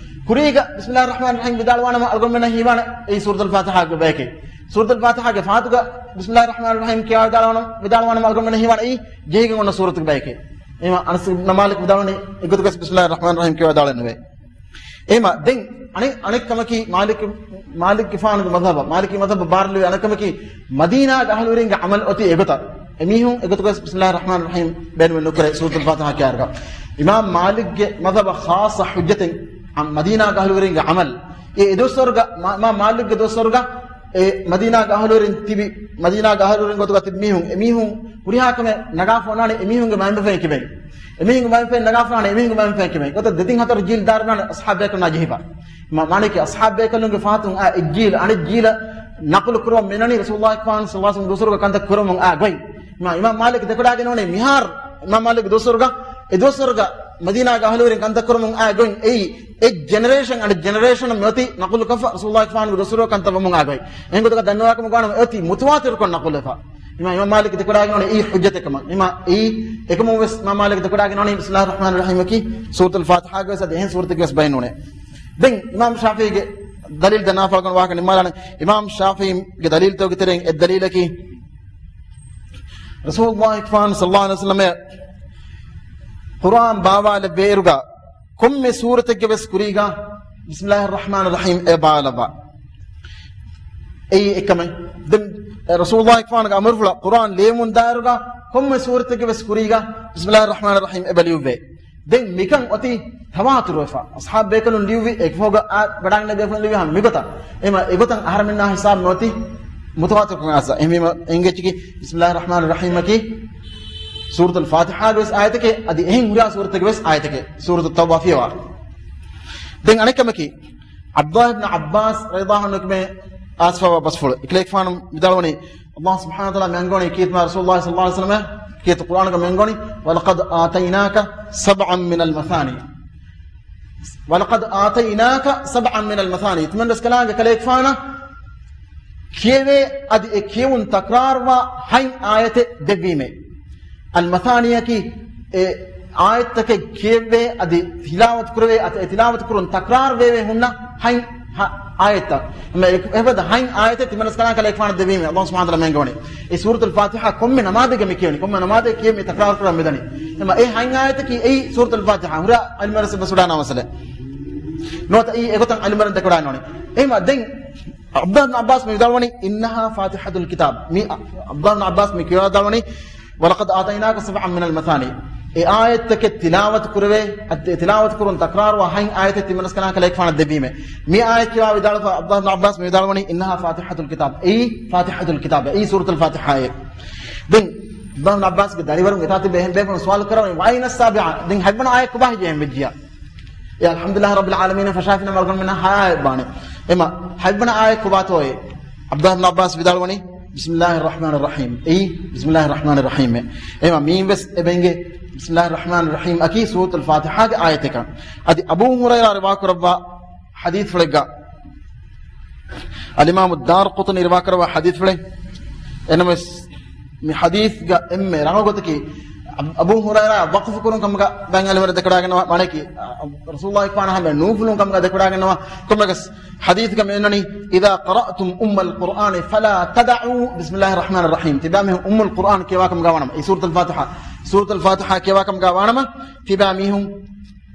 ކުރީގަ بسم الله الرحمن الرحيم ވިދާޅުވާނަމަ އަޅުގަނޑުމެންނަށް ހީވާނެ އެއީ ސޫރަތުލް ފާތިޙާގެ ބަޔެކޭ. ސޫރަތުލް ފާތިޙާގެ ފާތުގަ بسم الله الرحمن الرحيم ކިޔާ ވިދާޅުވާނަ-، ވިދާޅުވާނަމަ އަޅުގަނޑުމެންނަށް ހީވާނެ އެއީ ޖެހިގެން އޮންނަ ސޫރަތުގެ ބަޔެކޭ. އެމަ އަނަސް އިބްނު މާލިކް ވިދާޅުވަނީ އެގޮތުގަސް بسم الله الرحمن الرحيم ކިޔާ ވިދާޅެއް ނުވޭ. އެމަ ދެން އަނެއް، އަނެއް ކަމަކީ މާލިކް، މާލިކްގެފާނުގެ މަޛްހަބަށް، މާލިކީ މަޛްހަބަށް ބާރުލެވޭ އަނެއް ކަމަކީ، މަދީނާގެ އަހުލުވެރިންގެ ޢަމަލު އޮތީ އެގޮތަށް. އެމީހުން އެގޮތުގައި ބިސްމިﷲ ރަޙްމާން ރަޙީމް ބޭނުމެއް ނުކުރޭ ސޫރަތުލް ފާތިޙާ ކިޔާއިރުގަ. އިމާމް މާލިކްގެ މަޛްހަބަށް ޚާއްޞަ ޙުއްޖަތެއް މަދީނާގެ އަހުލުވެރިންގެ ޢަމަލު. އެ އެދުވަސްވަރުގަ، މާ، އިމާމް މާލިކްގެ ދުވަސްވަރުގަ އެ މަދީނާގެ އަހުލުވެރިން ތިބި، މަދީނާގެ އަހުލުވެރިން ގޮތުގަ ތިބި މީހުން، އެމީހުން ހުރިހާ ކަމެއް ނަގާފަ އޮންނާނެ އެމީހުންގެ މައިންބަފައިން ކިބައިން. އެމީހުންގެ މައިންބަފައިން ނަގާފަ އޮންނާނެ އެމީހުންގެ މައިންބަފައިން ކިބައިން. ގޮތަށް ދެތިން ހަތަރު ޖީލް ދާއިރު ނާނެ އަޞްޙާބު ބޭކަލުންނާ ޖެހިފަ. މާ، މާނައަކީ އަޞްޙާބު ބޭކަލުންގެ ފަހަތުން އާ އެއް ޖީލް އަނެއް ޖީލަށް ނަޤުލު ކުރަމުން މިނަނީ ރަސޫލުﷲ ފާން ސައްލަﷲ ވަސައްލަމް ދުވަސްވަރުގެ ކަންތައް ކުރަމުން އާ ގޮތް. މާ، އިމާމް މާލިކް ދެކޮޑާގެން އުޅެނީ މިހާރު، އިމާމް މާލިކް ދުވަސްވަރުގަ، އެ ދުވަސްވަރުގަ މަދީނާގެ އަހުލުވެރިން ކަންތައް ކުރަމުން އާ ގޮތް. އެއީ އެއް ޖެނެރޭޝަން އަނެއް ޖެނެރޭޝަނަށް މިއޮތީ ނަޤުލު ކޮށްފަ ރަސޫލުﷲ ފާންގެ ދުވަސްވަރުގެ ކަންތައް ވަމުން އާ ގޮތް. އެހެން ގޮތަކަށް ދަންނަވާކަމުގަ ވާނަމަ އެއޮތީ މުތަވާތިރުކޮށް ނަޤުލުވެފަ. އިމާ، އިމާމް މާލިކް ދެކޮޑާގެން އުޅެނީ އެއީ ޙުއްޖަތެއް ކަމަށް. އިމާ، އެއީ އެކަމުން ވެސް އިމާމް މާލިކް ދެކޮޑާގެން އުޅެނީ ބިސްމިﷲ ރަޙްމާން ރަޙީމަކީ ސޫރަތުލް ފާތިޙާގަ ވެސް އަދި އެހެން ސޫރަތެއްގެ ވެސް ބައިން ނޫނޭ. ދެން އިމާމް ޝާފިޢީގެ ދަލީލް ދަންނާފަ އަޅުގަނޑު ވާހަކަ ނިންމާލާނެ. އިމާމް ޝާފިޢީގެ ދަލީލްތަކުގެ ތެރެއިން އެއް ދަލީލަކީ، ރަސޫލުﷲ ފާން ސައްލަﷲ ޢަލައިހި ވަސައްލަމަ ޤުރްއާން ބާވާލެއްވޭއިރުގަ ކޮންމެ ސޫރަތެއްގެ ވެސް ކުރީގަ ބިސްމިﷲ ރަޙްމާން ރަޙީމް އެ ބާވާލައްވާ. އެއީ އެކަމެއް. ދެން ރަސޫލުﷲ ފާންގެ އަމުރުފުޅަށް ޤުރްއާން ލިޔެމުން ދާއިރުގަ ކޮންމެ ސޫރަތެއްގެ ވެސް ކުރީގަ ބިސްމިﷲ ރަޙްމާން ރަޙީމް އެބަ ލިޔުއްވޭ. ދެން މިކަން އޮތީ ތަވާތުރުވެފަ. އަޞްޙާބު ބޭކަލުން ލިޔުއްވި، އެކަމުގަ އާ ވަޑާގެންނެވި ބޭފުޅުން ލިޔުއްވި ހަމަ މިގޮތަށް. އެމަ، އެގޮތަށް އަހަރެމެންނާ ހިސާބު ނުއޮތީ މުތަވާތިރުކަމާ އަސް. އެހެންވީމަ އެނގޭ އެއްޗަކީ ބިސްމިﷲ ރަޙްމާން ރަޙީމަކީ ސޫރަތުލް ފާތިޙާގެ ވެސް އާޔަތެކޭ، އަދި އެހެން ހުރިހާ ސޫރަތެއްގެ ވެސް އާޔަތެކޭ، ސޫރަތު ތައުބާ ފިޔަވާ. ދެން އަނެއް ކަމަކީ، ޢަބްދުﷲ ބިން ޢައްބާސް ރަޟިޔަﷲ ޢަންހު އަންނަ ކަމެއް އައިސްފަވާ ބަސްފުޅު. އެކަލޭގެފާނު ވިދާޅުވަނީ، ﷲ ސުބްޙާނަހޫ ވަތަޢާލާ މި އަންގަވަނީ ކީރިތި ރަސޫލުﷲ ޞައްލަﷲ ޢަލައިހި ވަސައްލަމަ ކީރިތި ޤުރްއާނުގަ މި އަންގަވަނީ، وَلَقَدْ آتَيْنَاكَ سَبْعًا مِنَ الْمَثَانِي. وَلَقَدْ آتَيْنَاكَ سَبْعًا مِنَ الْمَثَانِي. ތިމަންރަސްކަލާނގެ ކަލޭގެފާނަށް ކިޔެވޭ، އަދި އެ ކިޔެވުން ތަކްރާރުވާ ހަތް އާޔަތެއް ދެއްވީމޭ. އަލްމަޘާނީއަކީ އެ އާޔަތްތަކެއް ކިޔެވޭ، އަދި ތިލާވަތު ކުރެވޭ، އަދި އެ ތިލާވަތު ކުރުން ތަކްރާރު ވެވޭ ހުންނަ ހަތް އާ، އާޔަތްތައް. އެ، އެފަދަ ހަތް އާޔަތެއް ތިމަންރަސްކަލާނގެ ކަލޭގެފާނަށް ދެއްވީމޭ. ﷲ ސުބްޙާނަހޫ ވަތަޢާލާ މި އަންގަވަނީ. އެ ސޫރަތުލް ފާތިޙާ ކޮންމެ ނަމާދެއްގަ މި ކިޔަނީ. ކޮންމެ ނަމާދެއް ކިޔެވޭ މި ތަކްރާރު ކުރަން މިދަނީ. އެމަ އެ ހަތް އާޔަތަކީ އެއީ ސޫރަތުލް ފާތިޙާ. ހުރިހާ ޢިލްމުވެރިން ވެސް ބަސްވެވަޑާނާ މައްސަލައެއް. ނުވަތަ އެއީ އެގޮތަށް ޢިލްމުވެރިން ދެކެވަޑާން އޮންނަނީ. އެމަ ދެން ޢަބްދުﷲ ބިން ޢައްބާސް މި ވިދާޅުވަނީ، إِنَّهَا فَاتِحَةُ الْكِتَابِ. މި ޢަބްދުﷲ ބިން ޢައްބާސް މި ކިޔަވާ ވިދާޅުވަނީ، وَلَقَدْ آتَيْنَاكَ سَبْعًا مِنَ الْمَثَانِي. އެ އާޔަތްތަކެއް ތިލާވަތު ކުރެވޭ، އަދި ތިލާވަތު ކުރުން ތަކްރާރުވާ ހަތް އާޔަތެއް ތިމަންރަސްކަލާނގެ ކަލޭގެފާނަށް ދެއްވީމޭ. މި އާޔަތް ކިޔަވާ ވިދާޅުވެފަ ޢަބްދުﷲ ބިން ޢައްބާސް މި ވިދާޅުވަނީ، إِنَّهَا فَاتِحَةُ الْكِتَابِ. އެއީ ފާތިޙަތުލް ކިތާބޭ. އެއީ ސޫރަތުލް ފާތިޙާއޭ. ދެން ޢަބްދުﷲ ބިން ޢައްބާސްގެ ދަރިވަރުން އެތާ ތިބި އެހެން ބޭފުޅުން ސުވާލު ކުރައްވަނީ، وَأَيْنَ السَّابِعَةُ؟ ދެން ހަތްވަނަ އާޔަތް ކޮބާ ހިޖެއްޔާ؟ އެ الْحَمْدُ لِلَّهِ رَبِّ الْعَالَمِينَ ފަށާފިނަމަ އަޅުގަނޑުމެންނަށް ހައިބާނެ. އެމަ ހަތްވަނަ އާޔަތް ކޮބާތޯއޭ؟ ޢަބްދުﷲ ބިން ޢައްބާސް ވިދާޅުވަނީ، بِسْمِ اللَّهِ الرَّحْمَٰنِ الرَّحِيمِ. އެއީ، بِسْمِ اللَّهِ الرَّحْمَٰنِ الرَّحِيمِ. އެމަ މީން ވެސް އެބަ އިނގޭ، بِسْمِ اللَّهِ الرَّحْمَٰنِ الرَّحِيمِ އަކީ ސޫރަތުލް ފާތިޙާގެ އާޔަތެކަން. އަދި އަބޫ ހުރައިރާ ރިވާކުރައްވާ ޙަދީޘްފުޅެއްގަ، އަލްއިމާމު ދާރަޤުޠުނީ ރިވާކުރައްވާ ޙަދީޘްފުޅެއް. އެނަމެސް، މި ޙަދީޘްގަ އެންމެ ރަނގަޅު ގޮތަކީ، އަބް-، އަބޫ ހުރައިރާ ވަޤުފު ކުރުން ކަމުގަ ބައެއް ޢިލްމުވެރިން ދެކެވަޑައިގަންނަވާ، މާނައަކީ، އަ، ރަސޫލުﷲ ފާނަށް ހަމަ ނޫފުލުން ކަމުގަ ދެކެވަޑައިގަންނަވާ. ކޮންމެއަކަސް ޙަދީޘްގަ މި އޮންނަނީ، إِذَا قَرَأْتُمْ أُمَّ الْقُرْآنِ فَلَا تَدَعُوا بِسْمِ اللَّهِ الرَّحْمَٰنِ الرَّحِيمِ. ތިބާމީހުން އުއްމުލް ޤުރްއާން ކިޔަވާ ކަމުގަ ވާނަމަ، އެ ސޫރަތުލް ފާތިޙާ، ސޫރަތުލް ފާތިޙާ ކިޔަވާ ކަމުގަ ވާނަމަ، ތިބާމީހުން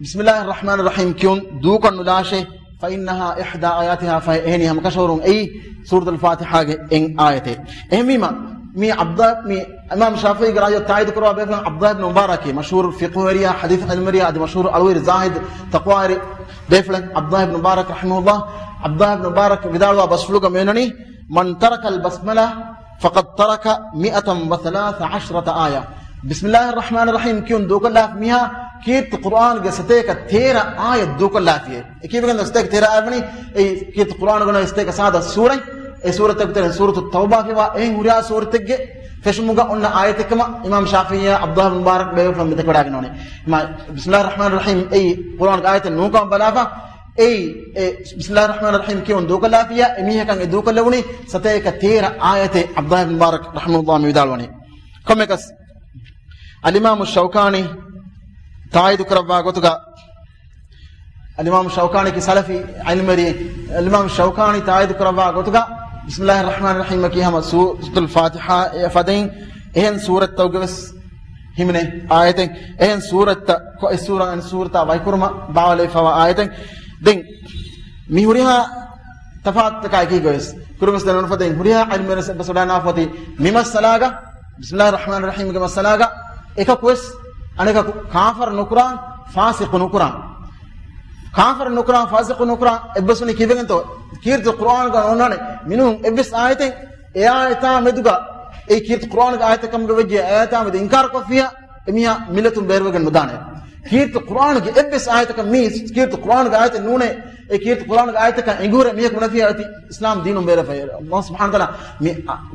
بِسْمِ اللَّهِ الرَّحْمَٰنِ الرَّحِيمِ ކިޔުން ދޫކޮށް ނުލާށޭ، فَإِنَّهَا إِحْدَى آيَاتِهَا، ފަހެ އެހެނީ ހަމަކަށަވަރުން އެއީ ސޫރަތުލް ފާތިޙާގެ އެއް އާޔަތެއް. އެހެންވީމަ، މި ޢަބްދު-، މި އިމާމް ޝާފިޢީގެ ރާއްޔަށް ތާއީދު ކުރައްވާ ބޭފުޅުން ޢަބްދުﷲ ބިން މުބާރަކީ، މަޝްހޫރު ފިޤުހުވެރިޔާ، ޙަދީޘް ޢިލްމުވެރިޔާ، އަދި މަޝްހޫރު އަޅުވެރި ޒާހިދު، ތަޤްވާވެރި ބޭފުޅެއް ޢަބްދުﷲ ބިން މުބާރަކް ރަޙިމަހުﷲ. ޢަބްދުﷲ ބިން މުބާރަކް ވިދާޅުވާ ބަސްފުޅުގަ މި އޮންނަނީ، مَنْ تَرَكَ الْبَسْمَلَةَ فَقَدْ تَرَكَ مِائَةً وَثَلَاثَ عَشْرَةَ آيَةً. بِسْمِ اللَّهِ الرَّحْمَٰنِ الرَّحِيمِ ކިޔުން ދޫކޮށްލާފި މީހާ ކީރިތި ޤުރްއާންގެ ސަތޭކަ ތޭރަ އާޔަތް ދޫކޮށްލާފިއޭ. އެކީ ވެގެން ސަތޭކަ ތޭރަ އާޔަތް ވަނީ، އެ ކީރިތި ޤުރްއާނުގަ އޮންނަ ސަތޭކަ ސާދަ ސޫރަތް، އެ ސޫރަތްތަކުގެ ތެރެއިން ސޫރަތު ތައުބާ ފިޔަވާ އެހެން ހުރިހާ ސޫރަތެއްގެ ފެށުމުގަ އޮންނަ އާޔަތެއް ކަމަށް އިމާމް ޝާފިޢީއާ ޢަބްދުﷲ ބިން މުބާރަކް ބޭފުޅުން މި ދެކެވަޑައިގަންނަވަނީ. މާ، بِسْمِ اللَّهِ الرَّحْمَٰنِ الرَّحِيمِ އެއީ ޤުރްއާންގެ އާޔަތެއް ނޫން ކަމަށް ބަލާފަ، އެއީ، އެ، بِسْمِ اللَّهِ الرَّحْمَٰنِ الرَّحِيمِ ކިޔުން ދޫކޮށްލާފިއްޔާ، އެމީހަކަށް އެ ދޫކޮށްލެވުނީ ސަތޭކަ ތޭރަ އާޔަތެއް، ޢަބްދުﷲ ބިން މުބާރަކް ރަޙިމަހުﷲ މި ވިދާޅުވަނީ. ކޮންމެއަކަސް، އަލްއިމާމު ޝައުކާނީ ތާއީދު ކުރައްވާ ގޮތުގަ، އަލްއިމާމު ޝައުކާނީ ކި ސަލަފީ ޢިލްމުވެރިއެއް، އަލްއިމާމު ޝައުކާނީ ތާއީދު ކުރައްވާ ގޮތުގަ، بِسْمِ اللَّهِ الرَّحْمَٰنِ الرَّحِيمِ އަކީ ހަމަ ސޫރަތުލް ފާތިޙާ އެ ފަދައިން އެހެން ސޫރަތްތަކުގެ ވެސް ހިމެނޭ އާޔަތެއް، އެހެން ސޫރަތްތައް، އެ ސޫރަ، އެހެން ސޫރަތާ ވަކިކުރުމަށް ބާވާލެވިފައިވާ އާޔަތެއް. ދެން މި ހުރިހާ ތަފާތުތަކާ އެކީގަވެސް ކުރިމަސް ދެން ނުފަދައިން ހުރިހާ ޢިލްމުވެރިން އެއްބަސްވަޑާނާފަ އޮތީ މި މައްސަލާގަ، ބިސްމިﷲ ރަޙްމާނި ރަޙީމްގެ މައްސަލާގަ އެކަކުވެސް އަނެކަކު ކާފަރު ނުކުރާ، ފާސިޤު ނުކުރާ. ކާފަރު ނުކުރާ، ފާސިޤު ނުކުރާ އެއްބަސްވަނީ ކީއްވެގެންތޯ؟ ކީރިތި ޤުރްއާނުގަ ނޯންނާނެ މިނޫން އެއްވެސް އާޔަތެއް އެ އާޔަތާ މެދުގަ އެ ކީރިތި ޤުރްއާނުގެ އާޔަތެއް ކަމުގަ ވެއްޖެ އެ އާޔަތާ މެދު އިންކާރުކޮށްފިއްޔާ އެމީހާ މިއްލަތުން ބޭރުވެގެން ނުދާނެ. ކީރިތި ޤުރްއާނުގެ އެއްވެސް އާޔަތަކަށް މީ، ކީރިތި ޤުރްއާނުގެ އާޔަތެއް ނޫނޭ، އެ ކީރިތި ޤުރްއާނުގެ އާޔަތަކަށް އެނގުހުރެ މީހަކު ނަފިޔާ އޮތީ އިސްލާމް ދީނުން ބޭރަށް ފައި. ﷲ ސުބްޙާނަހޫ ވަތަޢާލާ މި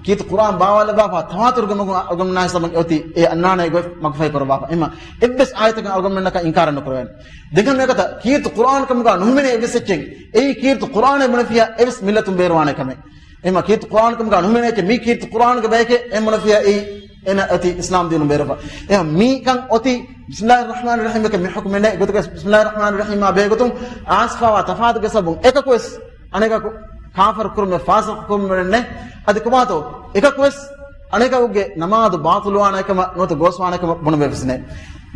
ކީރިތި ޤުރްއާން ބާވާލައްވާފަ ތަވާތުރުގެ މަގު އަޅުގަނޑުމެންނާ ހިސާބަށް އޮތީ އެ އަންނާނޭ ގޮތް މަގުފަހި ކުރައްވާފަ. އެމަ އެއްވެސް އާޔަތަކަށް އަޅުގަނޑުމެންނަކަށް އިންކާރެއް ނުކުރެވޭނެ. ދެން ހަމަ އެކަތަ ކީރިތި ޤުރްއާން ކަމުގަ ނުހިމެނޭ އެއްވެސް އެއްޗެއް އެއީ ކީރިތި ޤުރްއާނެއް ބުނެފިޔާ އެވެސް މިއްލަތުން ބޭރުވާނެ ކަމެއް. އެމަ ކީރިތި ޤުރްއާން ކަމުގަ ނުހިމެނޭ އެއްޗެއް މީ ކީރިތި ޤުރްއާންގެ ބަޔެކޭ އެ ބުނެފިޔާ އެއީ އޭނަ އޮތީ އިސްލާމް ދީނުން ބޭރުވާ. އެހެން މީކަން އޮތީ ބިސްމިﷲ ރަޙްމާނި ރަޙީމް އެކަ މި ޙުކުމެއް ނެތް. އެގޮތަކަށް ބިސްމިﷲ ރަޙްމާނި ރަޙީމާ ބެހޭގޮތުން އާސްފާވާ ތަފާތުގެ ސަބަބުން އެކަކުވެސް އަނެކަކު ކާފަރު ކުރުމެއް ފާސިޤު ކުރުމެއް ނެތް. އަދި ކޮބާތޯ އެކަކުވެސް އަނެކަކުގެ ނަމާދު ބާޠިލުވާނެ ކަމަށް ނުވަތަ ގޯސްވާނެކަމަށް ބުނެވެސް ނެތް.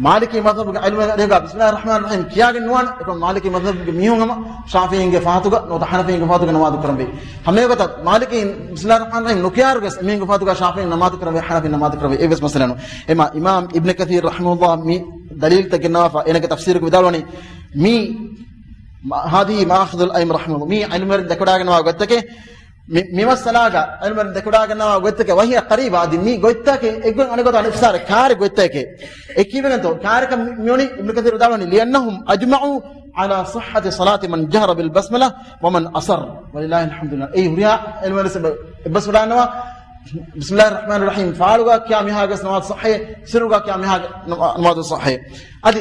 މާލިކީ މަޛްހަބުގެ ޢިލްމުވެރިން އަދި ބިސްމިﷲ ރަޙްމާނި ރަޙީމް ކިޔާގެން ނުވާނެ. އެކަމަ މާލިކީ މަޛްހަބުގެ މީހުން ހަމަ ޝާފިޢީންގެ ފަހަތުގަ ނުވަތަ ޙަނަފީންގެ ފަހަތުގަ ނަމާދު ކުރަންވީ. ހަމައެގޮތަށް މާލިކީން ބިސްމިﷲ ރަޙްމާނި ރަޙީމް ނުކިޔާއިރުވެސް އެމީހުންގެ ފަހަތުގަ ޝާފިޢީން ނަމާދު ކުރަންވީ، ޙަނަފީން ނަމާދު ކުރަންވީ. އެއްވެސް މައްސަލައެއް ނޫން. އެމާ އިމާމް އިބްނު ކަޘީރު ރަޙިމަހުﷲ މި ދަލީލުތައް ގެންނަވާފަ އޭނަގެ ތަފްސީރުގަ ވިދާޅުވަނީ މީ މާ-، هذه مآخذ الأئمة رحمهم الله. މީ ޢިލްމުވެރިން ދެކެވަޑާގަންނަވާ ގޮތްތަކެއް. މި، މި މައްސަލާގަ ޢިލްމުވެރިން ދެކެވަޑާގަންނަވާ ގޮތްތަކެއް. وهي قريبة، އަދި މީ ގޮތްތަކެއް އެއްގޮތް އަނެއްގޮތަށް އިފްސާރެއް ކާރި ގޮތްތަކެއް. އެ ކީއްވެގެންތޯ؟ ކާރިކަން މި، މިވަނީ އިބްނު ކަޘީރު ވިދާޅުވަނީ لأنهم أجمعوا على صحة صلاة من جهر بالبسملة ومن أسر. ولله الحمد لله. އެއީ ހުރިހާ ޢިލްމުވެރިން އެއްބަސްވަޑާންނަވާ ބިސްމިﷲ ރަޙްމާނި ރަޙީމް ފާޅުގަ ކިޔާ މީހާގެ ނަމާދު ޞައްޙައޭ، ސިއްރުގަ ކިޔާ މީހާގެ ނަމާ-، ނަމާދު ޞައްޙައޭ. އަދި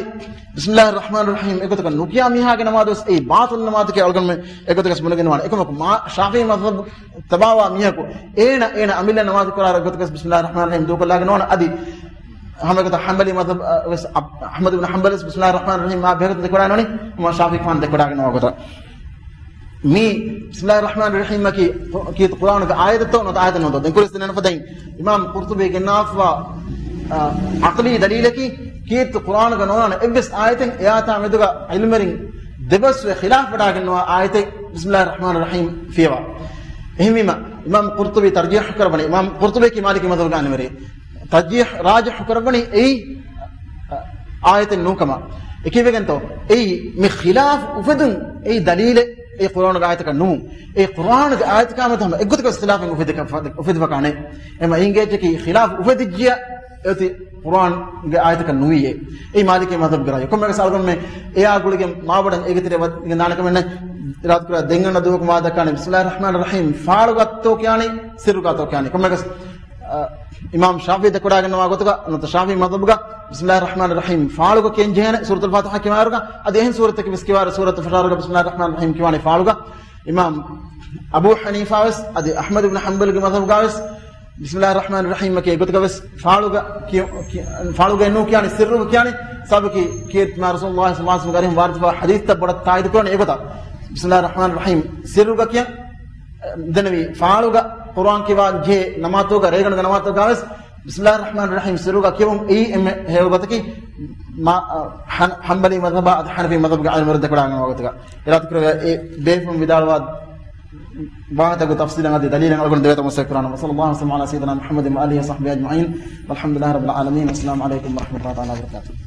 ބިސްމިﷲ ރަޙްމާނި ރަޙީމް އެގޮތަކަށް ނުކިޔާ މީހާގެ ނަމާދު ވެސް އެއީ ބާޠިލު ނަމާދެކޭ އަޅުގަނޑުމެން އެގޮތަކަށް ބުނެގެން ވާނެ. އެކަމަކު މާ-، ޝާފިޢީ މަޛްހަބު ތަބާވާ މީހަކު އޭނަ، އޭނަ އަމިއްލަ ނަމާދު ކުރާ އެގޮތަކަށް ބިސްމިﷲ ރަޙްމާނި ރަޙީމް ދޫކޮށްލާގެން ނުވާނެ. އަދި ހަމައެގޮތަށް ޙަންބަލީ މަޛްހަބު، އަ، ވެސް އަ-، އަޙްމަދު ބިން ޙަންބަލް ވެސް ބިސްމިﷲ ރަޙްމާނި ރަޙީމް މާ ބެހޭގޮތުން ދެކެވަޑާން ވަނީ، އިމާމް ޝާފިޢީ ފާން ދެކެވަޑާގެން ނުވާ ގޮތަށް. މީ ބިސްމިﷲ ރަޙްމާނި ރަޙީމް އަކީ ކީރިތި ޤުރްއާނުގެ އާޔަތެއްތޯ ނުވަތަ އާޔަތެއް ނޫންތޯ؟ ދެން ކުރިސް ދެންނެވި ފަދައިން އިމާމް ޤުރްޠުބީ ގެންނާފަ، އާ، ޢަޤްލީ ދަލީލަކީ ކީރިތި ޤުރްއާނުގަ ނޯންނާނެ އެއްވެސް އާޔަތެއް އެއާތާ މެދުގަ ޢިލްމުވެރިން ދެބަސްވެ ޚިލާފް ވެޑާގެންނަވާ އާޔަތެއް ބިސްމިﷲ ރަޙްމާނި ރަޙީމް ފިޔަވާ. އެހެންވީމަ އިމާމް ޤުރްޠުބީ ތަރްޖީޙު ކުރައްވަނީ، އިމާމް ޤުރްޠުބީ ކީ މާލިކީ މަޛްހަބުގެ ޢާލިމެއް. ތަރްޖީޙް، ރާޖިޙު ކުރައްވަނީ އެއީ އާޔަތެއް ނޫންކަމަށް. އެކީވެގެންތޯ؟ އެއީ މި ޚިލާފް އުފެދުން އެއީ ދަލީލެއް އެ ޤުރްއާނުގެ އާޔަތަކަށް ނޫން. އެ ޤުރްއާނުގެ އާޔަތަކާ މެދު ހަމަ އެއްގޮތަކަށް ވެސް ޚިލާފެއް އުފެދި-، އުފެދިފަކާނެ. އެމަ އިނގޭއްޗަކީ ޚިލާފް އުފެދިއްޖިޔަ އެއޮތީ ޤުރްއާނުގެ އާޔަތަކަށް ނުވިއޭ. އެއީ މާލިކީ މަޛްހަބުގެ ރައްޔު. ކޮންމެވެސް އަޅުގަނޑުމެން އެއާ ގުޅިގެން މާބޮޑަށް އޭގެ ތެރެ ވަދެގެން ދާނެ ކަމެއް ނެތް. އިރާދަ ކުރާ ދެން އަންނަ ދުވަހަކު މާ ދައްކާނެ ބިސްމިﷲ ރަޙްމާނި ރަޙީމް ފާޅުގަތޯ ކިޔާނީ، ސިއްރުގަތޯ ކިޔާނީ. ކޮންމެވެސް އަ، އިމާމް ޝާފިޢީ ދެކެވަޑާގަންނަވާ ގޮތުގަ، ނުވަތަ ޝާފިޢީ މަޛްހަބުގަ ބިސްމިﷲ ރަޙްމާނި ރަޙީމް ފާޅުގަ ކިޔަން ޖެހޭނެ، ސޫރަތުލް ފާތިޙާ ކިޔާއިރުގަ. އަދި އެހެން ސޫރަތަކެއް ވެސް ކިޔާއިރު، ސޫރަތުލް ފަޓާރުގަ ބިސްމިﷲ ރަޙްމާނި ރަޙީމް ކިޔާނީ ފާޅުގަ. އިމާމް އަބޫ ޙަނީފާ ވެސް އަދި އަޙްމަދު ބިން ޙަންބަލްގެ މަޛްހަބުގަ ވެސް ބިސްމިﷲ ރަޙްމާނި ރަޙީމް އެކީ އެގޮތުގަ ވެސް ފާޅުގަ ކިޔު-، ކި-، ފާޅުގަ ނޫން ކިޔާނީ، ސިއްރުގަ ކިޔާނީ. ސަބަބަކީ ކީރިތި މާ ރަސޫލުﷲ ޞައްލަﷲ ޢަލައިހި ވަސައްލަމްގެ އަރިހުން ވާރިދުވާ ޙަދީޘްތައް ބޮޑަށް ތާއީދު ކުރަނީ އެގޮތަށް. ބިސްމިﷲ ރަޙްމާނި ރަޙީމް ސިއްރުގަ ކިޔަން ދެންނެވި ފާޅުގަ ޤުރްއާން ކިޔަވާ ޖެހޭ ނަމާދުގަ، ރޭގަނޑުގެ ނަމާދުގަ ވެސް ބިސްމިﷲ ރަޙްމާނި ރަޙީމް ސިއްރުގަ ކިޔެވުން އެއީ އެންމެ ހެޔޮ ގޮތަކީ މާ-، އަ، ޙަން-، ޙަންބަލީ މަޛްހަބާ އަދި ޙަނަފީ މަޛްހަބުގެ ޢާލިމުވެރިން ދެކެވަޑާގަންނަވާ ގޮތުގަ. އިރާދަކުރެވޭ އެ ބޭފުޅުން ވިދާޅުވާ ވާހަކަތަކުގެ ތަފްޞީލަށް އަދި ދަލީލެއް އަޅުގަނޑު ދެވޭތޯ މަސައްކަތް ކުރާނަން. وصلى الله وسلم على سيدنا محمد وآله وصحبه أجمعين. والحمد لله رب العالمين. والسلام عليكم ورحمة الله تعالى وبركاته.